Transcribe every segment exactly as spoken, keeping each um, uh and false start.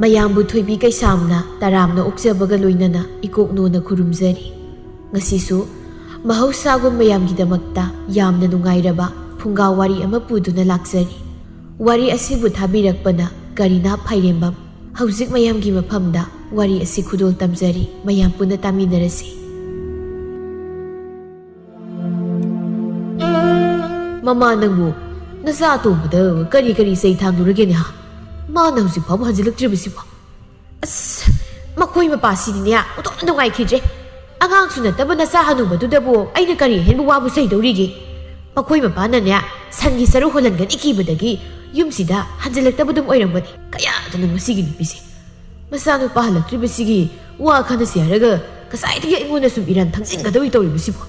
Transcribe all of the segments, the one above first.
ꯃꯌꯥꯝꯕꯨ ꯊꯣꯏꯕꯤ ꯀꯩꯁꯥꯝꯅ ꯇꯔꯥꯝꯅ ꯑꯣꯛꯆꯕꯒ ꯂꯣꯏꯅꯅ ꯏꯀꯣꯛꯅꯣꯅ ꯈꯨꯔꯨꯝꯖꯔꯤ꯫ ꯉꯁꯤꯁꯨ ꯃꯍꯧꯁꯥꯒꯨꯝ ꯃꯌꯥꯝꯒꯤꯗꯃꯛꯇ ꯌꯥꯝꯅ ꯅꯨꯡꯉꯥꯏꯔꯕ ꯐꯨꯡꯒꯥ ꯋꯥꯔꯤ ꯑꯃ ꯄꯨꯗꯨꯅ ꯂꯥꯛꯆꯔꯤ꯫ ꯋꯥꯔꯤ ꯑꯁꯤꯕꯨ ꯊꯥꯕꯤꯔꯛꯄꯅ ꯀꯔꯤꯅꯥ ꯐꯥꯏꯔꯦꯝꯕꯝ꯫ ꯍꯧꯖꯤꯛ ꯃꯌꯥꯝꯒꯤ ꯃꯐꯝꯗ ꯋꯥꯔꯤ ꯑꯁꯤ ꯈꯨꯗꯣꯜ ꯇꯝꯖꯔꯤ, ꯃꯌꯥꯝ ꯄꯨꯟꯅ ꯇꯥꯃꯤꯟꯅꯔꯁꯤ꯫ ꯃꯃꯥ, ꯅꯪꯕꯨ ꯅꯆꯥ ꯑꯇꯣꯝꯕꯗ ꯀꯔꯤ ꯀꯔꯤ ꯆꯩ ꯊꯥꯡꯂꯨꯔꯒꯦꯅꯦ, ꯍꯥ? ꯃꯥꯅ ꯍꯧꯖꯤꯛ ꯐꯥꯎꯕ ꯍꯟꯖꯤꯜꯂꯛꯇ꯭ꯔꯤꯕꯁꯤꯕꯣ? ꯑꯁ, ꯃꯈꯣꯏ ꯃꯄꯥꯁꯤꯗꯤꯅꯦ, ꯑꯣꯟꯊꯣꯛꯅ ꯅꯨꯡꯉꯥꯏꯈꯤꯗ꯭ꯔꯦ꯫ ꯑꯉꯥꯡꯁꯨ ꯅꯠꯇꯕ ꯅꯆꯥ ꯍꯅꯨꯕꯗꯨꯗꯕꯨ ꯑꯩꯅ ꯀꯔꯤ ꯑꯍꯦꯟꯕ ꯋꯥꯕꯨ ꯆꯩꯗꯧꯔꯤꯒꯦ? ꯃꯈꯣꯏ ꯃꯄꯥꯅꯅꯦ, ꯁꯟꯒꯤ ꯁꯔꯨ ꯍꯣꯜꯍꯟꯒꯅꯤ ꯀꯤꯕꯗꯒꯤ ꯌꯨꯝꯁꯤꯗ ꯍꯟꯖꯤꯜꯂꯛꯇꯕꯗꯨꯝ ꯑꯣꯏꯔꯝꯒꯅꯤ꯫ ꯀꯌꯥꯗꯅꯣ ꯃꯁꯤꯒꯤ ꯅꯨꯄꯤꯁꯦ꯫ ꯃꯆꯥꯅꯨꯄꯥ ꯍꯜꯂꯛꯇ꯭ꯔꯤꯕꯁꯤꯒꯤ ꯋꯥ ꯈꯟꯅꯁꯤ ꯍꯥꯏꯔꯒ ꯉꯁꯥꯏꯗꯒꯤ ꯑꯩꯉꯣꯟꯗ ꯁꯨꯝ ꯏꯔꯥꯟ ꯊꯪꯖꯤꯟꯒꯗꯧꯔꯤ ꯇꯧꯔꯤꯕꯁꯤꯕꯨ꯫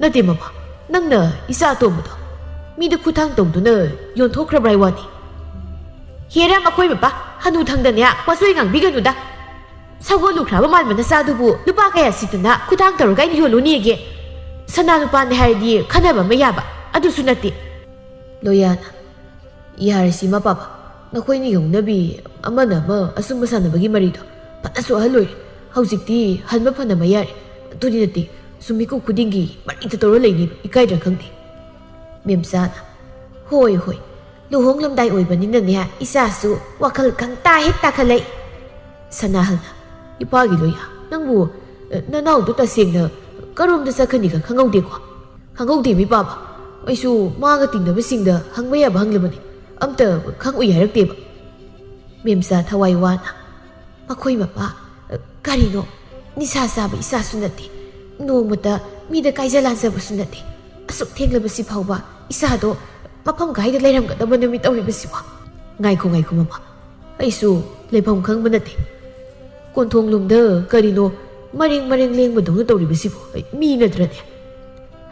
ꯅꯠꯇꯦ ꯃꯃꯥ, ꯅꯪꯅ ꯏꯆꯥ ꯑꯇꯣꯝꯕꯗꯣ ꯃꯤꯗ ꯈꯨꯠꯊꯥꯡ ꯇꯧꯗꯨꯅ ꯌꯣꯟꯊꯣꯛꯈ꯭ꯔꯕ꯭ꯔꯥ ꯍꯥꯏ ꯋꯥꯅꯤ꯫ ꯍꯦꯔꯥ, ꯃꯈꯣꯏ ꯃꯄꯥ, ꯍꯅꯨ ꯊꯪꯗꯅꯦ ꯋꯥꯆꯣꯏ ꯉꯥꯡꯕꯤꯒꯅꯨꯗ꯫ ꯁꯒꯣꯜ ꯂꯨꯈ꯭ꯔꯥꯕ ꯃꯥꯟꯕ ꯅꯆꯥꯗꯨꯕꯨ ꯂꯨꯄꯥ ꯀꯌꯥ ꯁꯤꯠꯇꯅ ꯈꯨꯠꯊꯥꯡ ꯇꯧꯔꯒ ꯑꯩꯅ ꯌꯣꯜꯂꯨꯅꯤꯒꯦ? ꯁꯅꯥ ꯂꯨꯄꯥꯅꯦ ꯍꯥꯏꯔꯗꯤ ꯈꯟꯅꯕ ꯑꯃ ꯌꯥꯕ, ꯑꯗꯨꯁꯨ ꯅꯠꯇꯦ꯫ ꯂꯣꯌꯥꯅ, ꯌꯥꯔꯦꯁꯤ ꯃꯄꯥꯕ, ꯅꯈꯣꯏꯅꯤ ꯌꯧꯅꯕꯤ ꯑꯃꯅ ꯑꯃ ꯑꯆꯨꯝꯕ ꯁꯥꯟꯅꯕꯒꯤ ꯃꯔꯤꯗꯣ꯫ ꯐꯅꯁꯨ ꯑꯍꯜ ꯑꯣꯏꯔꯦ, ꯍꯧꯖꯤꯛꯇꯤ ꯍꯟꯕ ꯐꯅꯕ ꯌꯥꯔꯦ꯫ ꯑꯗꯨꯗꯤ ꯅꯠꯇꯦ, ꯁꯨꯝ ꯃꯤꯀꯨꯞ ꯈꯨꯗꯤꯡꯒꯤ ꯃꯔꯤꯗ ꯇꯧꯔ ꯂꯩꯅꯤꯕ, ꯏꯀꯥꯏꯗ꯭ꯔꯥ ꯈꯪꯗꯦ꯫ ꯃꯦꯝꯆꯥꯅ, ꯍꯣꯏ ꯍꯣꯏ, ꯂꯨꯍꯣꯡꯂꯝꯗꯥꯏ ꯑꯣꯏꯕꯅꯤꯅꯅꯦ, ꯏꯆꯥꯁꯨ ꯋꯥꯈꯜ ꯈꯪꯇꯥ ꯍꯦꯛ ꯇꯥꯈꯠꯂꯛꯏ꯫ ꯁꯅꯥꯍꯜꯅ, ꯏꯄꯥꯒꯤ ꯂꯣꯌꯥ, ꯅꯪꯕꯨ, ꯑ, ꯅꯅꯥꯎꯗꯨ ꯇꯁꯦꯡꯅ ꯀꯔꯣꯝꯗ ꯆꯠꯈꯅꯤꯒ ꯈꯪꯍꯧꯗꯦꯀꯣ? ꯈꯪꯍꯧꯗꯦ ꯃꯤ ꯄꯥꯕ꯫ ꯑꯩꯁꯨ ꯃꯥꯒ ꯇꯤꯟꯅꯕꯁꯤꯡꯗ ꯍꯪꯕ ꯌꯥꯕ ꯍꯪꯂꯕꯅꯤ, ꯑꯝꯇ ꯈꯪꯎꯏ ꯍꯥꯏꯔꯛꯇꯦꯕ꯫ ꯃꯦꯝꯆꯥ ꯊꯋꯥꯏ ꯋꯥꯅ, ꯃꯈꯣꯏ ꯃꯄꯥ, ꯑ, ꯀꯔꯤꯅꯣ? ꯅꯤꯁꯥ ꯆꯥꯕ ꯏꯆꯥꯁꯨ ꯅꯠꯇꯦ, ꯅꯣꯡꯃꯇ ꯃꯤꯗ ꯀꯥꯏꯖ ꯂꯥꯟꯖꯕꯁꯨ ꯅꯠꯇꯦ꯫ ꯑꯁꯨꯛ ꯊꯦꯡꯂꯕꯁꯤ ꯐꯥꯎꯕ ꯏꯆꯥꯗꯣ ꯃꯐꯝ ꯀꯥꯏꯗ ꯂꯩꯔꯝꯒꯗꯕꯅꯣ ꯃꯤ ꯇꯧꯔꯤꯕꯁꯤꯕꯣ? ꯉꯥꯏꯈꯣ, ꯉꯥꯏꯈꯣ ꯃꯃꯥ, ꯑꯩꯁꯨ ꯂꯩꯐꯝ ꯈꯪꯕ ꯅꯠꯇꯦ꯫ ꯀꯣꯟꯊꯣꯡꯂꯣꯝꯗ ꯀꯔꯤꯅꯣ ꯃꯔꯦꯡ ꯃꯔꯦꯡ ꯂꯦꯡꯕꯗꯧꯅ ꯇꯧꯔꯤꯕꯁꯤꯕꯨ? ꯑꯩ ꯃꯤ ꯅꯠꯇ꯭ꯔꯅꯦ?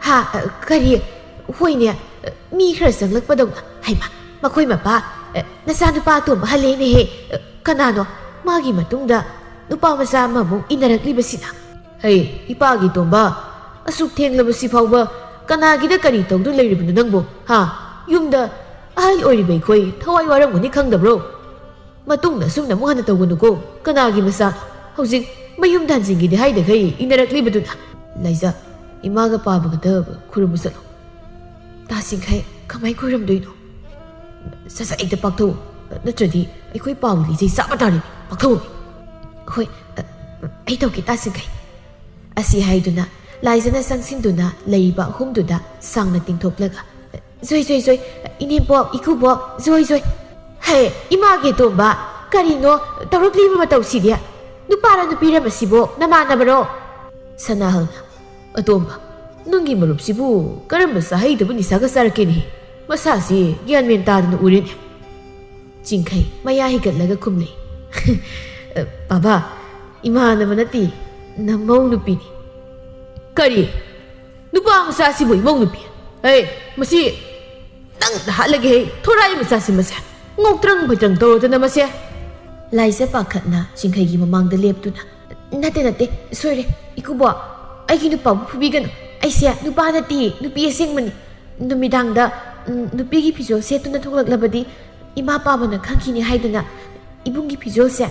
ꯍꯥ, ꯑ, ꯀꯔꯤ? ꯍꯣꯏꯅꯦ, ꯑ, ꯃꯤ ꯈꯔ ꯆꯪꯂꯛꯄꯗꯧꯅ꯫ ꯍꯩꯃꯥ, ꯃꯈꯣꯏ ꯃꯄꯥ, ꯑ, ꯅꯆꯥꯅꯨꯄꯥ ꯑꯇꯣꯝꯕ ꯍꯜꯂꯦꯅꯦꯍꯦ꯫ ꯑ, ꯀꯅꯥꯅꯣ? ꯃꯥꯒꯤ ꯃꯇꯨꯡꯗ ꯅꯨꯄꯥ ꯃꯆꯥ ꯑꯃꯃꯨꯛ ꯏꯟꯅꯔꯛꯂꯤꯕꯁꯤꯅ? ꯍꯩ, ꯏꯄꯥꯒꯤ ꯇꯣꯝꯕ, ꯑꯁꯨꯛ ꯊꯦꯡꯂꯕꯁꯤ ꯐꯥꯎꯕ ꯀꯅꯥꯒꯤꯗ ꯀꯔꯤ ꯇꯧꯗꯨꯅ ꯂꯩꯔꯤꯕꯅꯣ ꯅꯪꯕꯨ? ꯍꯥ? ꯌꯨꯝꯗ ꯑꯍꯜ ꯑꯣꯏꯔꯤꯕ ꯑꯩꯈꯣꯏ ꯊꯋꯥꯏ ꯋꯥꯔꯝꯒꯅꯤ, ꯈꯪꯗꯕ꯭ꯔꯣ? ꯃꯇꯨꯡꯗ ꯑꯁꯨꯝꯅ ꯑꯃꯨꯛ ꯍꯟꯅ ꯇꯧꯒꯅꯨꯀꯣ꯫ ꯀꯅꯥꯒꯤ ꯃꯆꯥꯅꯣ? ꯍꯧꯖꯤꯛ ꯃꯌꯨꯝꯗ ꯍꯟꯖꯤꯟꯈꯤꯗꯦ ꯍꯥꯏꯗꯈꯩ ꯏꯟꯅꯔꯛꯂꯤꯕꯗꯨꯅ꯫ ꯂꯥꯏꯖ, ꯏꯃꯥꯒ ꯄꯥꯕꯒꯗ ꯈꯨꯔꯨꯝꯃꯨ ꯆꯠꯂꯣ꯫ ꯇꯥꯁꯤꯡꯈꯩ, ꯀꯃꯥꯏ ꯈꯨꯔꯨꯝꯗꯣꯏꯅꯣ? ꯁꯠ ꯁꯠ ꯍꯦꯛꯇ ꯄꯥꯛꯊꯧ, ꯅꯠꯇ꯭ꯔꯗꯤ ꯑꯩꯈꯣꯏ ꯄꯥꯎ ꯂꯤꯖꯩ ꯆꯥꯕ ꯇꯥꯔꯦ꯫ ꯄꯥꯛꯊꯧ꯫ ꯍꯣꯏ, ꯑ, ꯑꯩ ꯇꯧꯒꯦ ꯇꯥꯁꯤꯡꯈꯩ꯫ ꯑꯁꯤ ꯍꯥꯏꯗꯨꯅ ꯂꯥꯏꯖꯅ ꯆꯪꯁꯤꯟꯗꯨꯅ ꯂꯩꯔꯤꯕ ꯑꯍꯨꯝꯗꯨꯗ ꯁꯥꯡꯅ ꯇꯤꯡꯊꯣꯛꯂꯒ, "ꯖꯣꯏ, ꯖꯣꯏ, ꯖꯣꯏ, ꯏꯅꯦꯝꯄꯣꯛ, ꯏꯀꯨꯕꯣꯛ, ꯖꯣꯏ, ꯖꯣꯏ꯫ ꯍꯦ, ꯏꯃꯥꯒꯤ ꯑꯇꯣꯝꯕ, ꯀꯔꯤꯅꯣ ꯇꯧꯔꯛꯂꯤꯕ ꯃꯇꯧꯁꯤꯗꯤ? ꯅꯨꯄꯥꯔ ꯅꯨꯄꯤꯔ ꯃꯁꯤꯕꯣ? ꯅꯃꯥꯟꯅꯕꯔꯣ?" ꯁꯅꯥꯍꯜꯅ, "ꯑꯇꯣꯝꯕ, ꯅꯪꯒꯤ ꯃꯔꯨꯞꯁꯤꯕꯨ ꯀꯔꯝꯕ ꯆꯥꯍꯩꯗꯕ ꯅꯤꯁꯥꯒ ꯆꯥꯔꯛꯀꯦꯅꯦ? ꯃꯁꯥꯁꯤ ꯒ꯭ꯌꯥꯟ ꯃꯦꯟ ꯇꯥꯗꯅ ꯎꯔꯦꯅꯦ꯫" ꯆꯤꯡꯈꯩ ꯃꯌꯥ ꯍꯤꯒꯠꯂꯒ ꯈꯨꯝꯂꯦ, "ꯕꯥꯕꯥ, ꯏꯃꯥꯟꯅꯕ ꯅꯠꯇꯦ, ꯅꯃꯧ ꯅꯨꯄꯤꯅꯤ꯫" "ꯀꯔꯤ? ꯅꯨꯄꯥ ꯃꯆꯥꯁꯤꯕꯨ ꯏꯃꯧ ꯅꯨꯄꯤ? ꯍꯦ, ꯃꯁꯤ ꯅꯪꯗ ꯍꯥꯠꯂꯒꯦ ꯍꯦ, ꯊꯣꯔꯥꯏ ꯃꯆꯥꯁꯤ ꯃꯁꯦ꯫ ꯉꯧꯇ꯭ꯔꯪ ꯐꯩꯇ꯭ꯔꯪ ꯇꯧꯔꯗꯅ ꯃꯁꯦ꯫" ꯂꯥꯏꯖ ꯄꯥꯈꯠꯅ ꯆꯤꯡꯈꯩꯒꯤ ꯃꯃꯥꯡꯗ ꯂꯦꯞꯇꯨꯅ, "ꯅꯠꯇꯦ, ꯅꯠꯇꯦ, ꯁꯣꯏꯔꯦ, ꯏꯀꯨꯕꯣ, ꯑꯩꯒꯤ ꯅꯨꯄꯥꯕꯨ ꯐꯨꯕꯤꯒꯅꯨ꯫ ꯑꯩꯁꯦ ꯅꯨꯄꯥ ꯅꯠꯇꯦ, ꯅꯨꯄꯤ ꯑꯁꯦꯡꯕꯅꯤ꯫ ꯅꯨꯃꯤꯗꯥꯡꯗ, ꯎꯝ, ꯅꯨꯄꯤꯒꯤ ꯐꯤꯖꯣꯜ ꯁꯦꯠꯇꯨꯅ ꯊꯣꯛꯂꯛꯂꯕꯗꯤ ꯏꯃꯥ ꯄꯥꯕꯅ ꯈꯪꯈꯤꯅꯤ ꯍꯥꯏꯗꯨꯅ ꯏꯕꯨꯡꯒꯤ ꯐꯤꯖꯣꯜꯁꯦ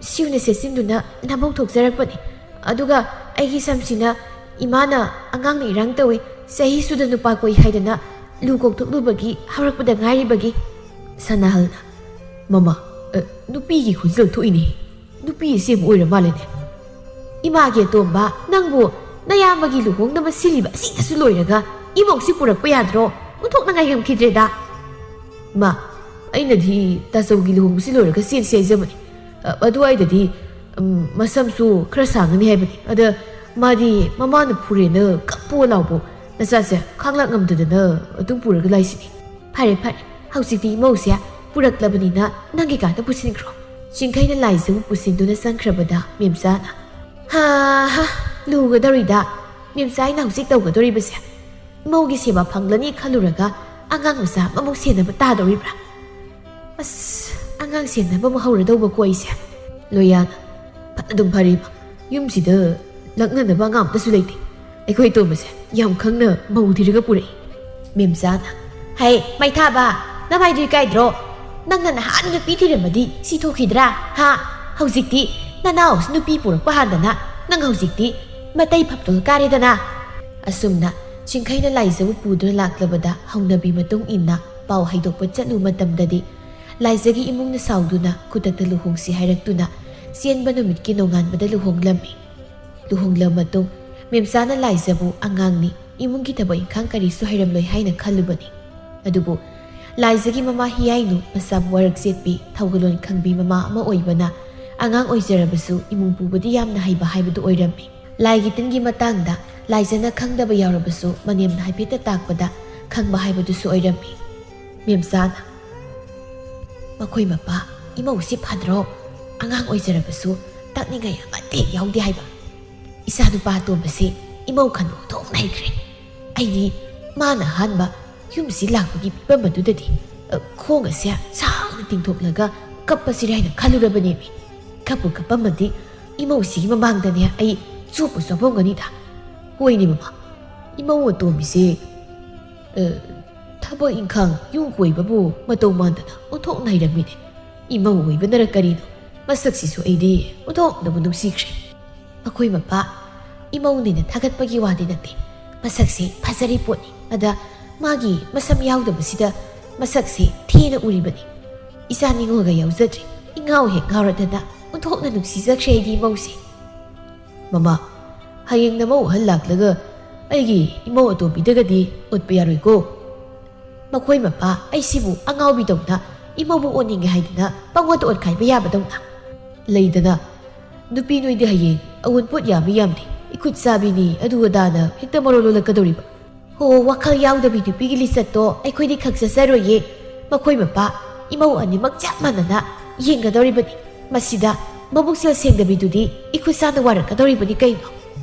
ꯁꯤꯎꯅ ꯁꯦꯠꯆꯤꯟꯗꯨꯅ ꯅꯝꯍꯧ ꯊꯣꯛꯆꯔꯛꯄꯅꯤ꯫ ꯑꯗꯨꯒ ꯑꯩꯒꯤ ꯁꯝꯁꯤꯅ ꯏꯃꯥꯅ ꯑꯉꯥꯡꯅ ꯏꯔꯥꯡ ꯇꯧꯏ, ꯆꯍꯤ ꯁꯨꯗ ꯅꯨꯄꯥ ꯀꯣꯏ ꯍꯥꯏꯗꯅ ꯂꯨ ꯀꯣꯛꯊꯣꯛꯂꯨꯕꯒꯤ ꯍꯧꯔꯛꯄꯗ ꯉꯥꯏꯔꯤꯕꯒꯤ꯫" ꯁꯅꯥꯍꯜꯅ, "ꯃꯃꯥ, ꯑ, ꯅꯨꯄꯤꯒꯤ ꯈꯣꯟꯖꯦꯜ ꯊꯣꯛꯏꯅꯦ꯫ ꯅꯨꯄꯤ ꯑꯁꯦꯡꯕ ꯑꯣꯏꯔ ꯃꯥꯜꯂꯦꯅꯦ꯫ ꯏꯃꯥꯒꯤ ꯑꯇꯣꯝꯕ, ꯅꯪꯕꯨ ꯅꯌꯥꯝꯕꯒꯤ ꯂꯨꯍꯣꯡꯅꯕ ꯁꯤꯜꯂꯤꯕ ꯑꯁꯤꯗꯁꯨ ꯂꯣꯏꯔꯒ ꯏꯃꯧꯁꯤ ꯄꯨꯔꯛꯄ ꯌꯥꯗ꯭ꯔꯣ? ꯑꯣꯟꯊꯣꯛꯅ ꯉꯥꯏꯉꯝꯈꯤꯗ꯭ꯔꯦꯗ꯫" "ꯃꯥ, ꯑꯩꯅꯗꯤ ꯇꯥꯆꯧꯒꯤ ꯂꯨꯍꯣꯡꯕꯁꯤ ꯂꯣꯏꯔꯒ ꯆꯦꯟꯁꯤ ꯍꯥꯏꯖꯕꯅꯤ꯫ ꯑ, ꯑꯗꯨꯋꯥꯏꯗꯗꯤ, ꯎꯝ, ꯃꯁꯝꯁꯨ ꯈꯔ ꯁꯥꯡꯉꯅꯤ ꯍꯥꯏꯕꯅꯤ꯫ ꯑꯗ ꯃꯥꯗꯤ ꯃꯃꯥꯅ ꯐꯨꯔꯦꯅ ꯀꯞꯄꯣ ꯂꯥꯎꯕꯣ ꯅꯆꯥꯁꯦ ꯈꯥꯡꯂꯥꯛ ꯉꯝꯗꯗꯅ ꯑꯗꯨꯝ ꯄꯨꯔꯒ ꯂꯥꯛꯏꯁꯤꯅꯤ꯫" "ꯐꯔꯦ, ꯐꯔꯦ, ꯍꯧꯖꯤꯛꯇꯤ ꯏꯃꯧꯁꯦ ꯄꯨꯔꯛꯂꯕꯅꯤꯅ ꯅꯪꯒꯤ ꯀꯥꯗ ꯄꯨꯁꯤꯟꯈ꯭ꯔꯣ꯫" ꯆꯤꯡꯈꯩꯅ ꯂꯥꯏꯖꯕꯨ ꯄꯨꯁꯤꯟꯗꯨꯅ ꯆꯪꯈ꯭ꯔꯕꯗ ꯃꯦꯝꯆꯥꯅ, "ꯍꯥ ꯍꯥ, ꯂꯨꯒꯗꯧꯔꯤꯗ꯫ ꯃꯦꯝꯆꯥ ꯑꯩꯅ ꯍꯧꯖꯤꯛ ꯇꯧꯒꯗꯧꯔꯤꯕꯁꯦ ꯃꯧꯒꯤ ꯁꯦꯕꯥ ꯐꯪꯂꯅꯤ ꯈꯜꯂꯨꯔꯒ ꯑꯉꯥꯡ ꯃꯆꯥ ꯑꯃꯃꯨꯛ ꯁꯦꯟꯅꯕ ꯇꯥꯗꯧꯔꯤꯕ꯭ꯔꯥ? ꯑꯁ, ꯑꯉꯥꯡ ꯁꯦꯟꯅꯕ ꯑꯃꯨꯛ ꯍꯧꯔꯗꯧꯕꯀꯣ ꯑꯩꯁꯦ꯫" ꯂꯣꯌꯥꯅ, "ꯐꯅ ꯑꯗꯨꯝ ꯐꯔꯦꯕ, ꯌꯨꯝꯁꯤꯗ ꯂꯛꯅꯅꯕ ꯑꯉꯥꯡ ꯑꯝꯇꯁꯨ ꯂꯩꯇꯦ꯫ ꯑꯩꯈꯣꯏ ꯑꯇꯣꯝꯕꯁꯦ ꯌꯥꯝ ꯈꯪꯅ ꯃꯧ ꯊꯤꯔꯒ ꯄꯨꯔꯛꯏ꯫" ꯃꯦꯝꯆꯥꯅ, "ꯍꯩ, ꯃꯩꯊꯥꯕ, ꯅꯃꯥꯏꯗꯨ ꯏꯀꯥꯏꯗ꯭ꯔꯣ? ꯅꯪꯅ ꯅꯍꯥꯟ ꯅꯨꯄꯤ ꯊꯤꯔꯝꯃꯗꯤ ꯁꯤ ꯊꯣꯛꯈꯤꯗ꯭ꯔꯥ? ꯍꯥ? ꯍꯧꯖꯤꯛꯇꯤ ꯅꯅꯥꯎꯁꯨ ꯅꯨꯄꯤ ꯄꯨꯔꯛꯄ ꯍꯥꯟꯗꯅ ꯅꯪ ꯍꯧꯖꯤꯛꯇꯤ ꯃꯇꯩ ꯐꯞꯇꯣꯜ ꯀꯥꯔꯦꯗꯅ꯫ ꯑꯁꯨꯝꯅ ꯆꯤꯡꯈꯩꯅ ꯂꯥꯏꯖꯕꯨ ꯄꯨꯗꯨꯅ ꯂꯥꯛꯂꯕꯗ ꯍꯧꯅꯕꯤ ꯃꯇꯨꯡ ꯏꯟꯅ ꯄꯥꯎ ꯍꯩꯗꯣꯛꯄ ꯆꯠꯂꯨ ꯃꯇꯝꯗꯗꯤ ꯂꯥꯏꯖꯒꯤ ꯏꯃꯨꯡꯅ ꯁꯥꯎꯗꯨꯅ ꯈꯨꯗꯛꯇ ꯂꯨꯍꯣꯡꯁꯤ ꯍꯥꯏꯔꯛꯇꯨꯅ ꯆꯦꯟꯕ ꯅꯨꯃꯤꯠꯀꯤ ꯅꯣꯡꯉꯥꯟꯕꯗ ꯂꯨꯍꯣꯡꯂꯝꯃꯤ꯫ ꯂꯨꯍꯣꯡꯂꯕ ꯃꯇꯨꯡ ꯃꯦꯝꯆꯥꯅ ꯂꯥꯏꯖꯕꯨ ꯑꯉꯥꯡꯅꯤ, ꯏꯃꯨꯡꯒꯤ ꯊꯕꯛ ꯏꯪꯈꯥꯡ ꯀꯔꯤꯁꯨ ꯍꯩꯔꯝꯂꯣꯏ ꯍꯥꯏꯅ ꯈꯜꯂꯨꯕꯅꯤ꯫ ꯑꯗꯨꯕꯨ ꯂꯥꯏꯖꯒꯤ ꯃꯃꯥ ꯍꯤꯌꯥꯏꯅꯨ ꯃꯁꯥꯕꯨ ꯋꯥꯔꯛ ꯆꯦꯠꯄꯤ, ꯊꯧꯒꯜꯂꯣꯟ ꯈꯪꯕꯤ ꯃꯃꯥ ꯑꯃ ꯑꯣꯏꯕꯅ ꯑꯉꯥꯡ ꯑꯣꯏꯖꯔꯕꯁꯨ ꯏꯃꯨꯡ ꯄꯨꯕꯗꯤ ꯌꯥꯝꯅ ꯍꯩꯕ ꯍꯥꯏꯕꯗꯨ ꯑꯣꯏꯔꯝꯃꯤ꯫ ꯂꯥꯏꯒꯤ ꯇꯤꯟꯒꯤ ꯃꯇꯥꯡꯗ ꯂꯥꯏꯖꯅ ꯈꯪꯗꯕ ꯌꯥꯎꯔꯕꯁꯨ ꯃꯅꯦꯝꯅ ꯍꯥꯏꯐꯦꯠꯇ ꯇꯥꯛꯄꯗ ꯈꯪꯕ ꯍꯥꯏꯕꯗꯨꯁꯨ ꯑꯣꯏꯔꯝꯃꯤ꯫ ꯃꯦꯝꯆꯥꯅ, "ꯃꯈꯣꯏ ꯃꯄꯥ ꯏꯃꯧꯁꯤ ꯐꯗ꯭ꯔꯣ? ꯑꯉꯥꯡ ꯑꯣꯏꯖꯔꯕꯁꯨ ꯇꯥꯛꯅꯤꯡꯉꯥꯏ ꯑꯃꯠꯇ ꯍꯦꯛ ꯌꯥꯎꯗꯦ ꯍꯥꯏꯕ꯫ ꯏꯆꯥ ꯅꯨꯄꯥ ꯑꯇꯣꯝꯕꯁꯤ ꯏꯃꯧ ꯈꯟꯕ ꯑꯣꯟꯊꯣꯛꯅ ꯍꯩꯈ꯭ꯔꯦ꯫ ꯑꯩꯗꯤ ꯃꯥꯅ ꯑꯍꯥꯟꯕ ꯌꯨꯝꯁꯤ ꯂꯥꯛꯄꯒꯤ ꯐꯤꯕꯝ ꯑꯗꯨꯗꯗꯤ, ꯑ, ꯈꯣꯡ ꯑꯁꯦ ꯁꯥꯡꯅ ꯇꯤꯡꯊꯣꯛꯂꯒ ꯀꯞꯄꯁꯤꯔ ꯍꯥꯏꯅ ꯈꯜꯂꯨꯔꯕꯅꯦꯃꯤ꯫ ꯀꯞꯄꯨ ꯀꯞꯄꯝꯃꯗꯤ ꯏꯃꯧꯁꯤꯒꯤ ꯃꯃꯥꯡꯗꯅꯦ ꯑꯩ ꯆꯣꯞꯄꯨ ꯆꯣꯞꯄꯝꯒꯅꯤꯗ꯫ ꯍꯣꯏꯅꯦ ꯃꯃꯥ, ꯏꯃꯧ ꯑꯇꯣꯝꯕꯤꯁꯦ, ꯑ, ꯊꯕꯛ ꯏꯪꯈꯥꯡ ꯌꯨꯝ ꯀꯣꯏꯕꯕꯨ ꯃꯇꯧ ꯃꯥꯟꯗꯅ ꯑꯣꯟꯊꯣꯛꯅ ꯍꯩꯔꯝꯃꯤꯅꯦ꯫ ꯏꯃꯧ ꯑꯣꯏꯕꯅꯔ ꯀꯔꯤꯅꯣ, ꯃꯁꯛꯁꯤꯁꯨ ꯑꯩꯗꯤ ꯑꯣꯟꯊꯣꯛꯅꯕꯨ ꯅꯨꯡꯁꯤꯈ꯭ꯔꯦ꯫ ꯃꯈꯣꯏ ꯃꯄꯥ ꯏꯃꯧꯅꯦꯅ ꯊꯥꯒꯠꯄꯒꯤ ꯋꯥꯗꯤ ꯅꯠꯇꯦ, ꯃꯁꯛꯁꯦ ꯐꯖꯔꯤ ꯄꯣꯠꯅꯤ꯫ ꯑꯗ ꯃꯥꯒꯤ ꯃꯁꯝ ꯌꯥꯎꯗꯕꯁꯤꯗ ꯃꯁꯛꯁꯦ ꯊꯤꯅ ꯎꯔꯤꯕꯅꯤ꯫ ꯏꯆꯥ ꯅꯤꯉꯣꯜꯒ ꯌꯥꯎꯖꯗ꯭ꯔꯦ, ꯏꯉꯥꯎ ꯍꯦꯛ ꯉꯥꯎꯔꯗꯅ ꯑꯣꯟꯊꯣꯛꯅ ꯅꯨꯡꯁꯤꯖꯈ꯭ꯔꯦ ꯑꯩꯗꯤ ꯏꯃꯧꯁꯦ꯫ ꯃꯃꯥ, ꯍꯌꯦꯡ ꯅꯃꯧ ꯑꯍꯜ ꯂꯥꯛꯂꯒ ꯑꯩꯒꯤ ꯏꯃꯧ ꯑꯇꯣꯝꯕꯤꯗꯒꯗꯤ ꯑꯣꯠꯄ ꯌꯥꯔꯣꯏꯀꯣ꯫ ꯃꯈꯣꯏ ꯃꯄꯥ ꯑꯩꯁꯤꯕꯨ ꯑꯉꯥꯎꯕꯤꯗꯧꯅ ꯏꯃꯧꯕꯨ ꯑꯣꯟꯅꯤꯡꯉꯦ ꯍꯥꯏꯗꯅ ꯄꯪꯑꯣꯠꯇ ꯑꯣꯠꯈꯥꯏꯕ ꯌꯥꯕꯗꯧꯅ꯫ ꯂꯩꯗꯅ, ꯅꯨꯄꯤ ꯅꯣꯏꯗꯤ ꯍꯌꯦꯡ ꯑꯋꯨꯟꯄꯣꯠ ꯌꯥꯝꯃꯤ ꯌꯥꯝꯗꯦ, ꯏꯈꯨꯠ ꯆꯥꯕꯤꯅꯤ, ꯑꯗꯨ ꯑꯗꯥꯅ ꯍꯦꯛꯇ ꯃꯔꯣꯜ ꯂꯣꯜꯂꯛꯀꯗꯧꯔꯤꯕ꯫ ꯍꯣ, ꯋꯥꯈꯜ ꯌꯥꯎꯗꯕꯤ ꯅꯨꯄꯤꯒꯤ ꯂꯤꯆꯠꯇꯣ ꯑꯩꯈꯣꯏꯗꯤ ꯈꯪꯖꯖꯔꯣꯏꯌꯦ꯫ ꯃꯈꯣꯏ ꯃꯄꯥ ꯏꯃꯧ ꯑꯅꯤꯃꯛ ꯆꯞ ꯃꯥꯟꯅꯅ ꯌꯦꯡꯒꯗꯧꯔꯤꯕꯅꯤ꯫ ꯃꯁꯤꯗ ꯃꯕꯨꯛꯆꯦꯜ ꯁꯦꯡꯗꯕꯤꯗꯨꯗꯤ ꯏꯈꯨꯠ ꯁꯥꯅ ꯋꯥꯔꯛꯀꯗꯧꯔꯤꯕꯅꯤ ꯀꯩꯅꯣ꯫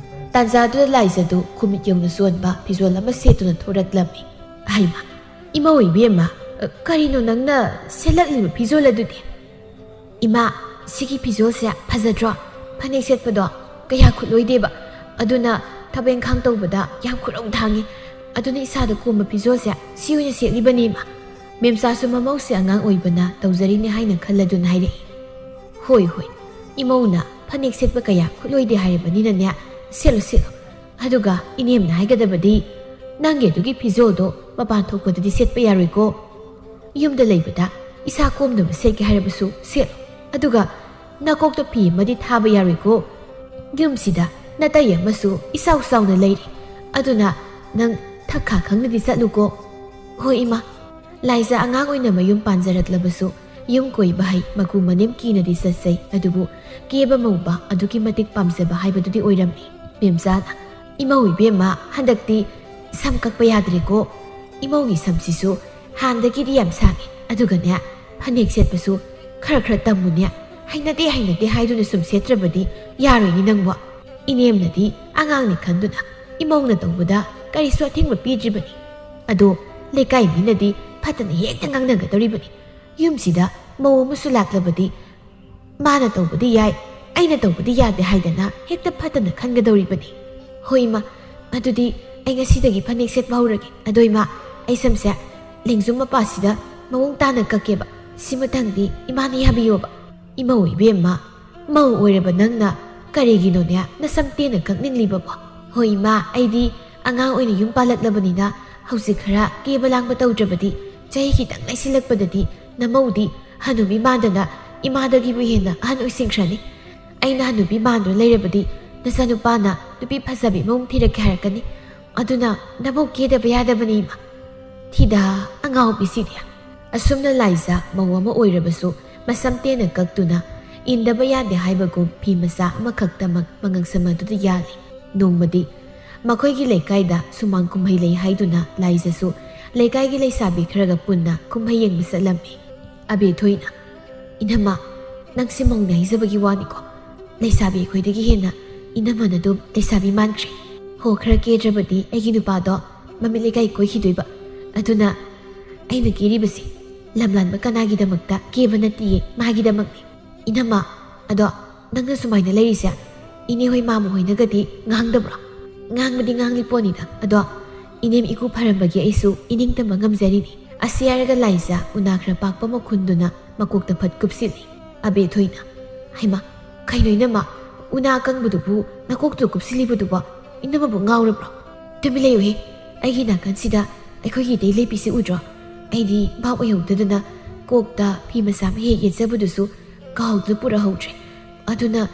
ꯇꯥꯟꯖꯥꯗꯨꯗ ꯂꯥꯏꯖꯗꯨ ꯈꯨꯃꯤꯠ ꯌꯧꯅ ꯆꯣꯟꯕ ꯐꯤꯖꯣꯜ ꯑꯃ ꯁꯦꯠꯇꯨꯅ ꯊꯣꯔꯛꯂꯝꯃꯤ꯫ ꯍꯩꯃꯥ, ꯏꯃꯧ ꯏꯕꯦꯝꯃ, ꯀꯔꯤꯅꯣ ꯅꯪꯅ ꯁꯦꯠꯂꯛꯂꯤꯕ ꯐꯤꯖꯣꯜ ꯑꯗꯨꯗꯤ? ꯏꯃꯥ, ꯁꯤꯒꯤ ꯐꯤꯖꯣꯜꯁꯦ ꯐꯖꯗ꯭ꯔꯣ? ꯐꯅꯦꯛ ꯁꯦꯠꯄꯗꯣ ꯀꯌꯥ ꯈꯨꯠꯂꯣꯏꯗꯦꯕ, ꯑꯗꯨꯅ ꯊꯕꯛ ꯏꯪꯈꯥꯡ ꯇꯧꯕꯗ ꯌꯥꯝ ꯈꯨꯔꯧ ꯊꯥꯡꯉꯤ꯫ ꯑꯗꯨꯅ ꯏꯁꯥꯗ ꯀꯣꯝꯕ ꯐꯤꯖꯣꯜꯁꯦ ꯁꯤ ꯑꯣꯏꯅ ꯁꯦꯠꯂꯤꯕꯅꯤ, ꯏꯃꯥ꯫ ꯃꯦꯝꯆꯥꯁꯨ ꯃꯃꯧꯁꯦ ꯑꯉꯥꯡ ꯑꯣꯏꯕꯅ ꯇꯧꯖꯔꯤꯅꯦ ꯍꯥꯏꯅ ꯈꯜꯂꯗꯨꯅ ꯍꯥꯏꯔꯛꯏ꯫ "ꯍꯣꯏ, ꯍꯣꯏ, ꯏꯃꯧꯅ ꯐꯅꯦꯛ ꯁꯦꯠꯄ ꯀꯌꯥ ꯈꯨꯠꯂꯣꯏꯗꯦ ꯍꯥꯏꯔꯕꯅꯤꯅꯅꯦ, ꯁꯦꯠꯂꯨ, ꯁꯦꯠꯂꯨ꯫ ꯑꯗꯨꯒ ꯏꯅꯦꯝꯅ ꯍꯥꯏꯒꯗꯕꯗꯤ, ꯅꯪꯒꯤ ꯑꯗꯨꯒꯤ ꯐꯤꯖꯣꯜꯗꯣ ꯃꯄꯥꯟ ꯊꯣꯛꯄꯗꯗꯤ ꯁꯦꯠꯄ ꯌꯥꯔꯣꯏꯀꯣ꯫ ꯌꯨꯝꯗ ꯂꯩꯕꯗ ꯏꯁꯥ ꯀꯣꯝꯅꯕ ꯁꯦꯠꯀꯦ ꯍꯥꯏꯔꯕꯁꯨ ꯁꯦꯠꯂꯨ꯫ ꯑꯗꯨꯒ ꯅꯀꯣꯛꯇ ꯐꯤ ꯑꯃꯗꯤ ꯊꯥꯕ ꯌꯥꯔꯣꯏꯀꯣ꯫ ꯌꯨꯝꯁꯤꯗ ꯅꯇꯩ ꯑꯃꯁꯨ ꯏꯆꯥꯎ ꯆꯥꯎꯅ ꯂꯩꯔꯤ꯫ ꯑꯗꯨꯅ ꯅꯪ ꯊꯛꯈꯥ ꯈꯪꯅꯗꯤ ꯆꯠꯂꯨꯀꯣ꯫" "ꯍꯣꯏ ꯏꯃꯥ꯫" ꯂꯥꯏꯖꯥ ꯑꯉꯥꯡ ꯑꯣꯏꯅ ꯃꯌꯨꯝ ꯄꯥꯟꯖꯔꯛꯂꯕꯁꯨ ꯌꯨꯝ ꯀꯣꯏꯕ ꯍꯩ, ꯃꯀꯨ ꯃꯅꯦꯝ ꯀꯤꯅꯗꯤ ꯆꯠꯆꯩ꯫ ꯑꯗꯨꯕꯨ ꯀꯦꯕ ꯃꯧꯕ ꯑꯗꯨꯛꯀꯤ ꯃꯇꯤꯛ ꯄꯥꯝꯖꯕ ꯍꯥꯏꯕꯗꯨꯗꯤ ꯑꯣꯏꯔꯝꯃꯤ꯫ ꯃꯦꯝꯆꯥꯅ, "ꯏꯃꯧ ꯏꯕꯦꯝꯃ, ꯍꯟꯗꯛꯇꯤ ꯁꯝ ꯀꯛꯄ ꯌꯥꯗ꯭ꯔꯦꯀꯣ꯫ ꯏꯃꯧꯒꯤ ꯁꯝꯁꯤꯁꯨ ꯍꯥꯟꯅꯗꯒꯤꯗꯤ ꯌꯥꯝ ꯁꯥꯡꯉꯦ꯫ ꯑꯗꯨꯒꯅꯦ, ꯐꯅꯦꯛ ꯁꯦꯠꯄꯁꯨ ꯈꯔ ꯈꯔ ꯇꯝꯃꯨꯅꯦ꯫ ꯍꯩꯅꯗꯦ, ꯍꯩꯅꯗꯦ ꯍꯥꯏꯗꯨꯅ ꯁꯨꯝ ꯁꯦꯠꯇ꯭ꯔꯕꯗꯤ ꯌꯥꯔꯣꯏꯅꯦ ꯅꯪꯕꯨ꯫" ꯏꯅꯦꯝꯅꯗꯤ ꯑꯉꯥꯡꯅꯤ ꯈꯟꯗꯨꯅ ꯏꯃꯧꯅ ꯇꯧꯕꯗ ꯀꯔꯤꯁꯨ ꯑꯊꯤꯡꯕ ꯄꯤꯗ꯭ꯔꯤꯕꯅꯤ꯫ ꯑꯗꯣ ꯂꯩꯀꯥꯏ ꯃꯤꯅꯗꯤ ꯐꯠꯇꯅ ꯍꯦꯛꯇ ꯉꯥꯡꯅꯒꯗꯧꯔꯤꯕꯅꯤ꯫ ꯌꯨꯝꯁꯤꯗ ꯃꯧ ꯑꯃꯁꯨ ꯂꯥꯛꯂꯕꯗꯤ ꯃꯥꯅ ꯇꯧꯕꯗꯤ ꯌꯥꯏ, ꯑꯩꯅ ꯇꯧꯕꯗꯤ ꯌꯥꯗꯦ ꯍꯥꯏꯗꯅ ꯍꯦꯛꯇ ꯐꯠꯇꯅ ꯈꯟꯒꯗꯧꯔꯤꯕꯅꯤ꯫ "ꯍꯣꯏ ꯏꯃꯥ, ꯑꯗꯨꯗꯤ ꯑꯩ ꯉꯁꯤꯗꯒꯤ ꯐꯅꯦꯛ ꯁꯦꯠꯄ ꯍꯧꯔꯒꯦ꯫ ꯑꯗꯣ ꯏꯃꯥ, ꯑꯩ ꯁꯝꯁꯦ ꯂꯦꯡꯖꯨꯝ ꯃꯄꯥꯁꯤꯗ ꯃꯑꯣꯡ ꯇꯥꯅ ꯀꯛꯀꯦꯕ꯫ ꯁꯤꯃꯇꯪꯗꯤ ꯏꯃꯥꯅ ꯌꯥꯕꯤꯌꯣꯕ꯫" "ꯏꯃꯧ ꯏꯕꯦꯝꯃ, ꯃꯧ ꯑꯣꯏꯔꯕ ꯅꯪꯅ ꯀꯔꯤꯒꯤꯅꯣꯅꯦ ꯅꯁꯝ ꯇꯦꯟꯅ ꯀꯛꯅꯤꯡꯂꯤꯕꯕꯣ?" "ꯍꯣꯏ ꯏꯃꯥ, ꯑꯩꯗꯤ ꯑꯉꯥꯡ ꯑꯣꯏꯅ ꯌꯨꯝ ꯄꯥꯜꯂꯛꯂꯕꯅꯤꯅ ꯍꯧꯖꯤꯛ ꯈꯔ ꯀꯦꯕ ꯂꯥꯡꯕ ꯇꯧꯗ꯭ꯔꯕꯗꯤ ꯆꯍꯤ ꯈꯤꯇꯪ ꯂꯩꯁꯤꯜꯂꯛꯄꯗꯗꯤ ꯅꯃꯧꯗꯤ ꯍꯅꯨꯕꯤ ꯃꯥꯟꯗꯅ ꯏꯃꯥꯗꯒꯤꯕꯨ ꯍꯦꯟꯅ ꯑꯍꯟ ꯑꯣꯏꯁꯤꯟꯈ꯭ꯔꯅꯤ꯫ ꯑꯩꯅ ꯍꯅꯨꯕꯤ ꯃꯥꯟꯗꯨꯅ ꯂꯩꯔꯕꯗꯤ ꯅꯆꯥꯅꯨꯄꯥꯅ ꯅꯨꯄꯤ ꯐꯖꯕꯤ ꯑꯃꯃꯨꯛ ꯊꯤꯔꯛꯀꯦ ꯍꯥꯏꯔꯛꯀꯅꯤ꯫ ꯑꯗꯨꯅ ꯅꯃꯧ ꯀꯦꯗꯕ ꯌꯥꯗꯕꯅꯤ ꯏꯃꯥ꯫" "ꯊꯤꯗꯥ, ꯑꯉꯥꯎꯕꯤꯁꯤꯗꯤ꯫" ꯑꯁꯨꯝꯅ ꯂꯥꯏꯖꯥ ꯃꯧ ꯑꯃ ꯑꯣꯏꯔꯕꯁꯨ ꯃꯁꯝ ꯇꯦꯟꯅ ꯀꯛꯇꯨꯅ ꯏꯟꯗꯕ ꯌꯥꯗꯦ ꯍꯥꯏꯕꯒꯨꯝ ꯐꯤ ꯃꯆꯥ ꯑꯃꯈꯛꯇꯃꯛ ꯃꯉꯛꯁꯝ ꯑꯗꯨꯗ ꯌꯥꯜꯂꯤ꯫ ꯅꯣꯡꯃꯗꯤ ꯃꯈꯣꯏꯒꯤ ꯂꯩꯀꯥꯏꯗ ꯁꯨꯃꯥꯡ ꯀꯨꯝꯍꯩ ꯂꯩ ꯍꯥꯏꯗꯨꯅ ꯂꯥꯏꯖꯥꯁꯨ ꯂꯩꯀꯥꯏꯒꯤ ꯂꯩꯁꯥꯕꯤ ꯈꯔꯒ ꯄꯨꯟꯅ ꯀꯨꯝꯍꯩ ꯌꯦꯡꯕ ꯆꯠꯂꯝꯃꯤ꯫ ꯑꯕꯦꯊꯣꯏꯅ, "ꯏꯅꯝꯃ, ꯅꯪꯁꯦ ꯃꯧꯅꯦ ꯍꯥꯏꯖꯕꯒꯤ ꯋꯥꯅꯤꯀꯣ, ꯂꯩꯁꯥꯕꯤ ꯑꯩꯈꯣꯏꯗꯒꯤ ꯍꯦꯟꯅ ꯏꯅꯝꯃꯅ ꯑꯗꯨꯝ ꯂꯩꯁꯥꯕꯤ ꯃꯥꯟꯈ꯭ꯔꯦ꯫ ꯍꯣ, ꯈꯔ ꯀꯦꯗ꯭ꯔꯕꯗꯤ ꯑꯩꯒꯤ ꯅꯨꯄꯥꯗꯣ ꯃꯃꯤꯠ ꯂꯩꯀꯥꯏ ꯀꯣꯏꯈꯤꯗꯣꯏꯕ꯫ ꯑꯗꯨꯅ ꯑꯩꯅ ꯀꯦꯔꯤꯕꯁꯤ ꯂꯝꯂꯥꯟꯕ ꯀꯅꯥꯒꯤꯗꯃꯛꯇ ꯀꯦꯕ ꯅꯠꯇꯤꯌꯦ, ꯃꯥꯒꯤꯗꯃꯛꯅꯤ꯫ ꯏꯅꯝꯃ, ꯑꯗꯣ ꯅꯪꯅ ꯁꯨꯃꯥꯏꯅ ꯂꯩꯔꯤꯁꯦ ꯏꯅꯦ ꯍꯣꯏ ꯃꯥꯃ ꯍꯣꯏꯅꯒꯗꯤ ꯉꯥꯡꯗꯕ꯭ꯔꯣ?" "ꯉꯥꯡꯕꯗꯤ ꯉꯥꯡꯂꯤ ꯄꯣꯠꯅꯤꯗ, ꯑꯗꯣ ꯏꯅꯦꯝ ꯏꯀꯨ ꯐꯔꯝꯕꯒꯤ ꯑꯩꯁꯨ ꯏꯅꯤꯡꯇꯝꯕ ꯉꯝꯖꯔꯤꯅꯤ꯫ ꯑꯁꯤ ꯍꯥꯏꯔꯒ ꯂꯥꯏꯖ ꯎꯅꯥ ꯈꯔ ꯄꯥꯛꯄ ꯃꯈꯨꯟꯗꯨꯅ ꯃꯀꯣꯛꯇ ꯐꯠ ꯀꯨꯞꯁꯤꯜꯂꯤ꯫ ꯑꯕꯦꯊꯣꯏꯅ, "ꯍꯩꯃꯥ, ꯀꯩꯅꯣ ꯏꯅꯝꯃ, ꯎꯅꯥ ꯑꯀꯪꯕꯗꯨꯕꯨ ꯅꯀꯣꯛꯇꯨ ꯀꯨꯞꯁꯤꯜꯂꯤꯕꯗꯨꯕꯣ? ꯏꯅꯝꯃꯕꯨ ꯉꯥꯎꯔꯕ꯭ꯔꯣ?" "ꯇꯨꯃꯤꯟ ꯂꯩꯌꯨꯍꯦ, ꯑꯩꯒꯤ ꯅꯥꯀꯟꯁꯤꯗ ꯑꯩꯈꯣꯏꯒꯤ ꯏꯇꯩ ꯂꯦꯞꯄꯤꯁꯤ ꯎꯗ꯭ꯔꯣ? ꯑꯩꯗꯤ ꯚꯥꯞ ꯑꯣꯏꯍꯧꯗꯗꯅ ꯀꯣꯛꯇ ꯐꯤ ꯃꯆꯥ ꯑꯃ ꯍꯦꯛ ꯌꯦꯠꯆꯕꯗꯨꯁꯨ ꯀꯥꯎꯗꯨꯅ ꯄꯨꯔꯛꯍꯧꯗ꯭ꯔꯦ꯫ ꯑꯗꯨꯅ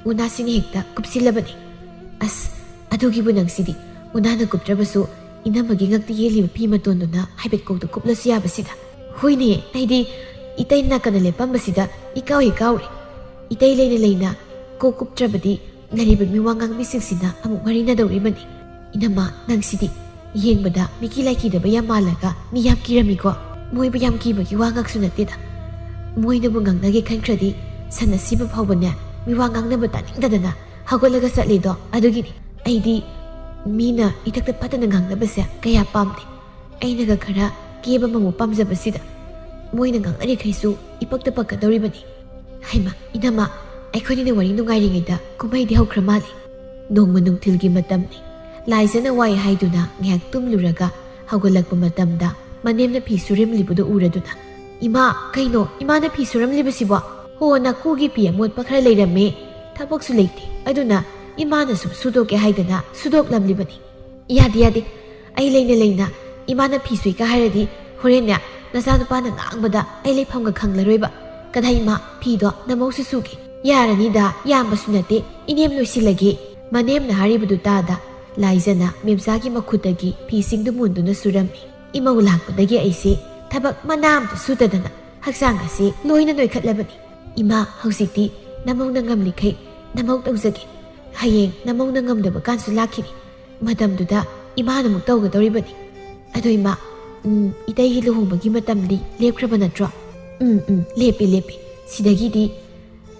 ꯎꯅꯥꯁꯤꯡ ꯍꯦꯛꯇ ꯀꯨꯞꯁꯤꯜꯂꯕꯅꯤ꯫" "ꯑꯁ, ꯑꯗꯨꯒꯤꯕꯨ ꯅꯪꯁꯤꯗꯤ, ꯎꯅꯥꯅ ꯀꯨꯞꯇ꯭ꯔꯕꯁꯨ ꯏꯅꯝꯃꯒꯤ ꯉꯛꯇ ꯌꯦꯜꯂꯤꯕ ꯐꯤ ꯃꯇꯣꯟꯗꯨꯅ ꯍꯥꯏꯐꯦꯠ ꯀꯣꯛꯇ ꯀꯨꯞꯂꯁꯨ ꯌꯥꯕꯁꯤꯗ꯫" "ꯍꯣꯏꯅꯦ, ꯑꯩꯗꯤ ꯏꯇꯩ ꯅꯥꯀꯟꯗ ꯂꯦꯞꯄꯝꯕꯁꯤꯗ ꯏꯀꯥꯎ ꯍꯦꯛ ꯀꯥꯎꯔꯦ꯫ ꯏꯇꯩ ꯂꯩꯅ ꯂꯩꯅ ꯀꯣꯛ ꯀꯨꯞꯇ꯭ꯔꯕꯗꯤ ꯂꯩꯔꯤꯕ ꯃꯤꯋꯥ ꯉꯥꯡꯕꯤꯁꯤꯡꯁꯤꯅ ꯑꯃꯨꯛ ꯋꯥꯔꯤꯅꯗꯧꯔꯤꯕꯅꯤ꯫" "ꯏꯅꯝꯃ, ꯅꯪꯁꯤꯗꯤ ꯌꯦꯡꯕꯗ ꯃꯤꯀꯤ ꯂꯥꯏꯀꯤꯗꯕ ꯌꯥꯝ ꯃꯥꯜꯂꯒ ꯃꯤ ꯌꯥꯝ ꯀꯤꯔꯝꯃꯤꯀꯣ?" "ꯃꯣꯏꯕꯨ ꯌꯥꯝ ꯀꯤꯕꯒꯤ ꯋꯥ ꯉꯥꯛꯁꯨ ꯅꯠꯇꯦꯗ꯫ ꯃꯣꯏꯅꯕꯨ ꯉꯥꯡꯅꯒꯦ ꯈꯟꯈ꯭ꯔꯗꯤ ꯁꯟ ꯑꯁꯤꯕ ꯐꯥꯎꯕꯅꯦ ꯃꯤꯋꯥ ꯉꯥꯡꯅꯕ ꯇꯥꯅꯤꯡꯗꯗꯅ ꯍꯧꯒꯠꯂꯒ ꯆꯠꯂꯤꯗꯣ꯫ ꯑꯗꯨꯒꯤꯅꯤ꯫ ꯑꯩꯗꯤ ꯃꯤꯅ ꯏꯊꯛꯇ ꯐꯠꯇꯅ ꯉꯥꯡꯅꯕꯁꯦ ꯀꯌꯥ ꯄꯥꯝꯗꯦ꯫ ꯑꯩꯅꯒ ꯈꯔ ꯀꯦꯕ ꯃꯧꯕ ꯄꯥꯝꯖꯕꯁꯤꯗ ꯃꯣꯏꯅ ꯉꯥꯡꯅꯔꯤꯈꯩꯁꯨ ꯏꯄꯛꯇ ꯄꯛꯀꯗꯧꯔꯤꯕꯅꯤ꯫" "ꯍꯩꯃꯥ, ꯏꯅꯝꯃ, ꯑꯩꯈꯣꯏꯅꯤꯅ ꯋꯥꯔꯤ ꯅꯨꯡꯉꯥꯏꯔꯤꯉꯩꯗ ꯀꯨꯝꯍꯩꯗꯤ ꯍꯧꯈ꯭ꯔ ꯃꯥꯜꯂꯦ꯫" ꯅꯣꯡꯃ ꯅꯨꯡꯊꯤꯜꯒꯤ ꯃꯇꯝꯅꯤ꯫ ꯂꯥꯏꯖꯅ ꯋꯥꯏ ꯍꯥꯏꯗꯨꯅ ꯉꯥꯏꯍꯥꯛ ꯇꯨꯝꯂꯨꯔꯒ ꯍꯧꯒꯠꯂꯛꯄ ꯃꯇꯝꯗ ꯃꯅꯦꯝꯅ ꯐꯤ ꯁꯨꯔꯝꯂꯤꯕꯗꯨ ꯎꯔꯗꯨꯅ, "ꯏꯃꯥ, ꯀꯩꯅꯣ ꯏꯃꯥꯅ ꯐꯤ ꯁꯨꯔꯝꯂꯤꯕꯁꯤꯕꯣ?" "ꯍꯣ, ꯅꯀꯨꯒꯤ ꯐꯤ ꯑꯃꯣꯠꯄ ꯈꯔ ꯂꯩꯔꯝꯃꯦ꯫ ꯊꯕꯛꯁꯨ ꯂꯩꯇꯦ, ꯑꯗꯨꯅ ꯏꯃꯥꯅ ꯁꯨꯝ ꯁꯨꯗꯣꯛꯀꯦ ꯍꯥꯏꯗꯅ ꯁꯨꯗꯣꯛꯂꯝꯂꯤꯕꯅꯤ꯫" "ꯌꯥꯗꯦ, ꯌꯥꯗꯦ꯫ ꯑꯩ ꯂꯩꯅ ꯂꯩꯅ ꯏꯃꯥꯅ ꯐꯤ ꯁꯨꯏꯀ ꯍꯥꯏꯔꯗꯤ ꯍꯣꯔꯦꯟꯅꯦ ꯅꯆꯥꯅꯨꯄꯥꯅ ꯉꯥꯡꯕꯗ ꯑꯩ ꯂꯩꯐꯝꯒ ꯈꯪꯂꯔꯣꯏꯕ꯫ ꯀꯗꯥꯏ ꯏꯃꯥ, ꯐꯤꯗꯣ ꯅꯃꯧꯁꯨ ꯁꯨꯒꯦ꯫" "ꯌꯥꯔꯅꯤꯗ, ꯌꯥꯝꯕꯁꯨ ꯅꯠꯇꯦ, ꯏꯅꯦꯝ ꯂꯣꯏꯁꯤꯜꯂꯒꯦ꯫" ꯃꯅꯦꯝꯅ ꯍꯥꯏꯔꯤꯕꯗꯨ ꯇꯥꯗ ꯂꯥꯏꯖꯅ ꯃꯦꯝꯆꯥꯒꯤ ꯃꯈꯨꯠꯇꯒꯤ ꯐꯤꯁꯤꯡꯗꯨ ꯃꯨꯟꯗꯨꯅ ꯁꯨꯔꯝꯃꯤ꯫ ꯏꯃꯧ ꯂꯥꯛꯄꯗꯒꯤ ꯑꯩꯁꯦ ꯊꯕꯛ ꯃꯅꯥ ꯑꯃꯇ ꯁꯨꯗꯗꯅ ꯍꯛꯆꯥꯡ ꯑꯁꯤ ꯂꯣꯏꯅ ꯅꯣꯏꯈꯠꯂꯕꯅꯤ꯫ "ꯏꯃꯥ, ꯍꯧꯖꯤꯛꯇꯤ ꯅꯃꯧꯅ ꯉꯝꯂꯤꯈꯩ ꯅꯃꯧ ꯇꯧꯖꯒꯦ꯫ ꯍꯌꯦꯡ ꯅꯃꯧꯅ ꯉꯝꯗꯕ ꯀꯥꯟꯁꯨ ꯂꯥꯛꯈꯤꯅꯤ꯫ ꯃꯇꯝꯗꯨꯗ ꯏꯃꯥꯅ ꯑꯃꯨꯛ ꯇꯧꯒꯗꯧꯔꯤꯕꯅꯤ꯫ ꯑꯗꯣ ꯏꯃꯥ, ꯎꯝ, ꯏꯇꯩꯒꯤ ꯂꯨꯍꯣꯡꯕꯒꯤ ꯃꯇꯝꯗꯤ ꯂꯦꯞꯈ꯭ꯔꯕ ꯅꯠꯇ꯭ꯔꯣ?" "ꯎꯝ, ꯎꯝ, ꯂꯦꯞꯄꯦ, ꯂꯦꯞꯄꯦ꯫ ꯁꯤꯗꯒꯤꯗꯤ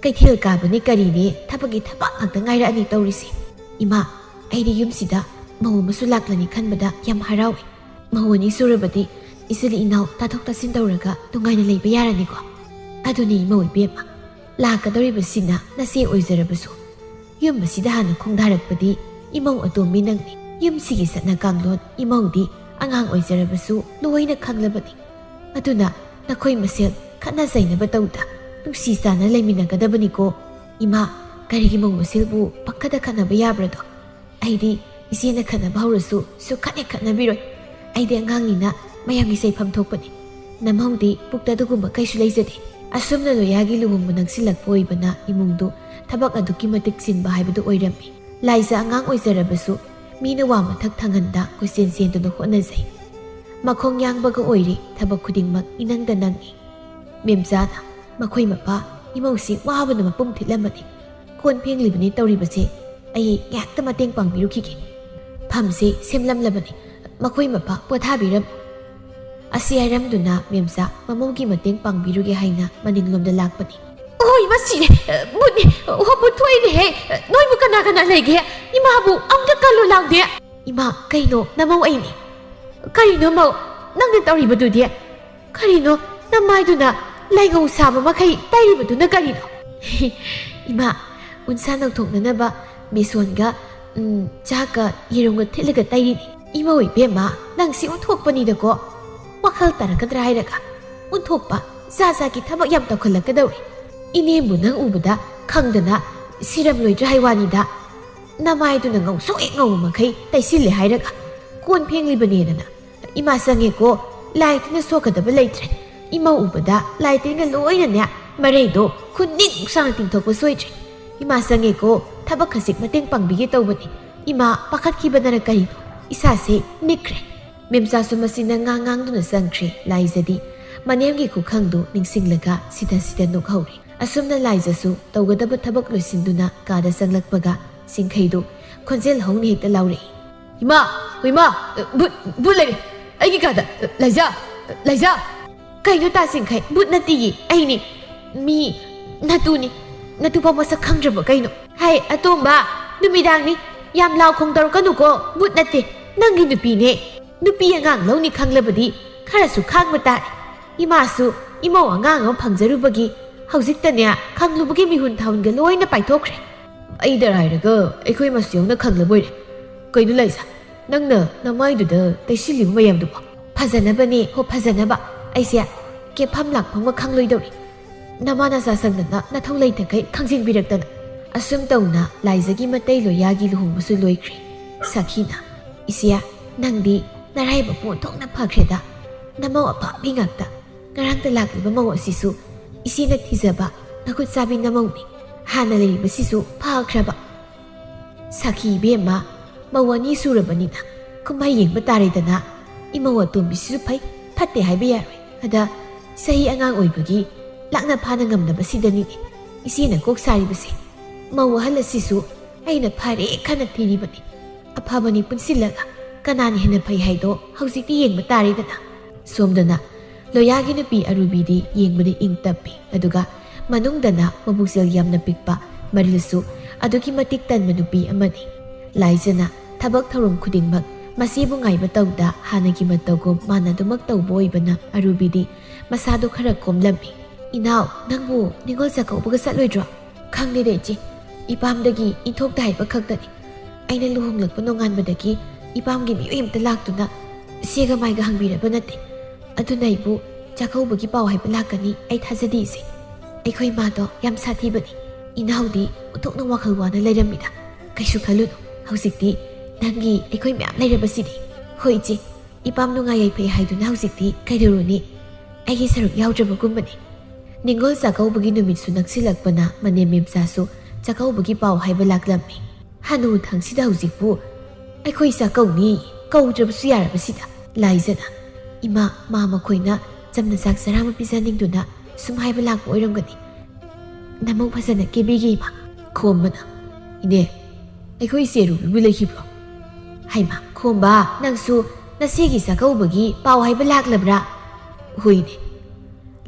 ꯀꯩꯊꯦꯜ ꯀꯥꯕꯅꯦ ꯀꯔꯤꯅꯦ ꯊꯕꯛꯀꯤ ꯊꯕꯛ ꯉꯥꯛꯇ ꯉꯥꯏꯔꯛꯑꯅꯤ ꯇꯧꯔꯤꯁꯦ꯫ ꯏꯃꯥ, ꯑꯩꯗꯤ ꯌꯨꯝꯁꯤꯗ ꯃꯧ ꯑꯃꯁꯨ ꯂꯥꯛꯂꯅꯤ ꯈꯟꯕꯗ ꯌꯥꯝ ꯍꯔꯥꯎꯏ꯫ ꯃꯧ ꯑꯅꯤ ꯁꯨꯔꯕꯗꯤ ꯏꯆꯤꯜ ꯏꯅꯥꯎ ꯇꯥꯊꯣꯛ ꯇꯥꯁꯤꯟ ꯇꯧꯔꯒ ꯅꯨꯡꯉꯥꯏꯅ ꯂꯩꯕ ꯌꯥꯔꯅꯤꯀꯣ꯫" "ꯑꯗꯨꯅꯤ ꯏꯃꯧ ꯏꯕꯦꯝꯃ, ꯂꯥꯛꯀꯗꯧꯔꯤꯕꯁꯤꯅ ꯅꯆꯦ ꯑꯣꯏꯖꯔꯕꯁꯨ ꯌꯨꯝ ꯑꯁꯤꯗ ꯍꯥꯟꯅ ꯈꯣꯡꯗꯥꯔꯛꯄꯗꯤ ꯏꯃꯧ ꯑꯇꯣꯝꯕꯤ ꯅꯪꯅꯤ꯫ ꯌꯨꯝꯁꯤꯒꯤ ꯆꯠꯅ ꯀꯥꯡꯂꯣꯟ ꯏꯃꯧꯗꯤ ꯑꯉꯥꯡ ꯑꯣꯏꯖꯔꯕꯁꯨ ꯂꯣꯏꯅ ꯈꯪꯂꯕꯅꯤ꯫ ꯑꯗꯨꯅ ꯅꯈꯣꯏ ꯃꯁꯦꯜ ꯈꯠꯅ ꯆꯩꯅꯕ ꯇꯧꯗ, ꯅꯨꯡꯁꯤ ꯆꯥꯟꯅ ꯂꯩꯃꯤꯟꯅꯒꯗꯕꯅꯤꯀꯣ꯫ ꯏꯃꯥ, ꯀꯔꯤꯒꯤ ꯃꯧ ꯃꯁꯦꯜꯕꯨ ꯄꯪꯈꯠꯇ ꯈꯠꯅꯕ ꯌꯥꯕ꯭ꯔꯗꯣ? ꯑꯩꯗꯤ ꯏꯆꯦꯅ ꯈꯠꯅꯕ ꯍꯧꯔꯁꯨ ꯁꯨꯛꯈꯠ ꯍꯦꯛ ꯈꯠꯅꯕꯤꯔꯣꯏ꯫ ꯑꯩꯗꯤ ꯑꯉꯥꯡꯅꯤꯅ ꯃꯌꯥꯝꯒꯤ ꯆꯩꯐꯝ ꯊꯣꯛꯄꯅꯤ꯫ ꯅꯃꯧꯗꯤ ꯄꯨꯛꯇ ꯑꯗꯨꯒꯨꯝꯕ ꯀꯩꯁꯨ ꯂꯩꯖꯗꯦ꯫ ꯑꯁꯨꯝꯅ ꯂꯣꯌꯥꯒꯤ ꯂꯨꯍꯣꯡꯕ ꯅꯛꯁꯤꯜꯂꯛꯄ ꯑꯣꯏꯕꯅ ꯏꯃꯨꯡꯗꯨ ꯊꯕꯛ ꯑꯗꯨꯛꯀꯤ ꯃꯇꯤꯛ ꯆꯤꯟꯕ ꯍꯥꯏꯕꯗꯨ ꯑꯣꯏꯔꯝꯃꯤ꯫ ꯂꯥꯏꯖ ꯑꯉꯥꯡ ꯑꯣꯏꯖꯔꯕꯁꯨ ꯃꯤꯅ ꯋꯥ ꯃꯊꯛ ꯊꯪꯍꯟꯗ ꯀꯣꯏꯆꯦꯟ ꯆꯦꯟꯗꯨꯅ ꯍꯣꯠꯅꯖꯩ꯫ ꯃꯈꯣꯡ ꯌꯥꯡꯕꯒ ꯑꯣꯏꯔꯦ, ꯊꯕꯛ ꯈꯨꯗꯤꯡꯃꯛ ꯏꯅꯪꯗ ꯅꯪꯉꯤ꯫ ꯃꯦꯝꯆꯥꯅ, "ꯃꯈꯣꯏ ꯃꯄꯥ ꯏꯃꯧꯁꯤ ꯋꯥꯕꯅ ꯃꯄꯨꯝ ꯊꯤꯠꯂꯝꯃꯅꯤ꯫ ꯀꯣꯟ ꯐꯦꯡꯂꯤꯕꯅꯤ ꯇꯧꯔꯤꯕꯁꯦ, ꯑꯩ ꯉꯥꯏꯍꯥꯛꯇ ꯃꯇꯦꯡ ꯄꯥꯡꯕꯤꯔꯨꯈꯤꯒꯦ꯫ ꯐꯝꯁꯦ ꯁꯦꯝꯂꯝꯂꯕꯅꯤ, ꯃꯈꯣꯏ ꯃꯄꯥ ꯄꯣꯊꯥꯕꯤꯔꯝꯃꯨ"꯫ ꯑꯁꯤ ꯍꯥꯏꯔꯝꯗꯨꯅ ꯃꯦꯝꯆꯥ ꯃꯃꯧꯒꯤ ꯃꯇꯦꯡ ꯄꯥꯡꯕꯤꯔꯨꯒꯦ ꯍꯥꯏꯅ ꯃꯅꯤꯡꯂꯣꯝꯗ ꯂꯥꯛꯄꯅꯤ꯫ "ꯑꯣꯏ, ꯃꯁꯤꯔꯦ! ꯕꯨꯠꯅꯤ! ꯑꯣ, ꯕꯨꯠ ꯊꯣꯛꯏꯅꯦꯍꯦ! ꯅꯣꯏꯕꯨ ꯀꯅꯥ ꯀꯅꯥ ꯂꯩꯒꯦ? ꯏꯃꯥꯕꯨ ꯑꯃꯨꯛꯇ ꯀꯜꯂꯨ ꯂꯥꯎꯗꯦ!" "ꯏꯃꯥ, ꯀꯩꯅꯣ? ꯅꯃꯧ ꯑꯩꯅꯤ"꯫ "ꯀꯔꯤꯅꯣ ꯃꯧ? ꯅꯪꯅ ꯇꯧꯔꯤꯕꯗꯨꯗꯤ? ꯀꯔꯤꯅꯣ ꯅꯃꯥꯏꯗꯨꯅ ꯂꯥꯏꯉꯧ ꯁꯥꯕ ꯃꯈꯩ ꯇꯩꯔꯤꯕꯗꯨꯅ ꯀꯔꯤꯅꯣ?" "ꯏꯃꯥ, ꯎꯟꯁꯥ ꯅꯧꯊꯣꯛꯅꯅꯕ ꯕꯦꯁꯣꯟꯒ, ꯎꯝ, ꯆꯥꯛꯀ ꯌꯦꯔꯨꯝꯒ ꯊꯤꯠꯂꯒ ꯇꯩꯔꯤꯅꯤ꯫ ꯏꯃꯧ ꯏꯕꯦꯝꯃ, ꯅꯪꯁꯤ ꯑꯣꯟꯊꯣꯛꯄꯅꯤꯗꯀꯣ꯫ ꯋꯥꯈꯜ ꯇꯥꯔꯛꯀꯗ꯭ꯔꯥ ꯍꯥꯏꯔꯒ ꯑꯣꯟꯊꯣꯛꯄ, ꯖꯥꯠ ꯖꯥꯠꯀꯤ ꯊꯕꯛ ꯌꯥꯝ ꯇꯧꯈꯠꯂꯛꯀꯗꯧꯔꯦ꯫ ꯏꯅꯦꯝꯕꯨ ꯅꯪ ꯎꯕꯗ ꯈꯪꯗꯅ ꯁꯤꯔꯝꯂꯣꯏꯗ꯭ꯔꯥ ꯍꯥꯏ ꯋꯥꯅꯤꯗ꯫ ꯅꯃꯥꯏꯗꯨꯅ ꯉꯧꯁꯣꯛ ꯍꯦꯛ ꯉꯧꯕ ꯃꯈꯩ ꯇꯩꯁꯤꯜꯂꯦ ꯍꯥꯏꯔꯒ ꯀꯣꯟ ꯐꯦꯡꯂꯤꯕꯅꯦꯗꯅ꯫ ꯏꯃꯥ ꯆꯪꯉꯦꯀꯣ, ꯂꯥꯏ ꯇꯤꯟꯅ ꯁꯣꯛꯀꯗꯕ ꯂꯩꯇ꯭ꯔꯦ꯫ ꯏꯃꯧ ꯎꯕꯗ ꯂꯥꯏ ꯇꯤꯟꯒ ꯂꯣꯏꯅꯅꯦ, ꯃꯔꯩꯗꯣ ꯈꯨꯅꯤꯡ ꯁꯥꯡꯅ ꯇꯤꯡꯊꯣꯛꯄ ꯁꯣꯏꯗ꯭ꯔꯦ꯫ ꯏꯃꯥ ꯆꯪꯉꯦꯀꯣ, ꯊꯕꯛ ꯈꯖꯤꯛ ꯃꯇꯦꯡ ꯄꯥꯡꯕꯤꯒꯦ ꯇꯧꯕꯅꯤ꯫ ꯏꯃꯥ ꯄꯥꯈꯠꯈꯤꯕꯅꯔ ꯀꯔꯤꯅꯣ, ꯏꯁꯥꯁꯦ ꯅꯤꯛꯈ꯭ꯔꯦ"꯫ ꯃꯦꯝꯆꯥꯁꯨ ꯃꯁꯤꯅ ꯉꯥꯡ ꯉꯥꯡꯗꯨꯅ ꯆꯪꯈ꯭ꯔꯦ꯫ ꯂꯥꯏꯖꯗꯤ ꯃꯅꯦꯝꯒꯤ ꯈꯨꯈꯪꯗꯨ ꯅꯤꯡꯁꯤꯡꯂꯒ ꯁꯤꯗ ꯁꯤꯗ ꯅꯣꯛꯍꯧꯔꯦ꯫ ꯑꯁꯨꯝꯅ ꯂꯥꯏꯖꯁꯨ ꯇꯧꯒꯗꯕ ꯊꯕꯛ ꯂꯣꯏꯁꯤꯟꯗꯨꯅ ꯀꯥꯗ ꯆꯪꯂꯛꯄꯒ ꯁꯤꯡꯈꯩꯗꯨ ꯈꯣꯟꯖꯦꯜ ꯍꯧꯅ ꯍꯦꯛꯇ ꯂꯥꯎꯔꯛꯏ꯫ "ꯏꯃꯥ! ꯍꯣ ꯏꯃꯥ! ꯕꯨꯠ, ꯕꯨꯠ ꯂꯩꯔꯦ! ꯑꯩꯒꯤ ꯀꯥꯗ! ꯂꯥꯏꯖꯥ! ꯂꯥꯏꯖꯥ!" "ꯀꯩꯅꯣ ꯇꯥ ꯁꯤꯡꯈꯩ? ꯕꯨꯠ ꯅꯠꯇꯤꯌꯦ, ꯑꯩꯅꯤ꯫ ꯃꯤ ꯅꯇꯨꯅꯤ꯫ ꯅꯇꯨꯐꯥꯎ ꯃꯁꯛ ꯈꯪꯗ꯭ꯔꯕ ꯀꯩꯅꯣ?" "ꯍꯥꯏ ꯑꯇꯣꯝꯕ, ꯅꯨꯃꯤꯗꯥꯡꯅꯤ꯫ ꯌꯥꯝ ꯂꯥꯎ ꯈꯣꯡ ꯇꯧꯔꯛꯀꯅꯨꯀꯣ꯫ ꯕꯨꯠ ꯅꯠꯇꯦ, ꯅꯪꯒꯤ ꯅꯨꯄꯤꯅꯦ꯫ ꯅꯨꯄꯤ ꯑꯉꯥꯡ ꯂꯧꯅꯤ ꯈꯪꯂꯕꯗꯤ ꯈꯔꯁꯨ ꯈꯥꯡꯕ ꯇꯥꯔꯦ꯫ ꯏꯃꯥꯁꯨ ꯏꯃꯧ ꯑꯉꯥꯡ ꯑꯃ ꯐꯪꯖꯔꯨꯕꯒꯤ ꯍꯧꯖꯤꯛꯇꯅꯦ ꯈꯪꯂꯨꯕꯒꯤ ꯃꯤꯍꯨꯟ ꯊꯥꯍꯨꯟꯒ ꯂꯣꯏꯅ ꯄꯥꯏꯊꯣꯛꯈ꯭ꯔꯦ"꯫ "ꯑꯩꯗ ꯍꯥꯏꯔꯒ ꯑꯩꯈꯣꯏ ꯃꯁꯦꯜꯅ ꯈꯪꯂꯕꯣꯏꯔꯦ꯫ ꯀꯩꯅꯣ ꯂꯥꯏꯖꯥ? "ꯅꯪꯅ ꯅꯃꯥꯏꯗꯨꯗ ꯇꯩꯁꯤꯜꯂꯤꯕ ꯃꯌꯥꯝꯗꯨꯕꯣ?" "ꯐꯖꯅꯕꯅꯦ ꯍꯣ, ꯐꯖꯅꯕ꯫ ꯑꯩꯁꯦ ꯀꯦꯐꯝ ꯂꯥꯛꯐꯝꯒ ꯈꯪꯂꯣꯏꯗꯧꯔꯤ꯫ ꯅꯃꯥ ꯅꯆꯥ ꯁꯪꯗꯅ ꯅꯊꯧ ꯂꯩꯇꯈꯩ ꯈꯪꯖꯤꯟꯕꯤꯔꯛꯇꯅ꯫" ꯑꯁꯨꯝ ꯇꯧꯅ ꯂꯥꯏꯖꯒꯤ ꯃꯇꯩ ꯂꯣꯌꯥꯒꯤ ꯂꯨꯍꯣꯡꯕꯁꯨ ꯂꯣꯏꯈ꯭ꯔꯦ꯫ ꯁꯈꯤꯅ, "ꯏꯆꯦ, ꯅꯪꯗꯤ ꯅꯔꯥꯏꯕꯛꯄꯨ ꯑꯣꯟꯊꯣꯛꯅ ꯐꯈ꯭ꯔꯦꯗ꯫ ꯅꯃꯧ ꯑꯐꯕꯤ ꯉꯥꯛꯇ꯫ ꯉꯔꯥꯡꯇ ꯂꯥꯛꯂꯤꯕ ꯃꯧ ꯑꯁꯤꯁꯨ ꯏꯆꯦꯅ ꯊꯤꯖꯕ ꯃꯈꯨꯠ ꯆꯥꯕꯤ ꯅꯃꯧꯅꯤ꯫ ꯍꯥꯟꯅ ꯂꯩꯔꯤꯕꯁꯤꯁꯨ ꯐꯈ꯭ꯔꯕ꯫" "ꯁꯈꯤ ꯏꯕꯦꯝꯃ, ꯃꯧ ꯑꯅꯤ ꯁꯨꯔꯕꯅꯤꯅ ꯀꯨꯝꯍꯩ ꯌꯦꯡꯕ ꯇꯥꯔꯦꯗꯅ꯫ ꯏꯃꯧ ꯑꯇꯣꯝꯕꯤꯁꯤꯁꯨ ꯐꯩ, ꯐꯠꯇꯦ ꯍꯥꯏꯕ ꯌꯥꯔꯣꯏ꯫ ꯑꯗ ꯆꯍꯤ ꯑꯉꯥꯡ ꯑꯣꯏꯕꯒꯤ ꯂꯥꯛꯅ ꯐꯥꯅ ꯉꯝꯗꯕꯁꯤꯗꯅꯤꯅꯦ ꯏꯆꯦꯅ ꯀꯣꯛ ꯁꯥꯔꯤꯕꯁꯦ꯫ ꯃꯧ ꯑꯍꯜ ꯑꯁꯤꯁꯨ ꯑꯩꯅ ꯐꯔꯦ ꯈꯟꯅ ꯊꯤꯔꯤꯕꯅꯤ꯫ ꯑꯐꯕꯅꯤ ꯄꯨꯟꯁꯤꯜꯂꯒ ꯀꯅꯥꯅ ꯍꯦꯟꯅ ꯐꯩ ꯍꯥꯏꯗꯣ ꯍꯧꯖꯤꯛꯇꯤ ꯌꯦꯡꯕ ꯇꯥꯔꯦꯗꯅ꯫" ꯁꯣꯝꯗꯅ ꯂꯣꯌꯥꯒꯤ ꯅꯨꯄꯤ ꯑꯔꯨꯕꯤꯗꯤ ꯌꯦꯡꯕꯗ ꯏꯪ ꯇꯞꯄꯤ, ꯑꯗꯨꯒ ꯃꯅꯨꯡꯗꯅ ꯃꯕꯨꯛꯆꯦꯜ ꯌꯥꯝꯅ ꯄꯤꯛꯄ, ꯃꯔꯤꯜꯁꯨ ꯑꯗꯨꯛꯀꯤ ꯃꯇꯤꯛ ꯇꯟꯕ ꯅꯨꯄꯤ ꯑꯃꯅꯤ꯫ ꯂꯥꯏꯖꯅ ꯊꯕꯛ ꯊꯧꯔꯝ ꯈꯨꯗꯤꯡꯃꯛ ꯃꯆꯦꯕꯨ ꯉꯥꯏꯕ ꯇꯧꯗ ꯍꯥꯟꯅꯒꯤ ꯃꯇꯧꯒꯨꯝ ꯃꯥꯟꯅꯗꯨꯃꯛ ꯇꯧꯕ ꯑꯣꯏꯕꯅ ꯑꯔꯨꯕꯤꯗꯤ ꯃꯁꯥꯗꯨ ꯈꯔ ꯀꯣꯝꯂꯝꯃꯤ꯫ "ꯏꯅꯥꯎ, ꯅꯪꯕꯨ ꯅꯤꯉꯣꯜ ꯆꯥꯛꯀꯧꯕꯒ ꯆꯠꯂꯣꯏꯗ꯭ꯔꯣ?" "ꯈꯪꯗꯦꯗ ꯏꯆꯦ, ꯏꯄꯥꯝꯗꯒꯤ ꯏꯟꯊꯣꯛꯇ ꯍꯥꯏꯕ ꯈꯛꯇꯅꯤ꯫ ꯑꯩꯅ ꯂꯨꯍꯣꯡꯂꯛꯄ ꯅꯣꯡꯉꯥꯟꯕꯗꯒꯤ ꯏꯄꯥꯝꯒꯤ ꯃꯤꯑꯣꯏ ꯑꯝꯇ ꯂꯥꯛꯇꯨꯅ ꯏꯆꯦꯒ ꯃꯥꯏꯒ ꯍꯪꯕꯤꯔꯕ ꯅꯠꯇꯦ꯫ ꯑꯗꯨꯅ ꯑꯩꯕꯨ ꯆꯥꯛꯀꯧꯕꯒꯤ ꯄꯥꯎ ꯍꯥꯏꯕ ꯂꯥꯛꯀꯅꯤ ꯑꯩ ꯊꯥꯖꯗꯦ ꯏꯆꯦ꯫ ꯑꯩꯈꯣꯏ ꯃꯥꯗꯣ ꯌꯥꯝ ꯁꯥꯊꯤꯕꯅꯤ꯫ ꯏꯅꯥꯎꯗꯤ ꯑꯣꯟꯊꯣꯛꯅ ꯋꯥꯈꯜ ꯋꯥꯅ ꯂꯩꯔꯝꯃꯤꯗ꯫ ꯀꯩꯁꯨ ꯈꯜꯂꯨꯅꯨ, ꯍꯧꯖꯤꯛꯇꯤ ꯅꯪꯒꯤ ꯑꯩꯈꯣꯏ ꯃꯌꯥꯝ ꯂꯩꯔꯕꯁꯤꯗꯤ꯫" "ꯍꯣꯏ ꯏꯆꯦ, ꯏꯄꯥꯝ ꯅꯨꯡꯉꯥꯏ ꯌꯥꯏꯐꯩ ꯍꯥꯏꯗꯨꯅ ꯍꯧꯖꯤꯛꯇꯤ ꯀꯩꯗꯧꯔꯨꯅꯤ? ꯑꯩꯒꯤ ꯁꯔꯨꯛ ꯌꯥꯎꯗ꯭ꯔꯕꯒꯨꯝꯕꯅꯤ꯫" ꯅꯤꯡꯉꯣꯜ ꯆꯥꯛꯀꯧꯕꯒꯤ ꯅꯨꯃꯤꯠꯁꯨ ꯅꯛꯁꯤꯜꯂꯛꯄꯅ ꯃꯅꯦꯝ ꯃꯦꯝꯆꯥꯁꯨ ꯆꯥꯛꯀꯧꯕꯒꯤ ꯄꯥꯎ ꯍꯥꯏꯕ ꯂꯥꯛꯂꯝꯃꯤ꯫ "ꯍꯅꯨ ꯊꯪꯁꯤꯗ ꯍꯧꯖꯤꯛꯄꯨ ꯑꯩꯈꯣꯏ ꯆꯥꯛꯀꯧꯅꯤ ꯀꯧꯗ꯭ꯔꯕꯁꯨ ꯌꯥꯔꯕꯁꯤꯗ꯫" ꯂꯥꯏꯖꯅ, "ꯏꯃꯥ, ꯃꯥ ꯃꯈꯣꯏꯅ ꯆꯝꯅ ꯆꯥꯛ ꯆꯔꯥ ꯑꯃ ꯄꯤꯖꯅꯤꯡꯗꯨꯅ ꯁꯨꯝ ꯍꯥꯏꯕ ꯂꯥꯛꯄ ꯑꯣꯏꯔꯝꯒꯅꯤ꯫ ꯅꯃꯧ ꯐꯖꯅ ꯀꯦꯕꯤꯒꯦ ꯏꯃꯥ꯫" ꯈꯣꯝꯕꯅ, "ꯏꯅꯦ, ꯑꯩꯈꯣꯏ ꯏꯆꯦ ꯑꯔꯨꯕꯤꯕꯨ ꯂꯩꯈꯤꯕ꯭ꯔꯣ?" "ꯍꯩꯃꯥ, ꯈꯣꯝꯕ, ꯅꯪꯁꯨ ꯅꯆꯦꯒꯤ ꯆꯥꯛꯀꯧꯕꯒꯤ ꯄꯥꯎ ꯍꯥꯏꯕ ꯂꯥꯛꯂꯕ꯭ꯔꯥ?" "ꯍꯣꯏꯅꯦ꯫"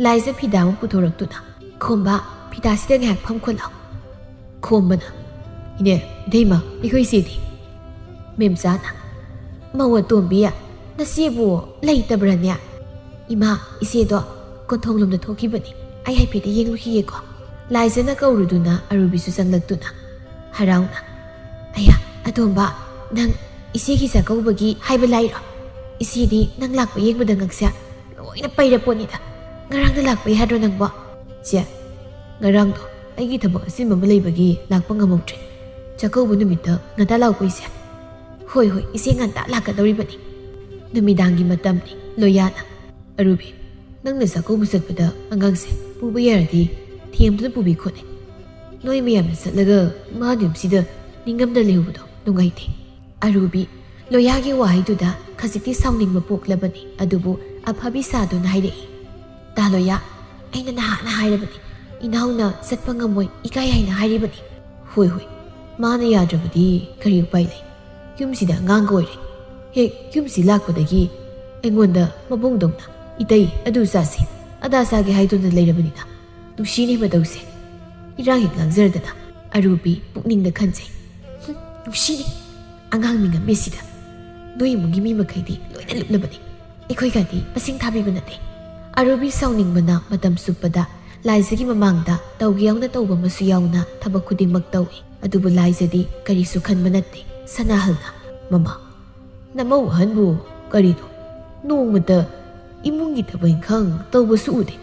ꯂꯥꯏꯖ ꯐꯤꯗꯥ ꯑꯃ ꯄꯨꯊꯣꯔꯛꯇꯨꯅ, "ꯈꯣꯝꯕ, ꯐꯤꯗꯥꯁꯤꯗ ꯉꯥꯏꯍꯥꯛ ꯐꯝꯈꯣꯠꯂꯣ꯫" ꯈꯣꯝꯕꯅ, "ꯏꯅꯦ, ꯏꯇꯩꯃ, ꯑꯩꯈꯣꯏ ꯏꯆꯦꯗꯤ?" ꯃꯦꯝꯆꯥꯅ, "ꯃꯧ ꯑꯇꯣꯝꯕꯤ, ꯅꯆꯦꯕꯨ ꯂꯩꯇꯕ꯭ꯔꯅꯦ?" "ꯏꯃꯥ, ꯏꯆꯦꯗꯣ ꯀꯣꯟꯊꯣꯡꯂꯣꯝꯗ ꯊꯣꯛꯈꯤꯕꯅꯤ꯫ ꯑꯩ ꯍꯥꯏꯐꯦꯠꯇ ꯌꯦꯡꯂꯨꯈꯤꯒꯦꯀꯣ꯫" ꯂꯥꯏꯖꯅ ꯀꯧꯔꯨꯗꯨꯅ ꯑꯔꯨꯕꯤꯁꯨ ꯆꯪꯂꯛꯇꯨꯅ ꯍꯔꯥꯎꯅ, "ꯑꯌꯥ, ꯑꯇꯣꯝꯕ, ꯅꯪ "ꯏꯆꯦꯒꯤ ꯆꯥꯛꯀꯧꯕꯒꯤ ꯍꯥꯏꯕ ꯂꯥꯏꯔꯣ? ꯏꯆꯦꯗꯤ ꯅꯪ ꯂꯥꯛꯄ ꯌꯦꯡꯕꯗ ꯉꯛꯁꯦ ꯂꯣꯏꯅ ꯄꯩꯔ ꯄꯣꯠꯅꯤꯗ꯫ ꯉꯔꯥꯡꯗ ꯂꯥꯛꯄ ꯌꯥꯗ꯭ꯔꯣ ꯅꯪꯕꯣ?" "ꯆꯦ, ꯉꯔꯥꯡꯗꯣ ꯑꯩꯒꯤ ꯊꯕꯛ ꯑꯆꯤꯟꯕ ꯑꯃ ꯂꯩꯕꯒꯤ ꯂꯥꯛꯄ ꯉꯝꯍꯧꯗ꯭ꯔꯦ꯫ ꯆꯥꯛꯀꯧꯕ ꯅꯨꯃꯤꯠꯇ ꯉꯟꯇꯥ ꯂꯥꯛꯄ ꯏꯆꯦ?" "ꯍꯣꯏ, ꯍꯣꯏ, ꯏꯆꯦ ꯉꯟꯇꯥ ꯂꯥꯛꯀꯗꯧꯔꯤꯕꯅꯤ꯫ ꯅꯨꯃꯤꯗꯥꯡꯒꯤ ꯃꯇꯝꯅꯤ꯫" ꯂꯣꯌꯥꯅ, "ꯑꯔꯨꯕꯤ, ꯅꯪꯅ ꯆꯥꯛꯀꯧꯕ ꯆꯠꯄꯗ ꯑꯉꯥꯡꯁꯦ ꯄꯨꯕ ꯌꯥꯔꯗꯤ ꯊꯦꯝꯗꯨꯅ ꯄꯨꯕꯤ ꯈꯣꯠꯂꯦ꯫ ꯅꯣꯏ ꯃꯌꯥꯝꯅ ꯆꯠꯂꯒ ꯃꯥ ꯌꯨꯝꯁꯤꯗ ꯅꯤꯡꯉꯝꯗ ꯂꯩꯍꯧꯕꯗꯣ ꯅꯨꯡꯉꯥꯏꯇꯦ꯫" ꯑꯔꯨꯕꯤ, ꯂꯣꯌꯥꯒꯤ ꯋꯥꯍꯩꯗꯨꯗ ꯈꯖꯤꯛꯇꯤ ꯁꯥꯎꯅꯤꯡꯕ ꯄꯣꯛꯂꯕꯅꯤ, ꯑꯗꯨꯕꯨ ꯑꯐꯕꯤ ꯁꯥꯗꯨꯅ ꯍꯥꯏꯔꯛꯏ, "ꯇꯥ ꯂꯣꯌꯥ, ꯑꯩꯅ ꯅꯍꯥꯟꯅ ꯍꯥꯏꯔꯕꯅꯤ, ꯏꯅꯥꯎꯅ ꯆꯠꯄ ꯉꯝꯃꯣꯏ, ꯏꯀꯥꯏ ꯍꯥꯏꯅ ꯍꯥꯏꯔꯤꯕꯅꯤ꯫" "ꯍꯣꯏ, ꯍꯣꯏ, ꯃꯥꯅ ꯌꯥꯗ꯭ꯔꯕꯗꯤ ꯀꯔꯤ ꯎꯄꯥꯏ ꯂꯩ? ꯌꯨꯝꯁꯤꯗ ꯑꯉꯥꯡꯒ ꯑꯣꯏꯔꯦ꯫ ꯍꯦꯛ ꯌꯨꯝꯁꯤ ꯂꯥꯛꯄꯗꯒꯤ ꯑꯩꯉꯣꯟꯗ ꯃꯕꯨꯡꯗꯧꯅ, 'ꯏꯇꯩ, ꯑꯗꯨ ꯆꯥꯁꯤ, ꯑꯗꯥ ꯆꯥꯒꯦ' ꯍꯥꯏꯗꯨꯅ ꯂꯩꯔꯕꯅꯤꯅ꯫ ꯅꯨꯡꯁꯤꯅꯦ ꯃꯇꯧꯁꯦ꯫ ꯏꯔꯥꯡ ꯍꯦꯛ ꯂꯥꯡꯖꯔꯗꯅ꯫" ꯑꯔꯨꯕꯤ ꯄꯨꯛꯅꯤꯡꯗ ꯈꯟꯖꯩ, "ꯍꯨꯝ, ꯅꯨꯡꯁꯤꯅꯦ꯫ ꯑꯉꯥꯡ ꯃꯤꯉꯝꯕꯤꯁꯤꯗ ꯅꯣꯏ ꯏꯃꯨꯡꯒꯤ ꯃꯤ ꯃꯈꯩꯗꯤ ꯂꯣꯏꯅ ꯂꯨꯞꯂꯕꯅꯤ꯫ ꯑꯩꯈꯣꯏꯒꯗꯤ ꯃꯁꯤꯡ ꯊꯥꯕꯤꯕ ꯅꯠꯇꯦ꯫" ꯑꯔꯨꯕꯤ ꯁꯥꯎꯅꯤꯡꯕꯅ ꯃꯇꯝ ꯆꯨꯞꯄꯗ ꯂꯥꯏꯖꯒꯤ ꯃꯃꯥꯡꯗ ꯇꯧꯒꯦ ꯌꯥꯎꯅ ꯇꯧꯕ ꯑꯃꯁꯨ ꯌꯥꯎꯅ ꯊꯕꯛ ꯈꯨꯗꯤꯡꯃꯛ ꯇꯧꯏ꯫ ꯑꯗꯨꯕꯨ ꯂꯥꯏꯖꯗꯤ ꯀꯔꯤꯁꯨ ꯈꯟꯕ ꯅꯠꯇꯦ꯫ ꯁꯅꯥꯍꯜꯅ, "ꯃꯃꯥ, ꯅꯃꯧ ꯑꯍꯟꯕꯨ ꯀꯔꯤꯅꯣ? ꯅꯣꯡꯃꯇ ꯏꯃꯨꯡꯒꯤ ꯊꯕꯛ ꯏꯪꯈꯥꯡ ꯇꯧꯕꯁꯨ ꯎꯗꯦ꯫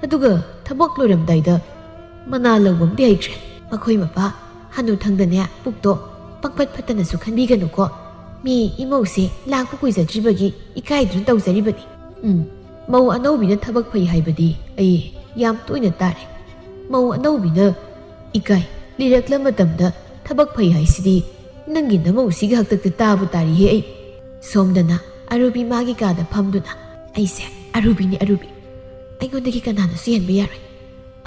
ꯑꯗꯨꯒ ꯊꯕꯛ ꯂꯣꯏꯔꯝꯗꯥꯏꯗ ꯃꯅꯥ ꯂꯧꯕ ꯑꯃꯗꯤ ꯍꯩꯇ꯭ꯔꯦ꯫ ꯃꯈꯣꯏ ꯃꯄꯥ ꯍꯅꯨꯊꯪꯗꯅꯦ ꯄꯨꯛꯇꯣ ꯄꯪꯐꯠ ꯐꯠꯇꯅꯁꯨ ꯈꯟꯕꯤꯒꯅꯨꯀꯣ꯫ ꯃꯤ ꯏꯃꯧꯁꯦ ꯂꯥꯛꯄ ꯀꯨꯏꯖꯗ꯭ꯔꯤꯕꯒꯤ ꯏꯀꯥꯏꯗꯨꯅ ꯇꯧꯖꯔꯤꯕꯅꯤ꯫" "ꯎꯝ, ꯃꯧ ꯑꯅꯧꯕꯤꯅ ꯊꯕꯛ ꯐꯩ ꯍꯥꯏꯕꯗꯤ ꯑꯩ ꯌꯥꯝ ꯇꯣꯏꯅ ꯇꯥꯔꯦ꯫ ꯃꯧ ꯑꯅꯧꯕꯤꯅ ꯏꯀꯥꯏ꯫ ꯂꯤꯔꯛꯂ ꯃꯇꯝꯗ ꯊꯕꯛ ꯐꯩ ꯍꯥꯏꯁꯤꯗꯤ ꯅꯪꯒꯤ ꯅꯃꯧꯁꯤꯒꯤ ꯍꯥꯛꯇꯛꯇ ꯇꯥꯕ ꯇꯥꯔꯤꯍꯦ ꯑꯩ꯫" ꯁꯣꯝꯗꯅ ꯑꯔꯨꯕꯤ ꯃꯥꯒꯤ ꯀꯥꯗ ꯐꯝꯗꯨꯅ, "ꯑꯩꯁꯦ ꯑꯔꯨꯕꯤꯅꯤ, ꯑꯔꯨꯕꯤ꯫ ꯑꯩꯉꯣꯟꯗꯒꯤ ꯀꯅꯥꯅꯁꯨ ꯍꯦꯟꯕ ꯌꯥꯔꯣꯏ꯫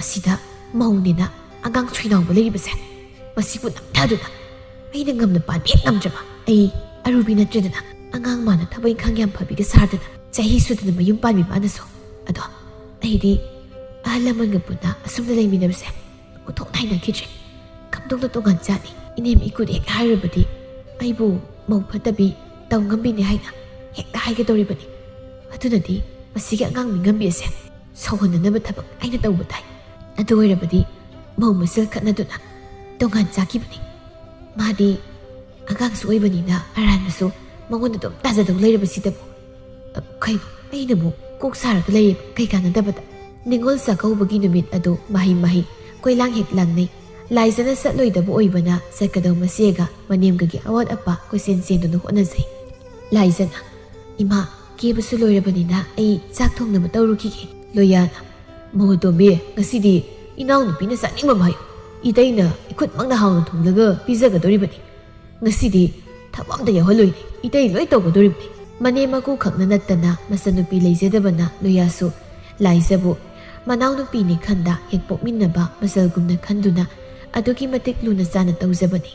ꯑꯁꯤꯗ ꯃꯧꯅꯦꯅ ꯑꯉꯥꯡ ꯁꯣꯏꯅꯥꯎꯕ ꯂꯩꯔꯤꯕꯁꯦ, ꯃꯁꯤꯕꯨ ꯅꯝꯊꯗꯨꯅ ꯑꯩꯅ ꯉꯝꯅ ꯄꯥꯟꯕ ꯍꯦꯛ ꯉꯝꯗ꯭ꯔꯕ꯫ ꯑꯩ ꯑꯔꯨꯕꯤ ꯅꯠꯇ꯭ꯔꯦꯗꯅ, ꯑꯉꯥꯡ ꯃꯥꯅ ꯊꯕꯛ ꯏꯪꯈꯥꯡ ꯌꯥꯝ ꯐꯕꯤꯒ ꯁꯥꯗꯅ, ꯆꯍꯤ ꯁꯨꯗꯅ ꯃꯌꯨꯝ ꯄꯥꯟꯕꯤ ꯃꯥꯅꯁꯨ꯫ ꯑꯗꯣ ꯑꯩꯗꯤ ꯑꯍꯜ ꯂꯃꯟꯒ ꯄꯨꯟꯅ ꯑꯁꯨꯝꯅ ꯂꯩꯃꯤꯟꯅꯕꯁꯦ ꯑꯣꯟꯊꯣꯛꯅ ꯍꯩꯅꯈꯤꯗ꯭ꯔꯦ꯫ ꯀꯝꯗꯧꯅ ꯇꯣꯉꯥꯟ ꯆꯥꯅꯤ? ꯏꯅꯦꯝ ꯏꯀꯨꯗ ꯍꯦꯛ ꯍꯥꯏꯔꯨꯕꯗꯤ ꯑꯩꯕꯨ ꯃꯧ ꯐꯠꯇꯕꯤ, ꯇꯧ ꯉꯝꯕꯤꯅꯤ ꯍꯥꯏꯅ ꯍꯦꯛꯇ ꯍꯥꯏꯒꯗꯧꯔꯤꯕꯅꯤ꯫ ꯑꯗꯨꯅꯗꯤ ꯃꯁꯤꯒꯤ ꯑꯉꯥꯡ ꯃꯤꯉꯝꯕꯤ ꯑꯁꯦ ꯁꯥꯎꯍꯟꯅꯅꯕ ꯊꯕꯛ ꯑꯩꯅ ꯇꯧꯕ ꯇꯥꯏ꯫ ꯑꯗꯨ ꯑꯣꯏꯔꯕꯗꯤ ꯃꯧ ꯃꯁꯦꯜ ꯈꯠꯅꯗꯨꯅ ꯇꯣꯉꯥꯟ ꯆꯥꯈꯤꯕꯅꯤ꯫ ꯃꯥꯗꯤ ꯑꯉꯥꯡꯁꯨ ꯑꯣꯏꯕꯅꯤꯅ ꯑꯔꯥꯟꯕꯁꯨ ꯃꯉꯣꯟꯗ ꯑꯗꯨꯝ ꯇꯥꯖꯗꯧ ꯂꯩꯔꯕꯁꯤꯗꯕꯨ꯫ ꯑ, ꯀꯩꯅꯣ, ꯑꯩꯅꯕꯨ ꯀꯣꯛ ꯁꯥꯔꯒ ꯂꯩꯔꯤꯕ ꯀꯩ ꯀꯥꯟꯅꯗꯕꯗ? ꯅꯤꯉꯣꯜ ꯆꯥꯛꯀꯧꯕꯒꯤ ꯅꯨꯃꯤꯠ ꯑꯗꯨ ꯃꯍꯩ ꯃꯍꯩ ꯀꯣꯏꯂꯥꯡ ꯍꯦꯛ ꯂꯥꯡꯅꯩ꯫ ꯂꯥꯏꯖꯅ ꯆꯠꯂꯣꯏꯗꯕ ꯑꯣꯏꯕꯅ ꯆꯠꯀꯗꯧ ꯃꯆꯦꯒ ꯃꯅꯦꯝꯒꯒꯤ ꯑꯋꯥꯠ ꯑꯄꯥ ꯀꯣꯏꯆꯦꯟ ꯆꯦꯟꯗꯨꯅ ꯍꯣꯠꯅꯖꯩ꯫ ꯂꯥꯏꯖꯅ, "ꯏꯃꯥ, ꯀꯦꯕꯁꯨ ꯂꯣꯏꯔꯕꯅꯤꯅ ꯑꯩ ꯆꯥꯛ ꯊꯣꯡꯅꯕ ꯇꯧꯔꯨꯈꯤꯒꯦ"꯫ ꯂꯣꯌꯥꯅ, "ꯃꯍꯨꯇꯣꯝꯕꯤ, ꯉꯁꯤꯗꯤ ꯏꯅꯥꯎꯅꯨꯄꯤꯅ ꯆꯥꯅꯤꯡꯕ ꯑꯃ ꯍꯥꯏꯌꯨ꯫ ꯏꯇꯩꯅ ꯏꯈꯨꯠꯃꯛꯅ ꯍꯥꯎꯅ ꯊꯣꯡꯂꯒ ꯄꯤꯖꯒꯗꯧꯔꯤꯕꯅꯤ꯫ ꯉꯁꯤꯗꯤ ꯊꯕꯛ ꯑꯝꯇ ꯌꯥꯎꯍꯜꯂꯣꯏꯅꯦ, ꯏꯇꯩ ꯂꯣꯏ ꯇꯧꯒꯗꯧꯔꯤꯕꯅꯤ"꯫ ꯃꯅꯦꯝ ꯃꯀꯨ ꯈꯛꯅ ꯅꯠꯇꯅ ꯃꯆꯟꯅꯨꯄꯤ ꯂꯩꯖꯗꯕꯅ ꯂꯣꯌꯥꯁꯨ ꯂꯥꯏꯖꯕꯨ ꯃꯅꯥꯎꯅꯨꯄꯤꯅꯤ ꯈꯟꯗ ꯍꯦꯛ ꯄꯣꯛꯃꯤꯟꯅꯕ ꯃꯆꯜꯒꯨꯝꯅ ꯈꯟꯗꯨꯅ ꯑꯗꯨꯛꯀꯤ ꯃꯇꯤꯛ ꯂꯨꯅ ꯆꯥꯅ ꯇꯧꯖꯕꯅꯤ꯫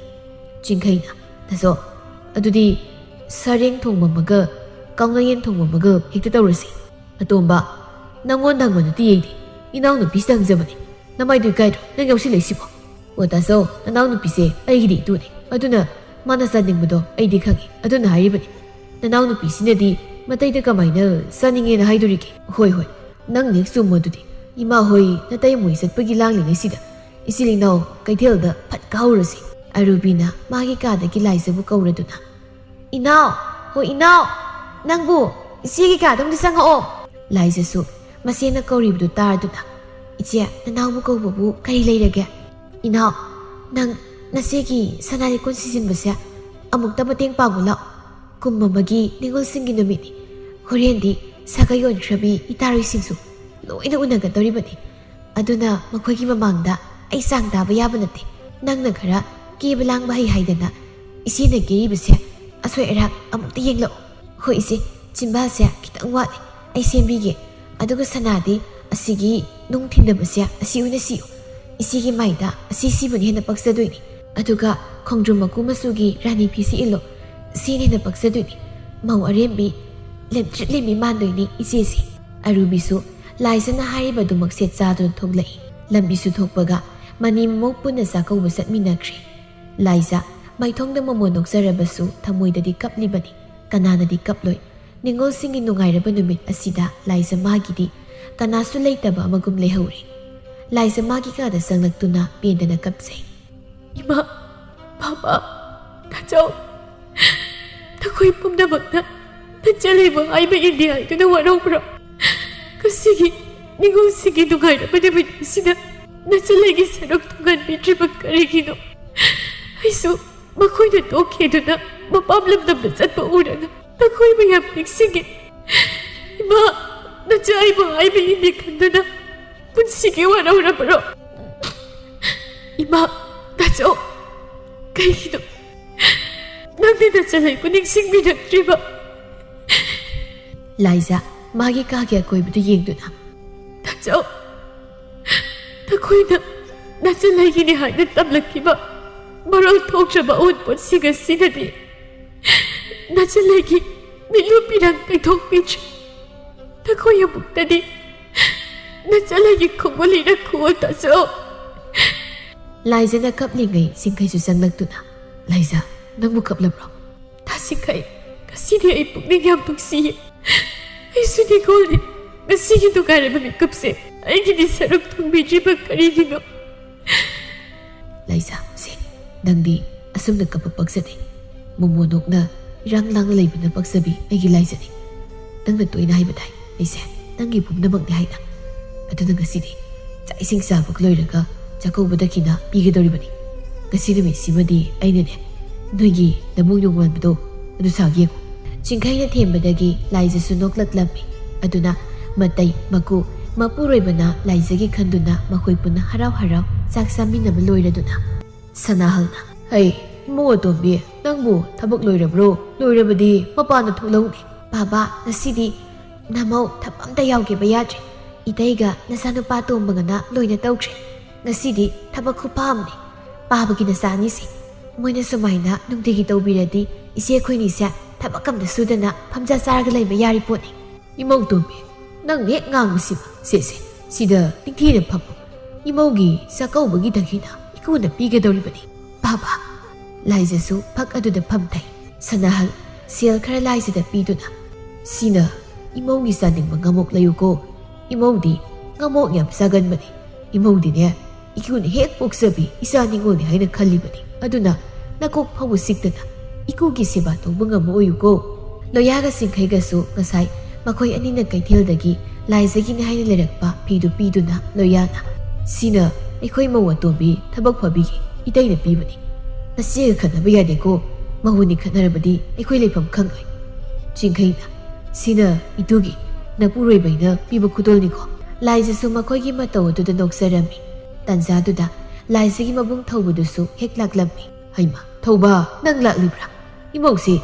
ꯆꯤꯡꯈꯩꯅ, "ꯇꯥꯆꯧ, ꯑꯗꯨꯗꯤ ꯁꯔꯦꯡ ꯊꯣꯡꯕ ꯑꯃꯒ ꯀꯥꯎꯅꯌꯦꯟ ꯊꯣꯡꯕ ꯑꯃꯒ ꯍꯦꯛꯇ ꯇꯧꯔꯁꯤ"꯫ ꯑꯇꯣꯝꯕ, "ꯅꯪꯉꯣꯟꯗ ꯍꯪꯕ ꯅꯠꯇꯦ ꯑꯩꯗꯤ, ꯏꯅꯥꯎꯅꯨꯄꯤꯁꯤꯗ ꯍꯪꯖꯕꯅꯤ꯫ ꯅꯃꯥꯏꯗꯨ ꯏꯀꯥꯏꯗ꯭ꯔꯣ ꯅꯪ ꯌꯥꯎꯁꯤꯜꯂꯛꯏꯁꯤꯕꯣ?" "ꯑꯣ ꯇꯥꯆꯧ, ꯅꯅꯥꯎꯅꯨꯄꯤꯁꯦ ꯑꯩꯒꯤꯗꯤ ꯏꯇꯨꯅꯦ, ꯑꯗꯨꯅ ꯃꯥꯅ ꯆꯥꯅꯤꯡꯕꯗꯣ ꯑꯩꯗꯤ ꯈꯪꯉꯤ, ꯑꯗꯨꯅ ꯍꯥꯏꯔꯤꯕꯅꯤ꯫ ꯅꯅꯥꯎꯅꯨꯄꯤꯁꯤꯅꯗꯤ ꯃꯇꯩꯗ ꯀꯃꯥꯏꯅ ꯆꯥꯅꯤꯡꯉꯦꯅ ꯍꯥꯏꯗꯣꯔꯤꯒꯦ?" "ꯍꯣꯏ ꯍꯣꯏ, ꯅꯪꯅ ꯍꯦꯛ ꯆꯨꯝꯃꯣ ꯑꯗꯨꯗꯤ꯫ ꯏꯃꯥ ꯍꯣꯏ ꯅꯇꯩ ꯃꯣꯏ ꯆꯠꯄꯒꯤ ꯂꯥꯡꯂꯤꯉꯩꯁꯤꯗ ꯏꯆꯤꯜ ꯏꯅꯥꯎ ꯀꯩꯊꯦꯜꯗ ꯐꯠ ꯀꯥꯍꯧꯔꯁꯤ"꯫ ꯑꯔꯨꯕꯤꯅ ꯃꯥꯒꯤ ꯀꯥꯗꯒꯤ ꯂꯥꯏꯖꯕꯨ ꯀꯧꯔꯗꯨꯅ, "ꯏꯅꯥꯎ, ꯍꯣ ꯏꯅꯥꯎ, ꯅꯪꯕꯨ ꯏꯆꯦꯒꯤ ꯀꯥꯗ ꯑꯝꯇ ꯆꯪꯉꯛꯑꯣ"꯫ ꯂꯥꯏꯖꯁꯨ ꯃꯆꯦꯅ ꯀꯧꯔꯤꯕꯗꯨ ꯇꯥꯔꯗꯨꯅ, "ꯏꯆꯦ, ꯅꯅꯥꯎꯕꯨ ꯀꯧꯕꯕꯨ ꯀꯔꯤ ꯂꯩꯔꯒꯦ?" "ꯏꯅꯥꯎ, ꯅꯪ ꯅꯆꯦꯒꯤ ꯁꯅꯥ ꯂꯤꯛꯀꯣꯟ ꯁꯤꯖꯤꯟꯕꯁꯦ ꯑꯃꯨꯛꯇ ꯃꯇꯦꯡ ꯄꯥꯡꯉꯨ ꯂꯥꯛꯑꯣ꯫ ꯀꯨꯝ ꯑꯃꯒꯤ ꯅꯤꯉꯣꯜꯁꯤꯡꯒꯤ ꯅꯨꯃꯤꯠꯅꯤ꯫ ꯍꯣꯔꯦꯟꯗꯤ ꯁꯥꯒꯩ ꯑꯣꯟꯈ꯭ꯔꯕꯤ ꯏꯇꯥꯔꯣꯏꯁꯤꯡꯁꯨ ꯂꯣꯏꯅ ꯎꯅꯒꯗꯧꯔꯤꯕꯅꯤ꯫ ꯑꯗꯨꯅ ꯃꯈꯣꯏꯒꯤ ꯃꯃꯥꯡꯗ ꯑꯩ ꯆꯥꯡ ꯇꯥꯕ ꯌꯥꯕ ꯅꯠꯇꯦ꯫ ꯅꯪꯅ ꯈꯔ ꯀꯦꯕ ꯂꯥꯡꯕ ꯍꯩ ꯍꯥꯏꯗꯅ ꯏꯆꯦꯅ ꯀꯦꯔꯤꯕꯁꯦ ꯑꯁꯣꯏ ꯑꯔꯥꯛ ꯑꯃꯨꯛꯇ ꯌꯦꯡꯂꯛꯑꯣ"꯫ "ꯍꯣꯏ ꯏꯆꯦ, ꯆꯤꯟꯕꯥꯜꯁꯦ ꯈꯤꯇꯪ ꯋꯥꯠꯂꯤ, ꯑꯩ ꯁꯦꯝꯕꯤꯒꯦ꯫ ꯑꯗꯨꯒ ꯁꯅꯥꯗꯤ ꯑꯁꯤꯒꯤ ꯅꯨꯡ ꯊꯤꯟꯗꯕꯁꯦ ꯑꯁꯤ ꯑꯣꯏꯅ ꯁꯤꯌꯨ꯫ ꯏꯆꯦꯒꯤ ꯃꯥꯏꯗ ꯑꯁꯤ ꯁꯤꯕꯅ ꯍꯦꯟꯅ ꯄꯛꯆꯗꯣꯏꯅꯤ꯫ ꯑꯗꯨꯒ ꯈꯣꯡꯗ꯭ꯔꯨꯝ ꯃꯀꯨ ꯃꯆꯨꯒꯤ ꯔꯥꯅꯤ ꯐꯤꯁꯤ ꯏꯜꯂꯣ, ꯁꯤꯅ ꯍꯦꯟꯅ ꯄꯛꯆꯗꯣꯏꯅꯤ꯫ ꯃꯧ ꯑꯔꯦꯝꯕꯤ, ꯂꯦꯝꯇ꯭ꯔꯤꯛ ꯂꯦꯝꯕꯤ ꯃꯥꯟꯗꯣꯏꯅꯤ ꯏꯆꯦꯁꯦ"꯫ ꯑꯔꯨꯕꯤꯁꯨ ꯂꯥꯏꯖꯅ ꯍꯥꯏꯔꯤꯕ ꯑꯗꯨꯃꯛ ꯁꯦꯠ ꯆꯥꯗꯨꯅ ꯊꯣꯛꯂꯛꯏ꯫ ꯂꯝꯕꯤꯁꯨ ꯊꯣꯛꯄꯒ ꯃꯅꯦꯝ ꯃꯃꯧ ꯄꯨꯟꯅ ꯆꯥꯛꯀꯧꯕ ꯆꯠꯃꯤꯟꯅꯈ꯭ꯔꯦ꯫ ꯂꯥꯏꯖ ꯃꯥꯏꯊꯣꯡꯗ ꯃꯃꯣꯟ ꯅꯣꯛꯆꯔꯕꯁꯨ ꯊꯃꯣꯏꯗꯗꯤ ꯀꯞꯂꯤꯕꯅꯤ꯫ ꯀꯅꯥꯅꯗꯤ ꯀꯞꯂꯣꯏ? ꯅꯤꯉꯣꯜꯁꯤꯡꯒꯤ ꯅꯨꯡꯉꯥꯏꯔꯕ ꯅꯨꯃꯤꯠ ꯑꯁꯤꯗ ꯂꯥꯏꯖ ꯃꯥꯒꯤꯗꯤ ꯀꯅꯥꯁꯨ ꯂꯩꯇꯕ ꯑꯃꯒꯨꯝ ꯂꯩꯍꯧꯔꯦ꯫ ꯂꯥꯏꯖ ꯃꯥꯒꯤ ꯀꯥꯗ ꯆꯪꯂꯛꯇꯨꯅ ꯄꯦꯟꯗꯅ ꯀꯞꯆꯩ꯫ "ꯏꯃꯥ, ꯕꯥꯕꯥ, ꯇꯥꯆꯧ, ꯅꯈꯣꯏ ꯄꯨꯝꯅꯃꯛꯅ ꯅꯆꯜ ꯂꯩꯕ ꯍꯥꯏꯕ ꯏꯟꯗꯤꯌꯥ ꯍꯥꯏꯗꯨꯅ ꯋꯥꯔꯧꯕ꯭ꯔꯣ? ꯉꯁꯤꯒꯤ ꯅꯤꯉꯣꯜꯁꯤꯡꯒꯤ ꯅꯨꯡꯉꯥꯏꯔꯕ ꯅꯨꯃꯤꯠ ꯑꯁꯤꯗ ꯅꯆꯜ ꯑꯩꯒꯤ ꯁꯔꯨꯛ ꯊꯨꯡꯍꯟꯕꯤꯗ꯭ꯔꯤꯕ ꯀꯔꯤꯒꯤꯅꯣ? ꯑꯩꯁꯨ ꯃꯈꯣꯏꯅ ꯇꯣꯛꯈꯤꯗꯨꯅ ꯃꯄꯥꯝ ꯂꯝꯗꯝꯗ ꯆꯠꯄ ꯎꯔꯒ ꯅꯈꯣꯏꯕꯨ ꯌꯥꯝ ꯅꯤꯡꯁꯤꯡꯉꯤ꯫ ꯏꯃꯥ, ꯅꯆꯥ ꯑꯩꯕꯨ ꯍꯥꯏꯕ ꯏꯟꯗꯦ ꯈꯟꯗꯨꯅ ꯄꯨꯟꯁꯤꯒꯤ ꯋꯥꯔꯧꯔꯕꯔꯣ? ꯏꯃꯥ, ꯇꯥꯆꯧ, ꯀꯩꯒꯤꯅꯣ ꯅꯪꯗꯤ ꯅꯆꯜ ꯑꯩꯕꯨ ꯅꯤꯡꯁꯤꯡꯕꯤꯔꯛꯇ꯭ꯔꯤꯕ? ꯂꯥꯏꯖꯥ, ꯃꯥꯒꯤ ꯀꯥꯒꯤ ꯑꯀꯣꯏꯕꯗꯨ ꯌꯦꯡꯗꯨꯅ, ꯇꯥꯆꯧ, ꯅꯈꯣꯏꯅ ꯅꯆꯜ ꯑꯩꯒꯤꯅꯤ ꯍꯥꯏꯅ ꯇꯝꯂꯛꯈꯤꯕ ꯃꯔꯣꯜ ꯊꯣꯛꯇ꯭ꯔꯕ ꯑꯑꯣꯟꯄꯣꯠꯁꯤꯡ ꯑꯁꯤꯅꯗꯤ ꯅꯆꯜ ꯑꯩꯒꯤ ꯃꯤꯠꯂꯨ ꯄꯤꯔꯪ ꯀꯩꯊꯣꯛꯄꯤꯗ꯭ꯔꯤ꯫ ꯅꯈꯣꯏ ꯑꯃꯨꯛꯇꯗꯤ ꯅꯆꯜ ꯑꯩꯒꯤ ꯈꯣꯡꯒꯨꯜ ꯏꯔꯛ ꯈꯨꯑꯣ, ꯇꯥꯆꯧ꯫ ꯂꯥꯏꯖꯥꯅ ꯀꯞꯂꯤꯉꯩ ꯆꯤꯡꯈꯩꯁꯨ ꯆꯪꯂꯛꯇꯨꯅ, "ꯂꯥꯏꯖꯥ, ꯅꯪꯕꯨ ꯀꯞꯂꯕ꯭ꯔꯣ?" ꯇꯥ ꯆꯤꯡꯈꯩ, ꯉꯁꯤꯗꯤ ꯑꯩ ꯄꯨꯛꯅꯤꯡ ꯌꯥꯝ ꯅꯨꯡꯁꯤꯌꯦ꯫ ꯑꯩꯁꯨ ꯅꯤꯡꯉꯣꯜꯅꯤ꯫ ꯉꯁꯤꯒꯤ ꯅꯨꯡꯉꯥꯏꯔꯕ ꯃꯤꯀꯨꯞꯁꯦ ꯑꯩꯒꯤꯗꯤ ꯁꯔꯨꯛ ꯊꯨꯡꯕꯤꯗ꯭ꯔꯤꯕ ꯀꯔꯤꯒꯤꯅꯣ? ꯂꯥꯏꯖꯥ, ꯁꯦ, ꯅꯪꯗꯤ ꯑꯁꯨꯝꯅ ꯀꯞꯄ ꯄꯛꯆꯗꯦ꯫ ꯃꯣꯃꯣꯟ ꯅꯣꯛꯅ ꯏꯔꯥꯡ ꯂꯥꯡꯅ ꯂꯩꯕꯅ ꯄꯛꯆꯕꯤ ꯑꯩꯒꯤ ꯂꯥꯏꯖꯥꯅꯤ꯫ ꯅꯪꯅ ꯇꯣꯏꯅ ꯍꯥꯏꯕ ꯇꯥꯏ, ꯑꯩꯁꯦ ꯅꯪꯒꯤ ꯄꯨꯝꯅꯃꯛꯅꯤ ꯍꯥꯏꯅ꯫ ꯑꯗꯨꯅ ꯉꯁꯤꯗꯤ ꯆꯥꯛ ꯏꯁꯤꯡ ꯆꯥꯕ ꯂꯣꯏꯔꯒ ꯆꯥꯛꯀꯧꯕ ꯗꯈꯤꯅ ꯄꯤꯒꯗꯧꯔꯤꯕꯅꯤ꯫ ꯉꯁꯤ ꯅꯨꯃꯤꯠꯁꯤꯃꯗꯤ ꯑꯩꯅꯅꯦ, ꯅꯣꯏꯒꯤ ꯂꯃꯨ ꯅꯣꯡꯉꯥꯟꯕꯗꯣ ꯑꯗꯨ ꯁꯥꯒꯦ ꯌꯦꯡꯉꯨ꯫ ꯆꯤꯡꯈꯩꯅ ꯊꯦꯝꯕꯗꯒꯤ ꯂꯥꯏꯖꯥꯁꯨ ꯅꯣꯛꯂꯛꯂꯝꯃꯤ꯫ ꯑꯗꯨꯅ ꯃꯇꯩ, ꯃꯀꯨ, ꯃꯄꯨꯔꯣꯏꯕꯅ ꯂꯥꯏꯖꯥꯒꯤ ꯈꯟꯗꯨꯅ ꯃꯈꯣꯏ ꯄꯨꯟꯅ ꯍꯔꯥꯎ ꯍꯔꯥꯎ ꯆꯥꯛ ꯆꯥꯃꯤꯟꯅꯕ ꯂꯣꯏꯔꯗꯨꯅ, ꯁꯅꯥꯍꯜꯅ, "ꯍꯩ, ꯏꯃꯧ ꯑꯇꯣꯝꯕꯤ, ꯅꯪꯕꯨ ꯊꯕꯛ ꯂꯣꯏꯔꯕ꯭ꯔꯣ? ꯂꯣꯏꯔꯕꯗꯤ ꯃꯄꯥꯟꯗ ꯊꯣꯛꯂꯛꯎꯅꯦ꯫" "ꯕꯥꯕꯥ, ꯉꯁꯤꯗꯤ ꯅꯃꯧ ꯊꯕꯛ ꯑꯝꯇ ꯌꯥꯎꯒꯦꯕ ꯌꯥꯗ꯭ꯔꯦ꯫ ꯏꯇꯩꯒ ꯅꯆꯥꯅꯨꯄꯥ ꯇꯣꯝꯕꯒꯅ ꯂꯣꯏꯅ ꯇꯧꯈ꯭ꯔꯦ꯫ ꯉꯁꯤꯗꯤ ꯊꯕꯛ ꯈꯨꯐ ꯑꯃꯅꯤ꯫ ꯄꯥꯕꯒꯤ ꯅꯆꯥ ꯑꯅꯤꯁꯦ꯫ ꯃꯣꯏꯅ ꯁꯨꯃꯥꯏꯅ ꯅꯨꯡꯇꯤꯒꯤ ꯇꯧꯕꯤꯔꯗꯤ ꯏꯆꯦ ꯑꯩꯈꯣꯏꯅꯤꯁꯦ ꯊꯕꯛ ꯑꯝꯇ ꯁꯨꯗꯅ ꯐꯝꯖ ꯆꯥꯔꯒ ꯂꯩꯕ ꯌꯥꯔꯤ ꯄꯣꯠꯅꯤ꯫" "ꯏꯃꯧ ꯇꯣꯝꯕꯤ, ꯅꯪ ꯍꯦꯛ ꯉꯥꯡꯕꯁꯤꯃ, ꯁꯦ, ꯁꯦ, ꯁꯤꯗ ꯅꯤꯡꯊꯤꯅ ꯐꯝꯃꯨ꯫ ꯏꯃꯧꯒꯤ ꯆꯥꯛꯀꯧꯕꯒꯤ ꯗꯈꯤꯅ ꯏꯀꯨꯅ ꯄꯤꯒꯗꯧꯔꯤꯕꯅꯤ꯫" "ꯕꯥꯕꯥ꯫" ꯂꯥꯏꯖꯥꯁꯨ ꯐꯛ ꯑꯗꯨꯗ ꯐꯝꯊꯩ꯫ ꯁꯅꯥꯍꯜ ꯁꯦꯜ ꯈꯔ ꯂꯥꯏꯖꯥꯗ ꯄꯤꯗꯨꯅ, "ꯁꯤꯅ ꯏꯃꯧꯒꯤ ꯆꯥꯅꯤꯡꯕ ꯉꯥꯃꯣꯛ ꯂꯩꯌꯨꯀꯣ꯫ ꯏꯃꯧꯗꯤ ꯉꯥꯃꯣꯛ ꯌꯥꯝ ꯆꯥꯒꯟꯕꯅꯤ꯫ ꯏꯃꯧꯗꯤꯅꯦ, ꯏꯀꯨꯅ ꯍꯦꯛ ꯄꯣꯛꯆꯕꯤ ꯏꯆꯥ ꯅꯤꯉꯣꯜꯅꯤ ꯍꯥꯏꯅ ꯈꯜꯂꯤꯕꯅꯤ꯫ ꯑꯗꯨꯅ ꯅꯀꯣꯛ ꯐꯥꯎꯕ ꯁꯤꯛꯇꯅ ꯏꯀꯨꯒꯤ ꯁꯦꯕꯥ ꯇꯧꯕ ꯉꯝꯕ ꯑꯣꯏꯌꯨꯀꯣ꯫ ꯂꯣꯌꯥꯒ ꯁꯤꯡꯈꯩꯒꯁꯨ ꯉꯁꯥꯏ ꯃꯈꯣꯏ ꯑꯅꯤꯅ ꯀꯩꯊꯦꯜꯗꯒꯤ ꯂꯥꯏꯖꯒꯤꯅꯤ ꯍꯥꯏꯅ ꯂꯩꯔꯛꯄ ꯐꯤꯗꯨ ꯄꯤꯗꯨꯅ ꯂꯣꯌꯥꯅ, "ꯁꯤꯅ ꯑꯩꯈꯣꯏ ꯃꯧ ꯑꯇꯣꯝꯕꯤ ꯊꯕꯛ ꯐꯕꯤꯒꯤ ꯏꯇꯩꯅ ꯄꯤꯕꯅꯤ꯫ ꯅꯆꯦꯒ ꯈꯠꯅꯕ ꯌꯥꯗꯦꯀꯣ꯫ ꯃꯧꯅꯤ ꯈꯠꯅꯔꯕꯗꯤ ꯑꯩꯈꯣꯏ ꯂꯩꯐꯝ ꯈꯪꯂꯣꯏ꯫" ꯆꯤꯡꯈꯩꯅ, "ꯁꯤꯅ ꯏꯇꯨꯒꯤ ꯅꯄꯨꯔꯣꯏꯕꯩꯅ ꯄꯤꯕ ꯈꯨꯗꯣꯜꯅꯤꯀꯣ꯫" ꯂꯥꯏꯖꯁꯨ ꯃꯈꯣꯏꯒꯤ ꯃꯇꯧ ꯑꯗꯨꯗ ꯅꯣꯛꯆꯔꯝꯃꯤ꯫ ꯇꯥꯟꯖꯥꯗꯨꯗ ꯂꯥꯏꯖꯒꯤ ꯃꯕꯨꯡ ꯊꯧꯕꯗꯨꯁꯨ ꯍꯦꯛ ꯂꯥꯛꯂꯝꯃꯤ꯫ "ꯍꯩꯃꯥ, ꯊꯧꯕ, ꯅꯪ ꯂꯥꯛꯂꯤꯕ꯭ꯔꯥ? ꯏꯃꯧꯁꯤ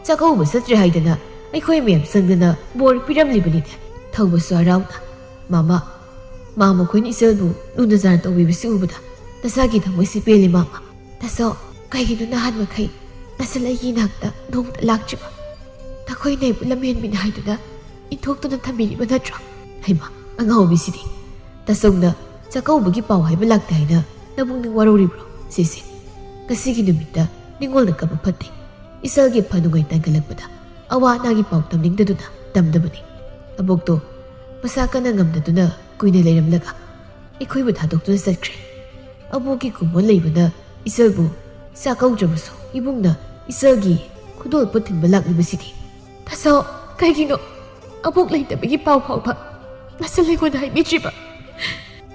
ꯆꯥꯛꯀꯧꯕ ꯆꯠꯇ꯭ꯔꯦ ꯍꯥꯏꯗꯅ ꯑꯩꯈꯣꯏ ꯃꯌꯥꯝ ꯆꯪꯗꯅ ꯕꯣꯔ ꯄꯤꯔꯝꯂꯤꯕꯅꯤꯅꯦ꯫" ꯊꯧꯕꯁꯨ ꯍꯔꯥꯎꯅ, "ꯃꯥꯃ, ꯃꯥ ꯃꯈꯣꯏꯅ ꯏꯆꯜꯕꯨ ꯂꯨꯅ ꯆꯥꯟꯅ ꯇꯧꯕꯤꯕꯁꯤ ꯎꯕꯗ ꯅꯁꯥꯒꯤ ꯊꯃꯣꯏꯁꯤ ꯄꯦꯜꯂꯤ, ꯃꯥꯃ꯫ ꯇꯥꯆꯧ, ꯀꯩꯒꯤꯅꯣ ꯅꯍꯥꯟ ꯃꯈꯩ ꯅꯆꯜ ꯑꯩꯒꯤ ꯏꯅꯥꯛꯇ ꯅꯣꯡꯃꯇ ꯂꯥꯛꯇ꯭ꯔꯤꯕ? ꯅꯈꯣꯏꯅ ꯑꯩꯕꯨ ꯂꯝꯍꯦꯟꯕꯤꯅꯤ ꯍꯥꯏꯗꯨꯅ ꯏꯟꯊꯣꯛꯇꯨꯅ ꯊꯝꯕꯤꯔꯤꯕ ꯅꯠꯇ꯭ꯔꯣ?" "ꯍꯩꯃꯥ, ꯑꯉꯥꯎꯕꯤꯁꯤꯗꯤ! ꯇꯥꯆꯧꯅ ꯆꯥꯛꯀꯧꯕꯒꯤ ꯄꯥꯎ ꯍꯥꯏꯕ ꯂꯥꯛꯇꯦ ꯍꯥꯏꯅ ꯅꯕꯨꯛꯅꯤꯡ ꯋꯥꯔꯧꯔꯤꯕ꯭ꯔꯣ? ꯁꯤꯁꯦ, ꯉꯁꯤꯒꯤ ꯅꯨꯃꯤꯠꯇ ꯅꯤꯡꯉꯣꯜꯅ ꯀꯞꯄ ꯐꯠꯇꯦ꯫ ꯏꯆꯜꯒꯤ ꯐ ꯅꯨꯡꯉꯥꯏ ꯇꯥꯟꯒꯠꯂꯛꯄꯗ ꯑꯋꯥ ꯑꯅꯥꯒꯤ ꯄꯥꯎ ꯇꯝꯅꯤꯡꯗꯗꯨꯅ ꯇꯝꯗꯕꯅꯤ꯫" ꯑꯕꯣꯛꯇꯣ ꯃꯁꯥ ꯀꯟꯅ ꯉꯝꯗꯗꯨꯅ ꯀꯨꯏꯅ ꯂꯩꯔꯝꯂꯒ, ꯑꯩꯈꯣꯏꯕꯨ ꯊꯥꯗꯣꯛꯇꯨꯅ ꯆꯠꯈ꯭ꯔꯦ꯫ ꯑꯕꯣꯛꯀꯤ ꯀꯨꯝꯑꯣꯟ ꯂꯩꯕꯅ ꯏꯆꯜꯕꯨ ꯆꯥꯛꯀꯧꯗ꯭ꯔꯕꯁꯨ ꯏꯕꯨꯡꯅ ꯏꯆꯜꯒꯤ ꯈꯨꯗꯣꯜ ꯄꯣꯠ ꯊꯤꯟꯕ ꯂꯥꯛꯂꯤꯕꯁꯤꯗꯤ꯫ "ꯇꯥꯆꯧ, ꯀꯩꯒꯤꯅꯣ ꯑꯕꯣꯛ ꯂꯩꯇꯕꯒꯤ ꯄꯥꯎ ꯐꯥꯎꯕ ꯅꯆꯜ ꯑꯩꯉꯣꯟꯗ ꯍꯥꯏꯕꯤꯗ꯭ꯔꯤꯕ?"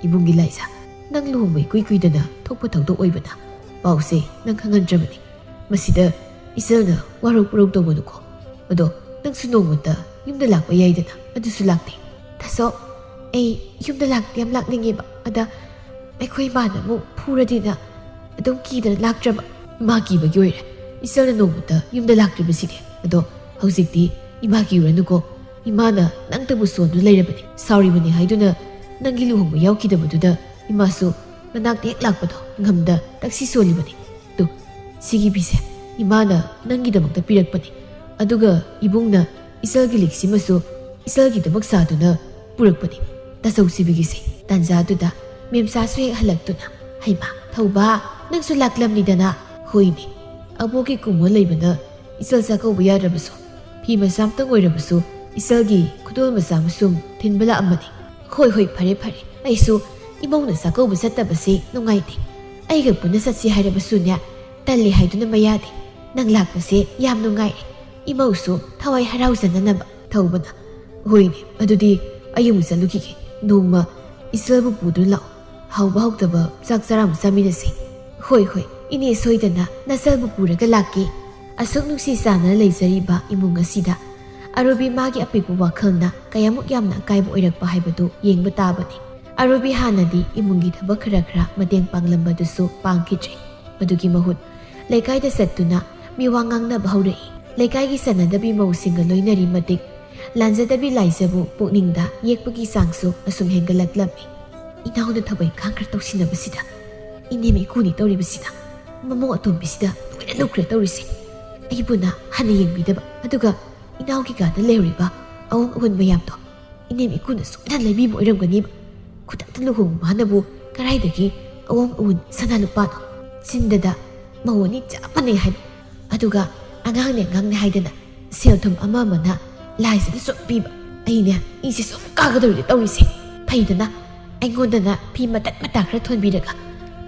"ꯏꯕꯨꯡꯒꯤ ꯂꯥꯏꯖ, ꯅꯪ ꯂꯨꯍꯣꯡꯕ ꯏꯀꯨꯏ ꯀꯨꯏꯗꯅ ꯊꯣꯛꯄ ꯊꯧꯗꯣꯛ ꯑꯣꯏꯕꯅ ꯄꯥꯎꯁꯦ ꯅꯪ ꯈꯪꯍꯟꯗ꯭ꯔꯕꯅꯤ꯫ ꯃꯁꯤꯗ ꯏꯆꯜꯅ ꯋꯥꯔꯧ ꯄꯨꯔꯧ ꯇꯧꯒꯅꯨꯀꯣ꯫ ꯑꯗꯣ ꯅꯪꯁꯨ ꯅꯣꯡꯃꯇ ꯌꯨꯝꯗ ꯂꯥꯛꯄ ꯌꯥꯏꯗꯅ, ꯑꯗꯨꯁꯨ ꯂꯥꯛꯇꯦ꯫" "ꯇꯥꯆꯧ, ꯑꯩ ꯌꯨꯝꯗ ꯂꯥꯛꯇꯤ ꯌꯥꯝ ꯂꯥꯛꯅꯤꯡꯉꯦꯕ, ꯑꯗ ꯑꯩꯈꯣꯏ ꯏꯃꯥꯅ ꯑꯃꯨꯛ ꯐꯨꯔꯗꯤꯅ ꯑꯗꯨꯝ ꯀꯤꯗꯅ ꯂꯥꯛꯇ꯭ꯔꯕ꯫" "ꯏꯃꯥ ꯀꯤꯕꯒꯤ ꯑꯣꯏꯔꯦ ꯏꯆꯜꯅ ꯅꯣꯡꯃꯇ ꯌꯨꯝꯗ ꯂꯥꯛꯇ꯭ꯔꯤꯕꯁꯤꯗꯤ꯫ ꯑꯗꯣ ꯍꯧꯖꯤꯛꯇꯤ ꯏꯃꯥ ꯀꯤꯔꯨꯔꯅꯨꯀꯣ꯫ ꯏꯃꯥꯅ ꯅꯪꯇꯕꯨ ꯁꯣꯟꯗꯨꯅ ꯂꯩꯔꯕꯅꯤ꯫ ꯁꯥꯎꯔꯤꯕꯅꯤ ꯍꯥꯏꯗꯨꯅ ꯅꯪꯒꯤ ꯂꯨꯍꯣꯡꯕ ꯌꯥꯎꯈꯤꯗꯕꯗꯨꯗ ꯏꯃꯥꯁꯨ ꯅꯅꯥꯛꯇ ꯍꯦꯛ ꯂꯥꯛꯄꯗꯣ ꯉꯝꯗ ꯇꯛꯁꯤ ꯁꯣꯜꯂꯤꯕꯅꯤ꯫ ꯇꯨ, ꯁꯤꯒꯤ ꯐꯤꯁꯦ ꯏꯃꯥꯅ ꯅꯪꯒꯤꯗꯃꯛꯇ ꯄꯤꯔꯛꯄꯅꯤ꯫ ꯑꯗꯨꯒ ꯏꯕꯨꯡꯅ ꯏꯆꯜꯒꯤ ꯂꯤꯛꯁꯤꯃꯁꯨ ꯏꯆꯜꯒꯤꯗꯃꯛ ꯁꯥꯗꯨꯅ ꯄꯨꯔꯛꯄꯅꯤ꯫ ꯇꯥꯆꯧ ꯁꯤꯕꯤꯒꯤꯁꯦ꯫" ꯇꯥꯟꯖꯥꯗꯨꯗ ꯃꯦꯝꯆꯥꯁꯨ ꯍꯦꯛ ꯍꯜꯂꯛꯇꯨꯅ, "ꯍꯩꯃꯥ, ꯊꯧꯕ, ꯅꯪꯁꯨ ꯂꯥꯛꯂꯝꯂꯤꯗꯅ?" "ꯍꯣꯏꯅꯦ, ꯑꯕꯣꯛꯀꯤ ꯀꯨꯝꯑꯣꯟ ꯂꯩꯕꯅ ꯏꯆꯜ ꯆꯥꯛꯀꯧꯕ ꯌꯥꯗ꯭ꯔꯕꯁꯨ, ꯐꯤ ꯃꯆꯥ ꯑꯝꯇꯪ ꯑꯣꯏꯔꯕꯁꯨ ꯏꯆꯜꯒꯤ ꯈꯨꯗꯣꯜ ꯃꯆꯥ ꯃꯁꯨꯝ ꯊꯤꯟꯕ ꯂꯥꯛꯑꯝꯕꯅꯤ꯫" "ꯍꯣꯏ, ꯍꯣꯏ, ꯐꯔꯦ, ꯐꯔꯦ꯫ ꯑꯩꯁꯨ ꯏꯃꯧꯅ ꯆꯥꯛꯀꯧꯕ ꯆꯠꯇꯕꯁꯦ ꯅꯨꯡꯉꯥꯏꯇꯦ꯫ ꯑꯩꯒ ꯄꯨꯟꯅ ꯆꯠꯁꯤ ꯍꯥꯏꯔꯕꯁꯨꯅꯦ, "ꯇꯜꯂꯤ ꯍꯥꯏꯗꯨꯅ ꯃꯌꯥꯗꯤ꯫ ꯅꯪ ꯂꯥꯛꯄꯁꯦ ꯌꯥꯝ ꯅꯨꯡꯉꯥꯏꯔꯦ꯫ ꯏꯃꯧꯁꯨ ꯊꯋꯥꯏ ꯍꯔꯥꯎꯖꯅꯅꯕ ꯊꯧꯕꯅ꯫" "ꯍꯣꯏꯅꯦ, ꯑꯗꯨꯗꯤ ꯑꯩ ꯑꯃꯨꯛ ꯆꯠꯂꯨꯈꯤꯒꯦ꯫ ꯅꯣꯡꯃ ꯏꯆꯜꯕꯨ ꯄꯨꯗꯨꯅ ꯂꯥꯛꯑꯣ꯫ ꯍꯥꯎꯕ ꯍꯥꯎꯇꯕ ꯆꯥꯛ ꯆꯔꯥ ꯑꯃ ꯆꯥꯃꯤꯟꯅꯁꯤ꯫" "ꯍꯣꯏ, ꯍꯣꯏ, ꯏꯅꯦ ꯁꯣꯏꯗꯅ ꯅꯆꯜꯕꯨ ꯄꯨꯔꯒ ꯂꯥꯛꯀꯦ꯫" ꯑꯁꯨꯛ ꯅꯨꯡꯁꯤ ꯆꯥꯟꯅꯅ ꯂꯩꯖꯔꯤꯕ ꯏꯃꯨꯡ ꯑꯁꯤꯗ ꯑꯔꯨꯕꯤ ꯃꯥꯒꯤ ꯑꯄꯤꯛꯄ ꯋꯥꯈꯜꯅ ꯀꯌꯥꯃꯨꯛ ꯌꯥꯝꯅ ꯑꯀꯥꯏꯕ ꯑꯣꯏꯔꯛꯄ ꯍꯥꯏꯕꯗꯨ ꯌꯦꯡꯕ ꯇꯥꯕꯅꯤ꯫ ꯑꯔꯨꯕꯤ ꯍꯥꯟꯅꯗꯤ ꯏꯃꯨꯡꯒꯤ ꯊꯕꯛ ꯈꯔ ꯈꯔ ꯃꯇꯦꯡ ꯄꯥꯡꯂꯝꯕꯗꯨꯁꯨ ꯄꯥꯡꯈꯤꯗ꯭ꯔꯦ꯫ ꯃꯗꯨꯒꯤ ꯃꯍꯨꯠ ꯂꯩꯀꯥꯏꯗ ꯆꯠꯇꯨꯅ ꯃꯤꯋꯥ ꯉꯥꯡꯅꯕ ꯍꯧꯔꯛꯏ꯫ ꯂꯩꯀꯥꯏꯒꯤ ꯆꯠꯅꯗꯕꯤ ꯃꯧꯁꯤꯡꯒ ꯂꯣꯏꯅꯔꯤ ꯃꯇꯤꯛ ꯂꯥꯟꯖꯗꯕꯤ ꯂꯥꯏꯖꯕꯨ ꯄꯨꯛꯅꯤꯡꯗ ꯌꯦꯛꯄꯒꯤ ꯆꯥꯡꯁꯨ ꯑꯁꯨꯝ ꯍꯦꯟꯒꯠꯂꯛꯂꯝꯃꯤ꯫ "ꯏꯅꯥꯎꯅ ꯊꯕꯛ ꯏꯪꯈꯥꯡ ꯈꯔ ꯇꯧꯁꯤꯟꯅꯕꯁꯤꯗ, ꯏꯅꯦꯝ ꯏꯀꯨꯅꯤ ꯇꯧꯔꯤꯕꯁꯤꯗ, ꯃꯃꯧ ꯑꯇꯣꯝꯕꯤꯁꯤꯗ ꯂꯣꯏꯅ ꯂꯨꯞꯈ꯭ꯔꯦ ꯇꯧꯔꯤꯁꯦ꯫ ꯑꯩꯕꯨꯅ ꯍꯟꯅ ꯌꯦꯡꯕꯤꯗꯕ, ꯑꯗꯨꯒ ꯏꯅꯥꯎꯒꯤ ꯀꯥꯗ ꯂꯩꯍꯧꯔꯤꯕ ꯑꯑꯣꯡ ꯑꯑꯣꯟ ꯃꯌꯥꯝꯗꯣ ꯏꯅꯦꯝ ꯏꯀꯨꯅ ꯁꯣꯏꯗꯅ ꯂꯩꯕꯤꯕ ꯑꯣꯏꯔꯝꯒꯅꯤꯕ꯫ ꯈꯨꯗꯛꯇ ꯂꯨꯍꯣꯡꯕ ꯃꯥꯅꯕꯨ ꯀꯗꯥꯏꯗꯒꯤ ꯑꯑꯣꯡ ꯑꯑꯣꯟ ꯁꯅꯥ ꯂꯨꯄꯥꯅꯣ? ꯆꯤꯟꯗꯗ ꯃꯧ ꯑꯅꯤ ꯆꯞ ꯃꯥꯟꯅꯩ ꯍꯥꯏꯕ, ꯑꯗꯨꯒ ꯑꯉꯥꯡꯅꯦ ꯑꯉꯥꯡꯅꯦ ꯍꯥꯏꯗꯅ ꯁꯦꯜ ꯊꯨꯝ ꯑꯃ ꯑꯃꯅ ꯂꯥꯏꯁꯤꯗ ꯁꯨꯝ ꯄꯤꯕ꯫ ꯑꯩꯅꯦ ꯏꯁꯦ ꯁꯨꯝ ꯀꯥꯒꯗꯧꯔꯤꯗ ꯇꯧꯔꯤꯁꯦ꯫ ꯐꯩꯗꯅ ꯑꯩꯉꯣꯟꯗꯅ ꯐꯤ ꯃꯇꯠ ꯃꯇꯥ ꯈꯔ ꯊꯣꯟꯕꯤꯔꯒ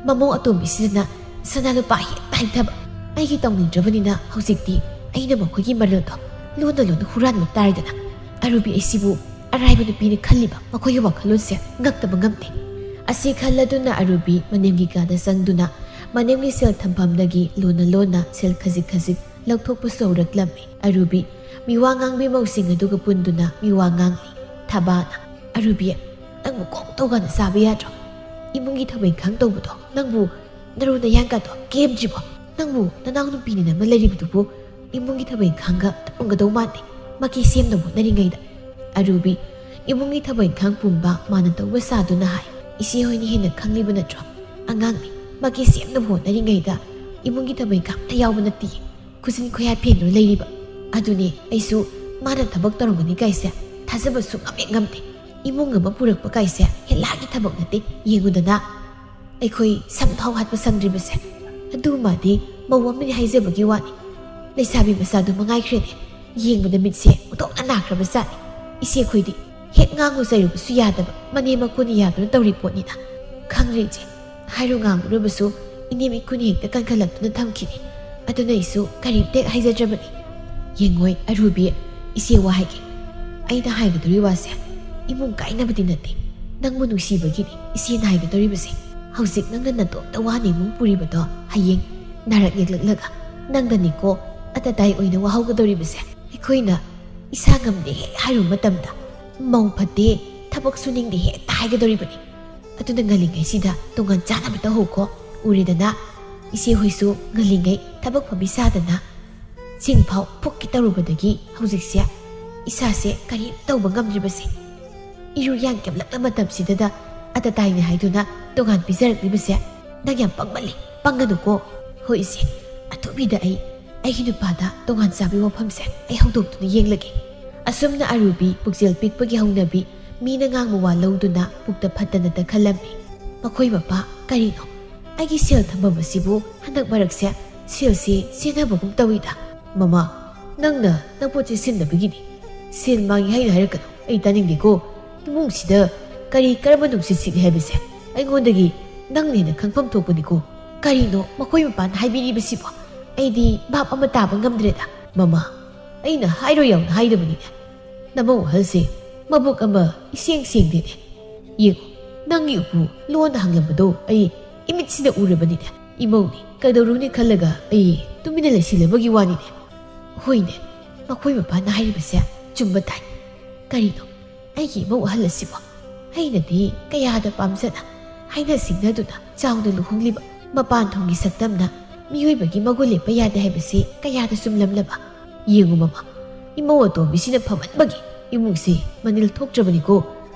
ꯃꯃꯧ ꯑꯇꯣꯝꯕꯤꯁꯤꯗꯅ ꯁꯅꯥ ꯂꯨꯄꯥ ꯍꯦꯛꯇ ꯍꯩꯊꯕ꯫ ꯑꯩꯒꯤ ꯇꯧꯅꯤꯡꯗ꯭ꯔꯕꯅꯤꯅ ꯍꯧꯖꯤꯛꯇꯤ ꯑꯩꯅ ꯃꯈꯣꯏꯒꯤ ꯃꯔꯜꯗꯣ ꯂꯣꯟꯅ ꯂꯣꯟꯅ ꯍꯨꯔꯥꯟꯕ ꯇꯥꯔꯦꯗꯅ꯫ ꯑꯔꯨꯕꯤ ꯑꯩꯁꯤꯕꯨ ꯑꯔꯥꯏꯕ ꯅꯨꯄꯤꯅ ꯈꯜꯂꯤꯕ ꯃꯈꯣꯏꯒꯤ ꯋꯥꯈꯜꯂꯣꯟꯁꯦ ꯉꯛꯇꯕ ꯉꯝꯗꯦ꯫" ꯑꯁꯤ ꯈꯜꯂꯗꯨꯅ ꯑꯔꯨꯕꯤ ꯃꯅꯦꯝꯒꯤ ꯀꯥꯗ ꯆꯪꯗꯨꯅ ꯃꯅꯦꯝꯒꯤ ꯁꯦꯜ ꯊꯝꯐꯝꯗꯒꯤ ꯂꯣꯟꯅ ꯂꯣꯟꯅ ꯁꯦꯜ ꯈꯖꯤꯛ ꯈꯖꯤꯛ ꯂꯧꯊꯣꯛꯄꯁꯨ ꯍꯧꯔꯛꯂꯝꯃꯤ꯫ ꯑꯔꯨꯕꯤ ꯃꯤꯋꯥ ꯉꯥꯡꯕꯤ ꯃꯧꯁꯤꯡ ꯑꯗꯨꯒ ꯄꯨꯟꯗꯨꯅ ꯃꯤꯋꯥ ꯉꯥꯡꯂꯤ꯫ ꯊꯕꯥꯅ, "ꯑꯔꯨꯕꯤ, ꯅꯪꯕꯨ ꯀꯣꯛ ꯇꯧꯒꯥꯟꯗ ꯆꯥꯕ ꯌꯥꯗ꯭ꯔꯣ? ꯏꯃꯨꯡꯒꯤ ꯊꯕꯛ ꯏꯪꯈꯥꯡ ꯇꯧꯕꯗꯣ ꯅꯪꯕꯨ ꯅꯔꯨ ꯅꯌꯥꯡꯒꯗꯣ ꯀꯦꯝꯗ꯭ꯔꯤꯕꯣ? ꯅꯪꯕꯨ ꯅꯅꯥꯎ ꯅꯨꯄꯤꯅꯤꯅ ꯑꯃ ꯂꯩꯔꯤꯕꯗꯨꯕꯨ ꯏꯃꯨꯡꯒꯤ ꯊꯕꯛ ꯏꯪꯈꯥꯡꯒ ꯇꯧꯔꯝꯒꯗꯧ ꯃꯥꯟꯗꯦ꯫ ꯃꯀꯤ ꯁꯦꯝꯅꯕ ꯍꯣꯠꯅꯔꯤꯉꯩꯗ꯫" ꯑꯔꯨꯕꯤ ꯏꯃꯨꯡꯒꯤ ꯊꯕꯛ ꯏꯪꯈꯥꯡ ꯄꯨꯝꯕ ꯃꯥꯅ ꯇꯧꯕ ꯁꯥꯗꯨꯅ ꯍꯥꯏ꯫ "ꯏꯆꯦ ꯍꯣꯏꯅ ꯍꯦꯟꯅ ꯈꯪꯂꯤꯕ ꯅꯠꯇ꯭ꯔꯣ? ꯑꯉꯥꯡꯅꯤ, ꯃꯀꯤ ꯁꯦꯝꯅꯕ ꯍꯣꯠꯅꯔꯤꯉꯩꯗ ꯏꯃꯨꯡꯒꯤ ꯊꯕꯛ ꯏꯪꯈꯥꯡ ꯑꯝꯇ ꯌꯥꯎꯕ ꯅꯠꯇꯦ꯫ ꯈꯨꯖꯤꯟ ꯈꯨꯌꯥ ꯐꯦꯡꯗꯨꯅ ꯂꯩꯔꯤꯕ꯫ ꯑꯗꯨꯅꯦ ꯑꯩꯁꯨ ꯃꯥꯅ ꯊꯕꯛ ꯇꯧꯔꯝꯒꯅꯤ ꯀꯥꯏꯁꯦ ꯊꯥꯖꯕ ꯁꯨꯡꯉꯝ ꯍꯦꯛ ꯉꯝꯗꯦ꯫ ꯏꯃꯨꯡ ꯑꯃ ꯄꯨꯔꯛꯄ ꯀꯥꯏꯁꯦ ꯍꯦꯂꯥꯒꯤ ꯊꯕꯛ ꯅꯠꯇꯦ꯫ ꯌꯦꯡꯉꯨꯗꯅ, ꯑꯩꯈꯣꯏ ꯁꯝ ꯊꯥꯎ ꯍꯥꯠꯄ ꯁꯪꯗ꯭ꯔꯤꯕꯁꯦ꯫ ꯑꯗꯨꯃꯗꯤ ꯃꯧ ꯑꯃꯅꯤ ꯍꯥꯏꯖꯕꯒꯤ ꯋꯥꯅꯤ꯫ ꯂꯩꯁꯥꯕꯤ ꯃꯆꯥꯗꯨ ꯃꯉꯥꯏꯈ꯭ꯔꯦꯅꯦ꯫ ꯌꯦꯡꯕꯗ ꯃꯤꯠꯁꯦ ꯑꯣꯟꯊꯣꯛꯅ ꯅꯥꯈ꯭ꯔꯕ ꯖꯥꯠꯅꯤ꯫ ꯏꯆꯦꯈꯣꯏꯗꯤ ꯍꯦꯛ ꯉꯥꯡꯉꯨ ꯆꯩꯔꯨꯕꯁꯨ ꯌꯥꯗꯕ, ꯃꯅꯦꯝ ꯃꯀꯨꯅ ꯌꯥꯗꯨꯅ ꯇꯧꯔꯤ ꯄꯣꯠꯅꯤꯅ꯫ ꯈꯪꯗ꯭ꯔꯦ ꯏꯆꯦ, ꯍꯥꯏꯔꯨ ꯉꯥꯡꯂꯨꯔꯕꯁꯨ ꯏꯅꯦꯝ ꯏꯀꯨꯅ ꯍꯦꯛꯇ ꯀꯟꯈꯠꯂꯛꯇꯨꯅ ꯊꯝꯈꯤꯅꯤ꯫ ꯑꯗꯨꯅ ꯑꯩꯁꯨ ꯀꯔꯤꯝꯇ ꯍꯦꯛ ꯍꯥꯏꯖꯗ꯭ꯔꯕꯅꯤ꯫ ꯌꯦꯡꯉꯣꯏ ꯑꯔꯨꯕꯤ, ꯏꯆꯦ ꯋꯥ ꯍꯥꯏꯒꯦ꯫ ꯑꯩꯅ ꯍꯥꯏꯒꯗꯧꯔꯤ ꯋꯥꯁꯦ ꯏꯃꯨꯡ ꯀꯥꯏꯅꯕꯗꯤ ꯅꯠꯇꯦ꯫ ꯅꯪꯕꯨ ꯅꯨꯡꯁꯤꯕꯒꯤꯅꯤ ꯏꯆꯦꯅ ꯍꯥꯏꯒꯗꯧꯔꯤꯕꯁꯦ꯫ ꯍꯧꯖꯤꯛ ꯅꯪꯅ ꯅꯇꯣꯝꯇ ꯋꯥꯅ ꯏꯃꯨꯡ ꯄꯨꯔꯤꯕꯗꯣ ꯍꯌꯦꯡ ꯅꯥꯔꯛ ꯌꯦꯛꯂꯛꯂꯒ ꯅꯪꯗꯅꯤꯀꯣ ꯑꯇꯇꯥꯏ ꯑꯣꯏꯅ ꯋꯥꯍꯧꯒꯗꯧꯔꯤꯕꯁꯦ꯫ ꯑꯩꯈꯣꯏꯅ ꯏꯁꯥ ꯉꯝꯗꯦ ꯍꯦꯛ ꯍꯥꯏꯔꯨꯕ ꯃꯇꯝꯗ ꯃꯧ ꯐꯠꯇꯦ, ꯊꯕꯛ ꯁꯨꯅꯤꯡꯗꯦ ꯍꯦꯛꯇ ꯍꯥꯏꯒꯗꯧꯔꯤꯕꯅꯤ꯫ ꯑꯗꯨꯅ ꯉꯜꯂꯤꯉꯩꯁꯤꯗ ꯇꯣꯉꯥꯟ ꯆꯥꯅꯕ ꯇꯧꯍꯧꯀꯣ꯫ ꯎꯔꯦꯗꯅ, ꯏꯆꯦ ꯍꯣꯏꯁꯨ ꯉꯜꯂꯤꯉꯩ ꯊꯕꯛ ꯐꯕꯤ ꯁꯥꯗꯅ ꯁꯤꯡ ꯐꯥꯎ ꯐꯨꯛꯀꯦ ꯇꯧꯔꯨꯕꯗꯒꯤ ꯍꯧꯖꯤꯛꯁꯦ ꯏꯁꯥꯁꯦ ꯀꯔꯤꯝ ꯇꯧꯕ ꯉꯝꯗ꯭ꯔꯤꯕꯁꯦ꯫ ꯏꯔꯨ ꯌꯥꯡ ꯀꯦꯝꯂꯛꯂ ꯃꯇꯝꯁꯤꯗꯗ ꯑꯇꯇꯥꯏꯅꯤ ꯍꯥꯏꯗꯨꯅ ꯇꯣꯉꯥꯟ ꯄꯤꯖꯔꯛꯂꯤꯕꯁꯦ ꯅꯪ ꯌꯥꯝ ꯄꯪꯃꯜꯂꯤ, ꯄꯪꯒꯅꯨꯀꯣ꯫ ꯍꯣꯏ ꯏꯆꯦ, ꯑꯊꯨꯕꯤꯗ ꯑꯩ ꯑꯩꯒꯤ ꯅꯨꯄꯥꯗ ꯇꯣꯉꯥꯟ ꯆꯥꯕꯒꯤ ꯋꯥꯐꯝꯁꯦ ꯑꯩ ꯍꯧꯗꯣꯛꯇꯨꯅ ꯌꯦꯡꯂꯒꯦ꯫ ꯑꯁꯨꯝꯅ ꯑꯔꯨꯕꯤ ꯄꯨꯛꯆꯦꯜ ꯄꯤꯛꯄꯒꯤ ꯍꯧꯅꯕꯤ ꯃꯤꯅ ꯉꯥꯡꯕ ꯋꯥ ꯂꯧꯗꯨꯅ ꯄꯨꯛꯇ ꯐꯠꯇꯅꯇ ꯈꯜꯂꯝꯃꯤ꯫ ꯃꯈꯣꯏ ꯃꯄꯥ ꯀꯔꯤꯅꯣ? ꯑꯩꯒꯤ ꯁꯦꯜ ꯊꯝꯐꯝ ꯑꯁꯤꯕꯨ ꯍꯟꯗꯛ ꯃꯔꯛꯁꯦ ꯁꯦꯜꯁꯤ ꯆꯦꯟꯅꯕꯒꯨꯝ ꯇꯧꯏꯗ꯫ ꯃꯃꯥ, ꯅꯪꯅ ꯅꯄꯣꯠ ꯆꯦꯟꯁꯤꯟꯅꯕꯒꯤꯅꯤ꯫ ꯁꯦꯜ ꯃꯥꯡꯉꯤ ꯍꯥꯏꯅ ꯍꯥꯏꯔꯛꯀꯅꯨ, ꯑꯩ ꯇꯥꯅꯤꯡꯗꯦꯀꯣ꯫ ꯏꯃꯨꯡꯁꯤꯗ ꯀꯔꯤ ꯀꯔꯝꯕ ꯅꯨꯡꯁꯤꯠ ꯁꯤꯠꯂꯤ ꯍꯥꯏꯕꯁꯦ ꯑꯩꯉꯣꯟꯗꯒꯤ ꯅꯪꯅ ꯍꯦꯟꯅ ꯈꯪꯐꯝ ꯊꯣꯛꯄꯅꯤꯀꯣ꯫ ꯀꯔꯤꯅꯣ ꯃꯈꯣꯏ ꯃꯄꯥꯟ ꯍꯥꯏꯕꯤꯔꯤꯕꯁꯤꯕꯣ? ꯑꯩꯗꯤ ꯚꯥꯞ ꯑꯃ ꯇꯥꯕ ꯉꯝꯗ꯭ꯔꯦꯗ꯫ ꯃꯃꯥ, ꯑꯩꯅ ꯍꯥꯏꯔꯣꯏ ꯌꯥꯎꯅ ꯍꯥꯏꯗꯕꯅꯤꯅꯦ꯫ ꯅꯃꯧ ꯑꯍꯜꯁꯦ ꯃꯕꯨꯛ ꯑꯃ ꯏꯁꯦꯡ ꯁꯦꯡꯗꯦꯅꯦ꯫ ꯌꯦꯡꯉꯨ, ꯅꯪꯒꯤ ꯎꯄꯨ ꯂꯣꯟꯅ ꯍꯥꯡꯂꯝꯕꯗꯣ ꯑꯩ ꯏꯃꯤꯠꯁꯤꯗ ꯎꯔꯕꯅꯤꯅꯦ꯫ ꯏꯃꯧꯅꯤ ꯀꯩꯗꯧꯔꯨꯅꯤ ꯈꯜꯂꯒ ꯑꯩ ꯇꯨꯃꯤꯟꯅ ꯂꯩꯁꯤꯜꯂꯕꯒꯤ ꯋꯥꯅꯤꯅꯦ꯫ ꯍꯣꯏꯅꯦ, ꯃꯈꯣꯏ ꯃꯄꯥꯅ ꯍꯥꯏꯔꯤꯕꯁꯦ ꯆꯨꯝꯕ ꯇꯥꯏ꯫ ꯀꯔꯤꯅꯣ ꯑꯩꯒꯤ ꯏꯃꯧ ꯑꯍꯜ ꯑꯁꯤꯕꯨ? ꯑꯩꯅꯗꯤ ꯀꯌꯥꯗ ꯄꯥꯝꯖꯅ ꯍꯥꯏꯅ ꯁꯤꯡꯅꯗꯨꯅ ꯆꯥꯎꯅ ꯂꯨꯍꯣꯡꯂꯤꯕ ꯃꯄꯥꯟ ꯊꯣꯡꯒꯤ ꯁꯛꯇꯝꯅ ꯃꯤꯑꯣꯏꯕꯒꯤ ꯃꯒꯨꯟ ꯂꯦꯞꯄ ꯌꯥꯗꯦ ꯍꯥꯏꯕꯁꯤ ꯀꯌꯥꯗ ꯆꯨꯝꯂꯝꯂꯕ꯫ ꯌꯦꯡꯉꯨ ꯃꯃꯥ, ꯏꯃꯧ ꯑꯇꯣꯝꯕꯤꯁꯤꯅ ꯐꯃꯟꯕꯒꯤ ꯏꯃꯨꯡꯁꯤ ꯃꯅꯤꯜ ꯊꯣꯛꯇ꯭ꯔꯕꯅꯤꯀꯣ꯫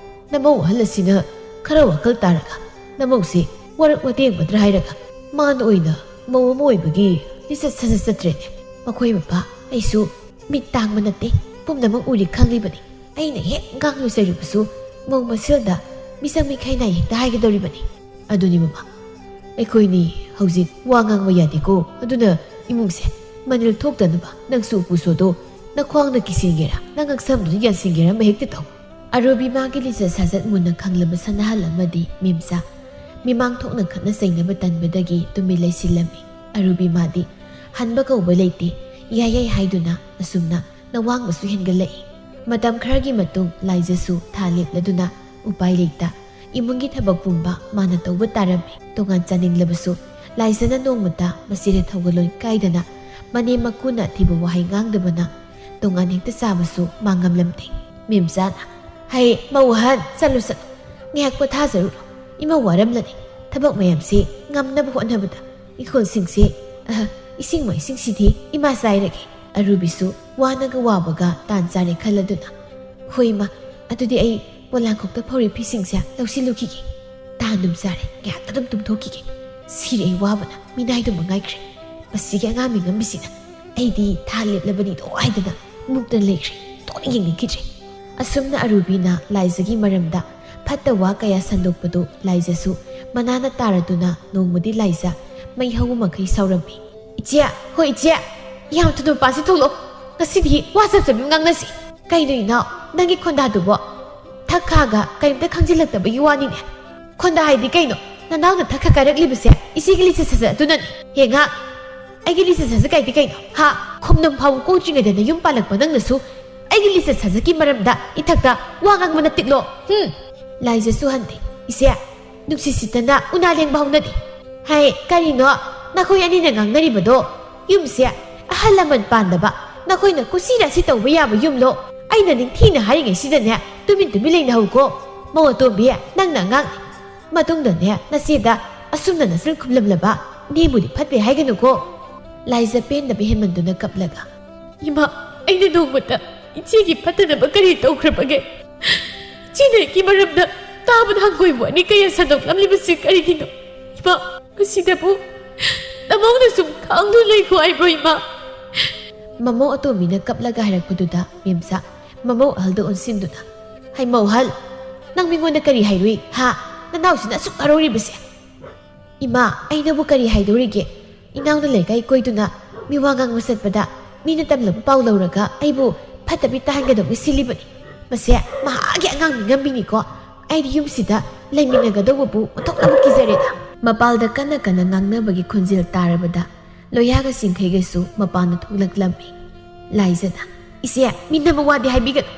ꯅꯃꯧ ꯑꯍꯜ ꯑꯁꯤꯅ ꯈꯔ ꯋꯥꯈꯜ ꯇꯥꯔꯒ ꯅꯃꯧꯁꯤ ꯋꯥꯔꯛ ꯋꯥꯇꯦꯡꯕꯗ꯭ꯔꯥ ꯍꯥꯏꯔꯒ ꯃꯥꯅ ꯑꯣꯏꯅ ꯃꯧ ꯑꯃ ꯑꯣꯏꯕꯒꯤ ꯂꯤꯆꯠ ꯁꯥꯖꯠ ꯆꯠꯇ꯭ꯔꯦꯅꯦ꯫ ꯃꯈꯣꯏ ꯃꯄꯥ ꯑꯩꯁꯨ ꯃꯤꯠ ꯇꯥꯡꯕ ꯅꯠꯇꯦ, ꯄꯨꯝꯅꯃꯛ ꯎꯔꯤ ꯈꯪꯂꯤꯕꯅꯤ꯫ ꯑꯩꯅ ꯍꯦꯛ ꯉꯥꯡꯂꯨꯖꯔꯨꯕꯁꯨ ꯃꯧ ꯃꯁꯦꯜꯗ ꯃꯤꯆꯪ ꯃꯤꯈꯥꯏ ꯅꯥꯏ ꯍꯦꯛꯇ ꯍꯥꯏꯒꯗꯧꯔꯤꯕꯅꯤ꯫ ꯑꯗꯨꯅꯤ ꯃꯃꯥ, ꯑꯩꯈꯣꯏꯅꯤ ꯍꯧꯖꯤꯛ ꯋꯥ ꯉꯥꯡꯕ ꯌꯥꯗꯦꯀꯣ꯫ ꯑꯗꯨꯅ ꯏꯃꯨꯡꯁꯦ ꯃꯅꯤꯜ ꯊꯣꯛꯇꯅꯕ ꯅꯪꯁꯨ ꯎꯄꯨ ꯁꯣꯗꯣ, ꯅꯈ꯭ꯋꯥꯡꯅ ꯀꯤꯁꯤꯟꯒꯦꯔꯥ, ꯅꯉꯛꯁꯝꯗꯨꯅ ꯌꯥꯟꯁꯤꯟꯒꯦꯔꯥ, ꯑꯃ ꯍꯦꯛꯇ ꯇꯧ꯫ ꯑꯔꯣꯕꯤ ꯃꯥꯒꯤ ꯂꯤꯆꯠ ꯁꯥꯖꯠ ꯃꯨꯟꯅ ꯈꯪꯂꯕ ꯁꯅꯥꯍꯜ ꯑꯃꯗꯤ ꯃꯦꯝꯆꯥ ꯃꯤꯃꯥꯡ ꯊꯣꯛꯅ ꯈꯠꯅ ꯆꯩꯅꯕ ꯇꯟꯕꯗꯒꯤ ꯇꯨꯃꯤꯟ ꯂꯩꯁꯤꯜꯂꯝꯃꯤ꯫ ꯑꯔꯨꯕꯤ ꯃꯥꯗꯤ ꯍꯟꯕ ꯀꯧꯕ ꯂꯩꯇꯦ, ꯌꯥꯏ ꯌꯥꯏ ꯍꯥꯏꯗꯨꯅ ꯑꯁꯨꯝꯅ ꯅꯋꯥꯡꯕꯁꯨ ꯍꯦꯟꯒꯠꯂꯛꯏ꯫ ꯃꯇꯝ ꯈꯔꯒꯤ ꯃꯇꯨꯡ ꯂꯥꯏꯖꯁꯨ ꯊꯥ ꯂꯦꯞꯂꯗꯨꯅ ꯎꯄꯥꯏ ꯂꯩꯇ ꯏꯃꯨꯡꯒꯤ ꯊꯕꯛ ꯄꯨꯝꯕ ꯃꯥꯅ ꯇꯧꯕ ꯇꯥꯔꯝꯃꯤ꯫ ꯇꯣꯉꯥꯟ ꯆꯥꯅꯤꯡꯂꯕꯁꯨ ꯂꯥꯏꯖꯅ ꯅꯣꯡꯃꯇ ꯃꯆꯦꯗ ꯊꯧꯒꯜꯂꯣꯟ ꯀꯥꯏꯗꯅ ꯃꯅꯦꯝ ꯃꯀꯨꯅ ꯊꯤꯕ ꯋꯥꯍꯩ ꯉꯥꯡꯗꯕꯅ ꯇꯣꯉꯥꯟ ꯍꯦꯛꯇ ꯆꯥꯕꯁꯨ ꯃꯥ ꯉꯝꯂꯝꯗꯦ꯫ ꯃꯦꯝꯆꯥꯅ, "ꯍꯩ, ꯃꯧ ꯑꯍꯟ, ꯆꯠꯂꯨ ꯆꯠꯂꯨ, ꯉꯥꯏꯍꯥꯛ ꯄꯣꯊꯥꯖꯔꯨꯔꯣ꯫ ꯏꯃꯧ ꯋꯥꯔꯝꯂꯅꯤ꯫ ꯊꯕꯛ ꯃꯌꯥꯝꯁꯤ ꯉꯝꯅꯕ ꯍꯣꯠꯅꯕꯗ ꯏꯪꯈꯣꯜꯁꯤꯡꯁꯤ, ꯑꯍ, ꯏꯁꯤꯡ ꯃꯥꯏꯁꯤꯡꯁꯤꯗꯤ ꯏꯃꯥ ꯆꯥꯏꯔꯒꯦ꯫" ꯑꯔꯨꯕꯤꯁꯨ ꯋꯥꯅꯒ ꯋꯥꯕꯒ ꯇꯥꯟ ꯆꯥꯔꯦ ꯈꯜꯂꯗꯨꯅ, "ꯍꯣꯏ ꯏꯃꯥ, ꯑꯗꯨꯗꯤ ꯑꯩ ꯄꯣꯂꯥꯡꯈꯣꯛꯇ ꯐꯧꯔꯤ ꯐꯤꯁꯤꯡꯁꯦ ꯂꯧꯁꯤꯜꯂꯨꯈꯤꯒꯦ꯫ ꯇꯥꯟ ꯑꯗꯨꯝ ꯆꯥꯔꯦ, ꯉꯥꯏꯍꯥꯛꯇ ꯑꯗꯨꯝ ꯇꯨꯝꯊꯣꯛꯈꯤꯒꯦ꯫ ꯁꯤꯔꯦ ꯑꯩ ꯋꯥꯕꯅ, ꯃꯤꯅꯥꯏꯗꯨ ꯃꯉꯥꯏꯈ꯭ꯔꯦ꯫ ꯃꯁꯤꯒꯤ ꯑꯉꯥꯡ ꯃꯤꯉꯝꯕꯤꯁꯤꯅ ꯑꯩꯗꯤ ꯊꯥ ꯂꯦꯞꯂꯕꯅꯤꯗꯣ ꯍꯥꯏꯗꯅ ꯃꯨꯛꯇ ꯂꯩꯈ꯭ꯔꯦ꯫ ꯇꯣꯛꯅ ꯌꯦꯡꯅꯤꯡꯈꯤꯗ꯭ꯔꯦ꯫" ꯑꯁꯨꯝꯅ ꯑꯔꯨꯕꯤꯅ ꯂꯥꯏꯖꯒꯤ ꯃꯔꯝꯗ ꯐꯠꯇ ꯋꯥ ꯀꯌꯥ ꯁꯟꯗꯣꯛꯄꯗꯨ ꯂꯥꯏꯖꯁꯨ ꯃꯅꯥꯅ ꯇꯥꯔꯗꯨꯅ ꯅꯣꯡꯃꯗꯤ ꯂꯥꯏꯖ ꯃꯩ ꯍꯧꯕ ꯃꯈꯩ ꯁꯥꯎꯔꯝꯃꯤ꯫ "ꯏꯆꯦ, ꯍꯣꯏ ꯏꯆꯦ, ꯏꯌꯥꯝꯊꯨ ꯅꯨꯄꯥꯁꯤ ꯊꯣꯛꯂꯛꯑꯣ꯫ ꯉꯁꯤꯗꯤ ꯋꯥ ꯆꯠꯆꯕꯤ ꯉꯥꯡꯅꯁꯤ꯫ ꯀꯩꯅꯣ ꯏꯅꯥꯎ, ꯅꯪꯒꯤ ꯈꯣꯟꯗꯥꯗꯨꯕꯣ? ꯊꯛ ꯈꯥꯒ ꯀꯔꯤꯝꯇ ꯈꯪꯖꯤꯜꯂꯛꯇꯕꯒꯤ ꯋꯥꯅꯤꯅꯦ꯫" "ꯈꯣꯟꯗꯥ ꯍꯥꯏꯗꯤ ꯀꯩꯅꯣ? ꯅꯅꯥꯎꯅ ꯊꯛ ꯈꯥ ꯀꯥꯏꯔꯛꯂꯤꯕꯁꯦ ꯏꯆꯦꯒꯤ ꯂꯤꯆꯠ ꯁꯥꯖꯠ ꯑꯗꯨꯅꯅꯤ꯫ ꯍꯦ ꯉꯥ, ꯑꯩꯒꯤ ꯂꯤꯆꯠ ꯁꯥꯖꯠ ꯀꯥꯏꯗꯤ ꯀꯩꯅꯣ? ꯍꯥ? ꯈꯣꯝꯅꯝ ꯐꯥꯎ ꯀꯣꯛꯇ꯭ꯔꯤꯉꯩꯗ ꯅꯌꯨꯝ ꯄꯥꯜꯂꯛꯄ ꯅꯪꯅꯁꯨ ꯑꯩꯒꯤ ꯂꯤꯆꯠ ꯁꯥꯖꯠꯀꯤ ꯃꯔꯝꯗ ꯏꯊꯛꯇ ꯋꯥ ꯉꯥꯡꯕ ꯅꯠꯇꯤꯛꯂꯣ꯫ ꯍꯨꯝ!" ꯂꯥꯏꯖꯁꯨ ꯍꯟꯗꯦ꯫ "ꯏꯆꯦ, ꯅꯨꯡꯁꯤ ꯁꯤꯠꯇꯅ ꯎꯅꯥ ꯂꯦꯡꯕ ꯍꯧꯅꯗꯦ꯫" "ꯍꯥꯏ, ꯀꯔꯤꯅꯣ ꯅꯈꯣꯏ ꯑꯅꯤꯅ ꯉꯥꯡꯅꯔꯤꯕꯗꯣ? ꯌꯨꯝꯁꯦ ꯑꯍꯜ ꯂꯃꯟ ꯄꯥꯟꯗꯕ ꯅꯈꯣꯏꯅ ꯀꯨꯁꯤ ꯔꯥꯁꯤ ꯇꯧꯕ ꯌꯥꯕ ꯌꯨꯝꯂꯣ? ꯑꯩꯅ ꯅꯤꯡꯊꯤꯅ ꯍꯥꯏꯔꯤꯉꯩꯁꯤꯗꯅꯦ ꯇꯨꯃꯤꯟ ꯇꯨꯃꯤꯟ ꯂꯩꯅꯍꯧꯀꯣ꯫ ꯃꯧ ꯑꯇꯣꯝꯕꯤ, ꯅꯪꯅ ꯑꯉꯥꯡꯅꯤ꯫ ꯃꯇꯨꯡꯗꯅꯦ ꯅꯆꯦꯗ ꯑꯁꯨꯝꯅ ꯅꯆꯤꯟ ꯈꯨꯝꯂꯝꯂꯕ ꯏꯅꯦꯕꯨꯗꯤ ꯐꯠꯇꯦ ꯍꯥꯏꯒꯅꯨꯀꯣ꯫" ꯂꯥꯏꯖ ꯄꯦꯟꯗꯕ ꯍꯦꯟꯃꯟꯗꯨꯅ ꯀꯞꯂꯒ, "ꯏꯃꯥ, ꯑꯩꯅ ꯅꯣꯡꯃꯇ ꯏꯆꯦꯒꯤ ꯐꯠꯇꯅꯕ ꯀꯔꯤ ꯇꯧꯈ꯭ꯔꯕꯒꯦ? ꯏꯆꯦꯅ ꯑꯩꯒꯤ ꯃꯔꯝꯗ ꯇꯥꯕꯗ ꯍꯪꯒꯣꯏꯕ ꯋꯥꯅꯤ ꯀꯌꯥ ꯁꯟꯗꯣꯛꯂꯝꯂꯤꯕꯁꯤ ꯀꯔꯤꯒꯤꯅꯣ? ꯏꯃꯥ, ꯃꯁꯤꯗꯕꯨ ꯅꯃꯧꯅ ꯁꯨꯝ ꯈꯥꯡꯗꯨꯅ ꯂꯩꯈꯣ ꯍꯥꯏꯕ꯭ꯔꯣ, ꯏꯃꯥ?" ꯃꯃꯧ ꯑꯇꯣꯝꯕꯤꯅ ꯀꯞꯂꯒ ꯍꯥꯏꯔꯛꯄꯗꯨꯗ ꯃꯦꯝꯆꯥ ꯃꯃꯧ ꯑꯍꯜꯗ ꯑꯣꯟꯁꯤꯟꯗꯨꯅ, "ꯍꯩ ꯃꯧ ꯑꯍꯜ, ꯅꯪ ꯃꯤꯉꯣꯟꯗ ꯀꯔꯤ ꯍꯥꯏꯔꯨꯏ, ꯍꯥ? ꯅꯅꯥꯎꯁꯤꯅ ꯑꯁꯨꯛ ꯍꯔꯥꯎꯔꯤꯕꯁꯦ?" "ꯏꯃꯥ, ꯑꯩꯅꯕꯨ ꯀꯔꯤ ꯍꯥꯏꯗꯧꯔꯤꯒꯦ? ꯏꯅꯥꯎꯅ ꯂꯩꯀꯥꯏ ꯀꯣꯏꯗꯨꯅ ꯃꯤꯋꯥ ꯉꯥꯡꯕ ꯆꯠꯄꯗ ꯃꯤꯅ ꯇꯝꯂꯕ ꯄꯥꯎ ꯂꯧꯔꯒ ꯑꯩꯕꯨ ꯐꯠꯇꯕꯤ ꯇꯥꯍꯟꯒꯗꯧꯕ ꯁꯤꯜꯂꯤꯕꯅꯤ꯫ ꯃꯁꯦ ꯃꯍꯥꯛꯀꯤ ꯑꯉꯥꯡ ꯃꯤꯉꯝꯕꯤꯅꯤꯀꯣ꯫ ꯑꯩꯗꯤ ꯌꯨꯝꯁꯤꯗ ꯂꯩꯃꯤꯟꯅꯒꯗꯧꯕꯕꯨ ꯑꯣꯟꯊꯣꯛꯅꯕꯨ ꯀꯤꯖꯔꯦꯗ꯫ ꯃꯄꯥꯜꯗ ꯀꯟꯅ ꯀꯟꯅ ꯉꯥꯡꯅꯕꯒꯤ ꯈꯣꯟꯖꯦꯜ ꯇꯥꯔꯕꯗ ꯂꯣꯌꯥꯒ ꯁꯤꯡꯈꯩꯒꯁꯨ ꯃꯄꯥꯟꯗ ꯊꯣꯛꯂꯛꯂꯝꯃꯤ꯫ ꯂꯥꯏꯖꯅ, "ꯏꯆꯦ, ꯃꯤꯅꯕ ꯋꯥꯗꯤ ꯍꯥꯏꯕꯤꯒꯅꯨ꯫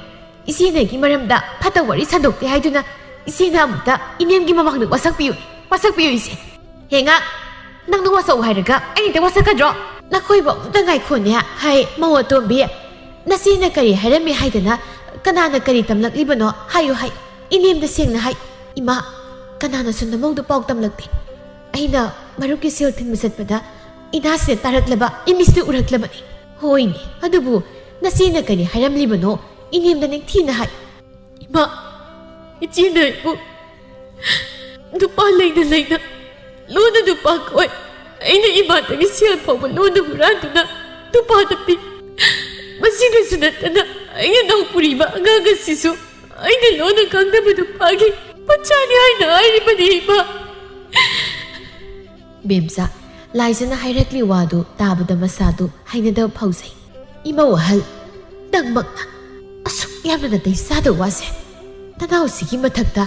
ꯏꯆꯦꯅ ꯑꯩꯒꯤ ꯃꯔꯝꯗ ꯐꯠꯇ ꯋꯥꯔꯤ ꯁꯟꯗꯣꯛꯇꯦ ꯍꯥꯏꯗꯨꯅ ꯏꯆꯦꯅ ꯑꯃꯨꯛꯇ ꯏꯅꯦꯝꯒꯤ ꯃꯃꯥꯡꯗ ꯋꯥꯁꯛꯄꯤꯌꯨ, ꯋꯥꯁꯛꯄꯤꯌꯨ ꯏꯆꯦ꯫ ꯍꯦ ꯉꯥ, ꯅꯪꯅ ꯋꯥꯁꯛꯎ ꯍꯥꯏꯔꯒ ꯑꯩꯅ ꯍꯦꯛꯇ ꯋꯥꯁꯛꯀꯗ꯭ꯔꯣ? ꯅꯈꯣꯏꯕꯨ ꯑꯃꯨꯛꯇ ꯉꯥꯏꯈꯣꯅꯦ꯫ ꯍꯥꯏ, ꯃꯧ ꯑꯇꯣꯝꯕꯤ, ꯅꯆꯦꯅ ꯀꯔꯤ ꯍꯥꯏꯔꯝꯃꯤ ꯍꯥꯏꯗꯅ ꯀꯅꯥꯅ ꯀꯔꯤ ꯇꯝꯂꯛꯂꯤꯕꯅꯣ? ꯍꯥꯏꯌꯨ, ꯍꯥꯏ, ꯏꯅꯦꯝꯗ ꯁꯦꯡꯅ ꯍꯥꯏ꯫ ꯏꯃꯥ, ꯀꯅꯥꯅꯁꯨ ꯅꯃꯧꯗ ꯄꯥꯎ ꯇꯝꯂꯛꯇꯦ꯫ ꯑꯩꯅ ꯃꯔꯨꯞꯀꯤ ꯁꯦꯜ ꯊꯤꯟꯕ ꯆꯠꯄꯗ ꯏꯅꯥꯁꯤꯅ ꯇꯥꯔꯛꯂꯕ, ꯏꯃꯤꯠꯁꯤꯅ ꯎꯔꯛꯂꯕꯅꯤ꯫ ꯍꯣꯏꯅꯦ, ꯑꯗꯨꯕꯨ ꯅꯆꯦꯅ ꯀꯔꯤ ꯍꯥꯏꯔꯝꯂꯤꯕꯅꯣ? ꯏꯅꯦꯝꯗ ꯅꯤꯡꯊꯤꯅ ꯍꯥꯏ꯫" "ꯏꯃꯥ, ꯏꯆꯦꯅ ꯑꯩꯕꯨ ꯅꯨꯄꯥ ꯂꯩꯅ ꯂꯩꯅ ꯂꯣꯟꯅ ꯅꯨꯄꯥ ꯀꯣꯏ꯫ ꯑꯩꯅ ꯏꯃꯥꯗꯒꯤ ꯁꯦꯜ ꯐꯥꯎꯕ ꯂꯣꯟꯅ ꯍꯨꯔꯥꯟꯗꯨꯅ ꯅꯨꯄꯥꯗ ꯄꯤ꯫ ꯃꯁꯤꯗꯁꯨ ꯅꯠꯇꯅ ꯑꯩꯅ ꯅꯧ ꯄꯨꯔꯤꯕ ꯑꯉꯥꯡ ꯑꯁꯤꯁꯨ ꯑꯩꯅ ꯂꯣꯟꯅ ꯈꯪꯗꯕ ꯅꯨꯄꯥꯒꯤ ꯃꯆꯥꯅꯤ ꯍꯥꯏꯅ ꯍꯥꯏꯔꯤꯕꯅꯤ, ꯏꯃꯥ꯫" ꯕꯦꯝꯆꯥ, ꯂꯥꯏꯖꯅ ꯍꯥꯏꯔꯛꯂꯤ ꯋꯥꯗꯨ ꯇꯥꯕꯗ ꯃꯁꯥꯗꯨ ꯍꯩꯅꯗꯕ ꯐꯥꯎꯖꯩ꯫ "ꯏꯃꯧ ꯑꯍꯜ, ꯅꯪꯃꯛꯅ ꯑꯁꯨꯛ ꯌꯥꯝꯅ ꯅꯥꯇꯩ ꯆꯥꯗꯕ ꯋꯥꯁꯦ ꯅꯅꯥꯎꯁꯤꯒꯤ ꯃꯊꯛꯇ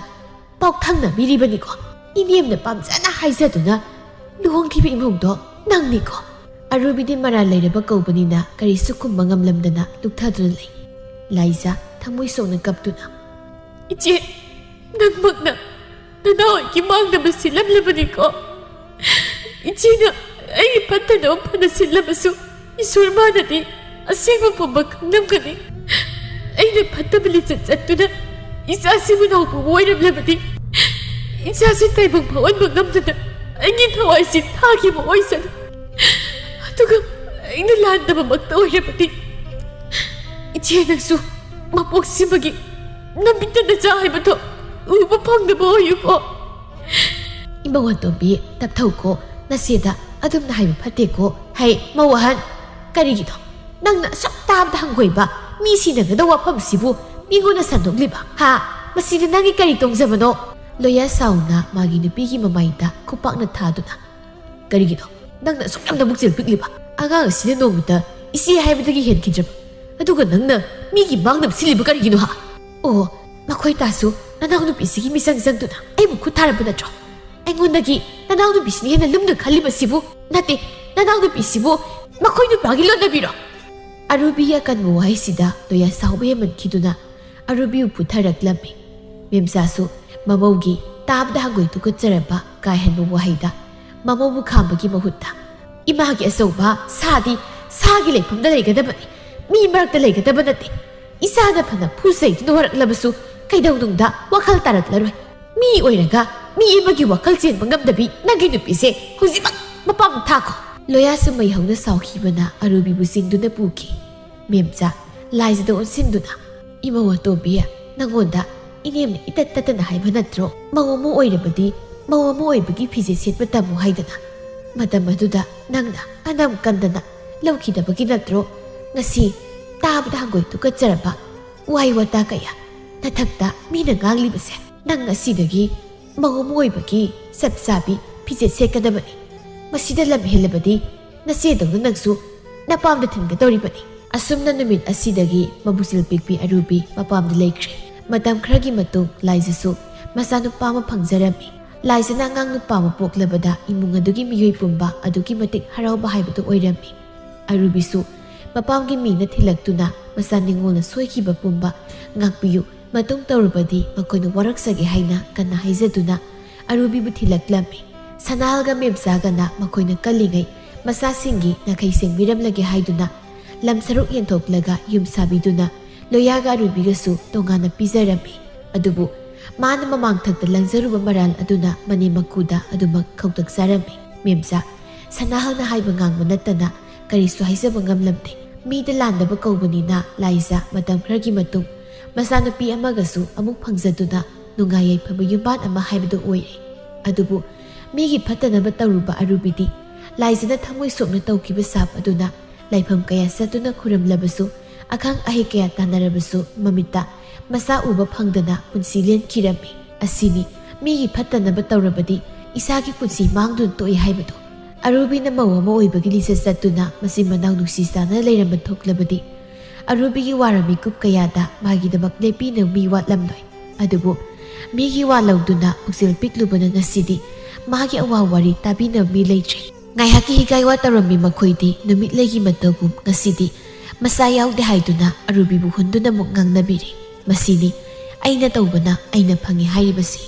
ꯄꯥꯎꯊꯪꯅꯕꯤꯔꯤꯕꯅꯤꯀꯣ꯫ ꯏꯅꯦꯝꯅ ꯄꯥꯝꯖꯅ ꯍꯥꯏꯖꯗꯨꯅ ꯂꯨꯍꯣꯡꯈꯤꯕ ꯏꯃꯧꯗꯣ ꯅꯪꯅꯤꯀꯣ꯫" ꯑꯔꯨꯕꯤꯗꯤ ꯃꯔꯥꯜ ꯂꯩꯔꯕ ꯀꯧꯕꯅꯤꯅ ꯀꯔꯤꯁꯨ ꯈꯨꯝꯕ ꯉꯝꯂꯝꯗꯅ ꯂꯨꯞꯊꯗꯨꯅ ꯂꯩ꯫ ꯂꯥꯏꯖ ꯊꯃꯣꯏ ꯁꯣꯛꯅ ꯀꯞꯇꯨꯅ, "ꯏꯆꯦ, ꯅꯪꯃꯛꯅ ꯅꯅꯥꯎ ꯑꯩꯒꯤ ꯃꯥꯡꯗꯕ ꯁꯤꯜꯂꯝꯂꯕꯅꯤꯀꯣ꯫ ꯏꯆꯦꯅ ꯑꯩꯒꯤ ꯐꯠꯇꯅꯕ ꯐꯅ ꯁꯤꯜꯂꯕꯁꯨ ꯏꯁꯣꯔ ꯃꯥꯅꯗꯤ ꯑꯁꯦꯡꯕ ꯄꯨꯝꯕ ꯈꯪꯂꯝꯒꯅꯤ꯫ ꯑꯩꯅ ꯐꯠꯇꯕ ꯂꯤꯆꯠ ꯆꯠꯇꯨꯅ ꯏꯆꯥꯁꯤꯕꯨ ꯅꯧꯕꯕꯨ ꯑꯣꯏꯔꯝꯂꯕꯗꯤ ꯏꯆꯥꯁꯤ ꯇꯥꯏꯕꯪ ꯐꯥꯎꯍꯟꯕ ꯉꯝꯗꯅ ꯑꯩꯒꯤ ꯊꯋꯥꯏꯁꯤ ꯊꯥꯈꯤꯕ ꯑꯣꯏꯁꯅꯨ꯫ ꯑꯗꯨꯒ ꯑꯩꯅ ꯂꯥꯟꯗꯕꯃꯛꯇ ꯑꯣꯏꯔꯕꯗꯤ ꯏꯆꯦ ꯅꯪꯁꯨ ꯃꯄꯣꯛꯁꯤꯃꯒꯤ ꯅꯨꯃꯤꯠꯇ ꯅꯆꯥ ꯍꯥꯏꯕꯗꯣ ꯎꯕ ꯐꯪꯗꯕ ꯑꯣꯏꯌꯨꯀꯣ꯫" "ꯏꯃꯧ ꯑꯇꯣꯝꯕꯤ, ꯇꯞꯊꯧꯀꯣ, ꯅꯆꯦꯗ ꯑꯗꯨꯝꯅ ꯍꯥꯏꯕ ꯐꯠꯇꯦꯀꯣ꯫" "ꯍꯩ, ꯃꯧ ꯑꯍꯟ, ꯀꯔꯤꯒꯤꯅꯣ ꯅꯪꯅ ꯑꯁꯨꯛ ꯇꯥꯕꯗ ꯍꯪꯒꯣꯏꯕ? ꯃꯤ ꯁꯤꯟꯅꯒꯗꯧꯕ ꯋꯥꯐꯝꯁꯤꯕꯨ ꯃꯤꯉꯣꯟꯗ ꯁꯟꯗꯣꯛꯂꯤꯕ? ꯍꯥ? ꯃꯁꯤꯗ ꯅꯪꯒꯤ ꯀꯔꯤ ꯇꯣꯡꯖꯕꯅꯣ?" ꯂꯣꯌꯥ ꯁꯥꯎꯅ ꯃꯥꯒꯤ ꯅꯨꯄꯤꯒꯤ ꯃꯃꯥꯏꯗ ꯈꯨꯄꯥꯛꯅ ꯊꯥꯗꯨꯅ, "ꯀꯔꯤꯒꯤꯅꯣ ꯅꯪꯅ ꯑꯁꯨꯛ ꯌꯥꯝꯅ ꯄꯨꯛꯆꯦꯜ ꯄꯤꯛꯂꯤꯕ? ꯑꯉꯥꯡ ꯑꯁꯤꯅ ꯅꯣꯡꯃꯇ ꯏꯆꯦ ꯍꯥꯏꯕꯗꯒꯤ ꯍꯦꯟꯈꯤꯗ꯭ꯔꯕ, ꯑꯗꯨꯒ ꯅꯪꯅ ꯃꯤꯒꯤ ꯃꯥꯡꯅꯕ ꯁꯤꯜꯂꯤꯕ ꯀꯔꯤꯒꯤꯅꯣ, ꯍꯥ?" "ꯑꯣ, ꯃꯈꯣꯏ ꯇꯥꯁꯨ ꯅꯅꯥꯎꯅꯨꯄꯤꯁꯤꯒꯤ ꯃꯤꯆꯪ ꯆꯪꯗꯨꯅ ꯑꯩꯕꯨ ꯈꯨꯠ ꯊꯥꯔꯝꯕ ꯅꯠꯇ꯭ꯔꯣ? ꯑꯩꯉꯣꯟꯗꯒꯤ ꯅꯅꯥꯎꯅꯨꯄꯤꯁꯤꯅ ꯍꯦꯟꯅ ꯂꯨꯝꯅ ꯈꯜꯂꯤꯕꯁꯤꯕꯨ? ꯅꯠꯇꯦ, ꯅꯅꯥꯎꯅꯨꯄꯤꯁꯤꯕꯨ ꯃꯈꯣꯏ ꯅꯨꯄꯥꯒꯤ ꯂꯣꯟꯅꯕꯤꯔꯣ? ꯑꯔꯨꯕꯤꯒꯤ ꯑꯀꯟꯕ ꯋꯥꯍꯩꯁꯤꯗ ꯂꯣꯌꯥ ꯁꯥꯎꯕ ꯍꯦꯟꯃꯟꯈꯤꯗꯨꯅ ꯑꯔꯨꯕꯤꯕꯨ ꯐꯨꯊꯔꯛꯂꯝꯃꯤ꯫ ꯃꯦꯝꯆꯥꯁꯨ ꯃꯃꯧꯒꯤ ꯇꯥꯕꯗ ꯍꯪꯒꯣꯏ ꯇꯨꯀꯠꯆꯔꯕ ꯀꯥꯏꯍꯟꯕ ꯋꯥꯍꯩꯗ ꯃꯃꯧꯕꯨ ꯈꯥꯝꯕꯒꯤ ꯃꯍꯨꯠꯇ, "ꯏꯃꯥꯒꯤ ꯑꯆꯧꯕ ꯁꯥꯗꯤ ꯁꯥꯒꯤ ꯂꯩꯐꯝꯗ ꯂꯩꯒꯗꯕꯅꯤ, ꯃꯤ ꯃꯔꯛꯇ ꯂꯩꯒꯗꯕ ꯅꯠꯇꯦ꯫ ꯏꯆꯥꯅ ꯐꯅ ꯐꯨ ꯆꯩꯗꯨꯅ ꯍꯣꯔꯛꯂꯕꯁꯨ ꯀꯩꯗꯧꯅꯨꯡꯗ ꯋꯥꯈꯜ ꯇꯥꯔꯛꯂꯔꯣꯏ꯫ ꯃꯤ ꯑꯣꯏꯔꯒ ꯃꯤ ꯑꯃꯒꯤ ꯋꯥꯈꯜ ꯆꯦꯟꯕ ꯉꯝꯗꯕꯤ ꯅꯪꯒꯤ ꯅꯨꯄꯤꯁꯦ ꯍꯧꯖꯤꯛꯃꯛ ꯃꯄꯥꯝ ꯊꯥꯈꯣ!" ꯂꯣꯌꯥꯁꯨ ꯃꯩ ꯍꯧꯅ ꯁꯥꯎꯈꯤꯕꯅ ꯑꯔꯨꯕꯤꯕꯨ ꯆꯤꯡꯗꯨꯅ ꯄꯨꯈꯤ꯫ ꯃꯦꯝꯆꯥ ꯂꯥꯏꯖꯗ ꯑꯣꯟꯁꯤꯟꯗꯨꯅ, "ꯏꯃꯧ ꯑꯇꯣꯝꯕꯤ, ꯅꯉꯣꯟꯗ ꯏꯅꯦꯝꯅ ꯏꯇꯠ ꯇꯠꯇꯅ ꯍꯥꯏꯕ ꯅꯠꯇ꯭ꯔꯣ? ꯃꯧ ꯑꯃ ꯑꯣꯏꯔꯕꯗꯤ ꯃꯧ ꯑꯃ ꯑꯣꯏꯕꯒꯤ ꯐꯤꯖꯦꯠ ꯁꯦꯠꯄ ꯇꯝꯃꯨ ꯍꯥꯏꯗꯅ꯫ ꯃꯇꯝ ꯑꯗꯨꯗ ꯅꯪꯅ ꯑꯅꯝ ꯀꯟꯗꯅ ꯂꯧꯈꯤꯗꯕꯒꯤ ꯅꯠꯇ꯭ꯔꯣ ꯉꯁꯤ ꯇꯥꯕꯗ ꯍꯪꯒꯣꯏ ꯇꯨꯀꯠꯆꯔꯕ ꯋꯥꯍꯩ ꯋꯥꯇꯥ ꯀꯌꯥ ꯅꯊꯛꯇ ꯃꯤꯅ ꯉꯥꯡꯂꯤꯕꯁꯦ?" ꯅꯪ ꯉꯁꯤꯗꯒꯤ ꯃꯧ ꯑꯃ ꯑꯣꯏꯕꯒꯤ ꯆꯞ ꯆꯥꯕꯤ ꯐꯤꯖꯦꯠ ꯁꯦꯠꯀꯗꯕꯅꯤ꯫ ꯃꯁꯤꯗ ꯂꯝ ꯍꯦꯜꯂꯕꯗꯤ ꯅꯆꯦꯗꯧꯅ ꯅꯪꯁꯨ ꯅꯄꯥꯝꯗ ꯊꯤꯟꯒꯗꯧꯔꯤꯕꯅꯤ꯫ ꯑꯁꯨꯝꯅ ꯅꯨꯃꯤꯠ ꯑꯁꯤꯗꯒꯤ ꯃꯕꯨꯛꯆꯦꯜ ꯄꯤꯛꯄꯤ ꯑꯔꯨꯕꯤ ꯃꯄꯥꯝꯗ ꯂꯩꯈ꯭ꯔꯦ꯫ ꯃꯇꯝ ꯈꯔꯒꯤ ꯃꯇꯨꯡ ꯂꯥꯏꯖꯁꯨ ꯃꯆꯥꯅꯨꯄꯥ ꯑꯃ ꯐꯪꯖꯔꯝꯃꯤ꯫ ꯂꯥꯏꯖꯅ ꯑꯉꯥꯡ ꯅꯨꯄꯥ ꯑꯃ ꯄꯣꯛꯂꯕꯗ ꯏꯃꯨꯡ ꯑꯗꯨꯒꯤ ꯃꯤꯑꯣꯏ ꯄꯨꯝꯕ ꯑꯗꯨꯛꯀꯤ ꯃꯇꯤꯛ ꯍꯔꯥꯎꯕ ꯍꯥꯏꯕꯗꯨ ꯑꯣꯏꯔꯝꯃꯤ꯫ ꯑꯔꯨꯕꯤꯁꯨ ꯃꯄꯥꯝꯒꯤ ꯃꯤꯅ ꯊꯤꯜꯂꯛꯇꯨꯅ ꯃꯆꯥ ꯅꯤꯉꯣꯜꯅ ꯁꯣꯏꯈꯤꯕ ꯄꯨꯝꯕ ꯉꯥꯛꯄꯤꯌꯨ, ꯃꯇꯨꯡ ꯇꯧꯔꯕꯗꯤ ꯃꯈꯣꯏꯅ ꯋꯥꯔꯛꯆꯒꯦ ꯍꯥꯏꯅ ꯀꯟꯅ ꯍꯥꯏꯖꯗꯨꯅ ꯑꯔꯨꯕꯤꯕꯨ ꯊꯤꯜꯂꯛꯂꯝꯃꯤ꯫ ꯁꯅꯥꯍꯜꯒ ꯃꯦꯝꯆꯥꯒꯅ ꯃꯈꯣꯏꯅ ꯀꯜꯂꯤꯉꯩ ꯃꯆꯥꯁꯤꯡꯒꯤ ꯅꯥꯈꯩ ꯁꯦꯡꯕꯤꯔꯝꯂꯒꯦ ꯍꯥꯏꯗꯨꯅ ꯂꯝ ꯁꯔꯨꯛ ꯌꯦꯟꯊꯣꯛꯂꯒ ꯌꯨꯝ ꯁꯥꯕꯤꯗꯨꯅ ꯂꯣꯌꯥꯒ ꯑꯔꯨꯕꯤꯒꯁꯨ ꯇꯣꯉꯥꯟꯅ ꯄꯤꯖꯔꯝꯃꯤ꯫ ꯑꯗꯨꯕꯨ ꯃꯥꯅ ꯃꯃꯥꯡꯊꯛꯇ ꯂꯪꯖꯔꯨꯕ ꯃꯔꯥꯜ ꯑꯗꯨꯅ ꯃꯅꯦꯝ ꯃꯀꯨꯗ ꯑꯗꯨꯃꯛ ꯈꯧꯇꯛ ꯆꯥꯔꯝꯃꯤ꯫ ꯃꯦꯝꯆꯥ ꯁꯅꯥꯍꯜꯅ ꯍꯥꯏꯕ ꯉꯥꯡꯕ ꯅꯠꯇꯅ ꯀꯔꯤꯁꯨ ꯍꯥꯏꯖꯕ ꯉꯝꯂꯝꯗꯦ꯫ ꯃꯤꯗ ꯂꯥꯟꯗꯕ ꯀꯧꯕꯅꯤꯅ ꯂꯥꯏꯖ ꯃꯇꯝ ꯈꯔꯒꯤ ꯃꯇꯨꯡ ꯃꯆꯥꯅꯨꯄꯤ ꯑꯃꯒꯁꯨ ꯑꯃꯨꯛ ꯐꯪꯖꯗꯨꯅ ꯅꯨꯡꯉꯥꯏ ꯌꯥꯏꯐꯕ ꯌꯨꯝꯕꯥꯟ ꯑꯃ ꯍꯥꯏꯕꯗꯨ ꯑꯣꯏꯔꯦ꯫ ꯑꯗꯨꯕꯨ ꯃꯤꯒꯤ ꯐꯠꯇꯅꯕ ꯇꯧꯔꯨꯕ ꯑꯔꯨꯕꯤꯗꯤ ꯂꯥꯏꯖꯅ ꯊꯃꯣꯏ ꯁꯣꯛꯅ ꯇꯧꯈꯤꯕ ꯁꯥꯞ ꯑꯗꯨꯅ ꯂꯥꯏꯐꯝ ꯀꯌꯥ ꯆꯠꯇꯨꯅ ꯈꯨꯔꯨꯝꯂꯕꯁꯨ, ꯑꯈꯪ ꯑꯍꯩ ꯀꯌꯥ ꯇꯥꯟꯅꯔꯕꯁꯨ ꯃꯃꯤꯠꯇ ꯃꯆꯥ ꯎꯕ ꯐꯪꯗꯅ ꯄꯨꯟꯁꯤ ꯂꯦꯟꯈꯤꯔꯝꯃꯤ꯫ ꯑꯁꯤꯅꯤ ꯃꯤꯒꯤ ꯐꯠꯇꯅꯕ ꯇꯧꯔꯕꯗꯤ ꯏꯁꯥꯒꯤ ꯄꯨꯟꯁꯤ ꯃꯥꯡꯗꯨꯅ ꯇꯣꯛꯏ ꯍꯥꯏꯕꯗꯨ꯫ ꯑꯔꯨꯕꯤꯅ ꯃꯧ ꯑꯃ ꯑꯣꯏꯕꯒꯤ ꯂꯤꯆꯠ ꯆꯠꯇꯨꯅ ꯃꯆꯤꯟ ꯃꯅꯥꯎ ꯅꯨꯡꯁꯤ ꯆꯥꯟꯅ ꯂꯩꯔꯝꯕ ꯊꯣꯛꯂꯕꯗꯤ ꯑꯔꯨꯕꯤꯒꯤ ꯋꯥꯔ ꯃꯤꯀꯨꯞ ꯀꯌꯥꯗ ꯃꯥꯒꯤꯗꯃꯛ ꯂꯦꯞꯄꯤꯅꯕ ꯃꯤ ꯋꯥꯠꯂꯝꯂꯣꯏ꯫ ꯑꯗꯨꯕꯨ ꯃꯤꯒꯤ ꯋꯥ ꯂꯧꯗꯨꯅ ꯄꯨꯛꯆꯦꯜ ꯄꯤꯛꯂꯨꯕꯅ ꯉꯁꯤꯗꯤ ꯃꯥꯒꯤ ꯑꯋꯥ ꯋꯥꯔꯤ ꯇꯥꯕꯤꯅꯕ ꯃꯤ ꯂꯩꯇ꯭ꯔꯦ꯫ ꯉꯥꯏꯍꯥꯛꯀꯤ ꯍꯤꯒꯥꯏ ꯋꯥ ꯇꯧꯔꯝꯃꯤ ꯃꯈꯣꯏꯗꯤ ꯅꯨꯃꯤꯠ ꯂꯩꯒꯤ ꯃꯇꯧꯒꯨꯝ ꯉꯁꯤꯗꯤ ꯃꯆꯥ ꯌꯥꯎꯗꯦ ꯍꯥꯏꯗꯨꯅ ꯑꯔꯨꯕꯤꯕꯨ ꯍꯨꯟꯗꯨꯅ ꯑꯃꯨꯛ ꯉꯥꯡꯅꯕꯤꯔꯦ꯫ ꯃꯁꯤꯅꯤ ꯑꯩꯅ ꯇꯧꯕꯅ ꯑꯩꯅ ꯐꯪꯉꯤ ꯍꯥꯏꯔꯤꯕꯁꯤ꯫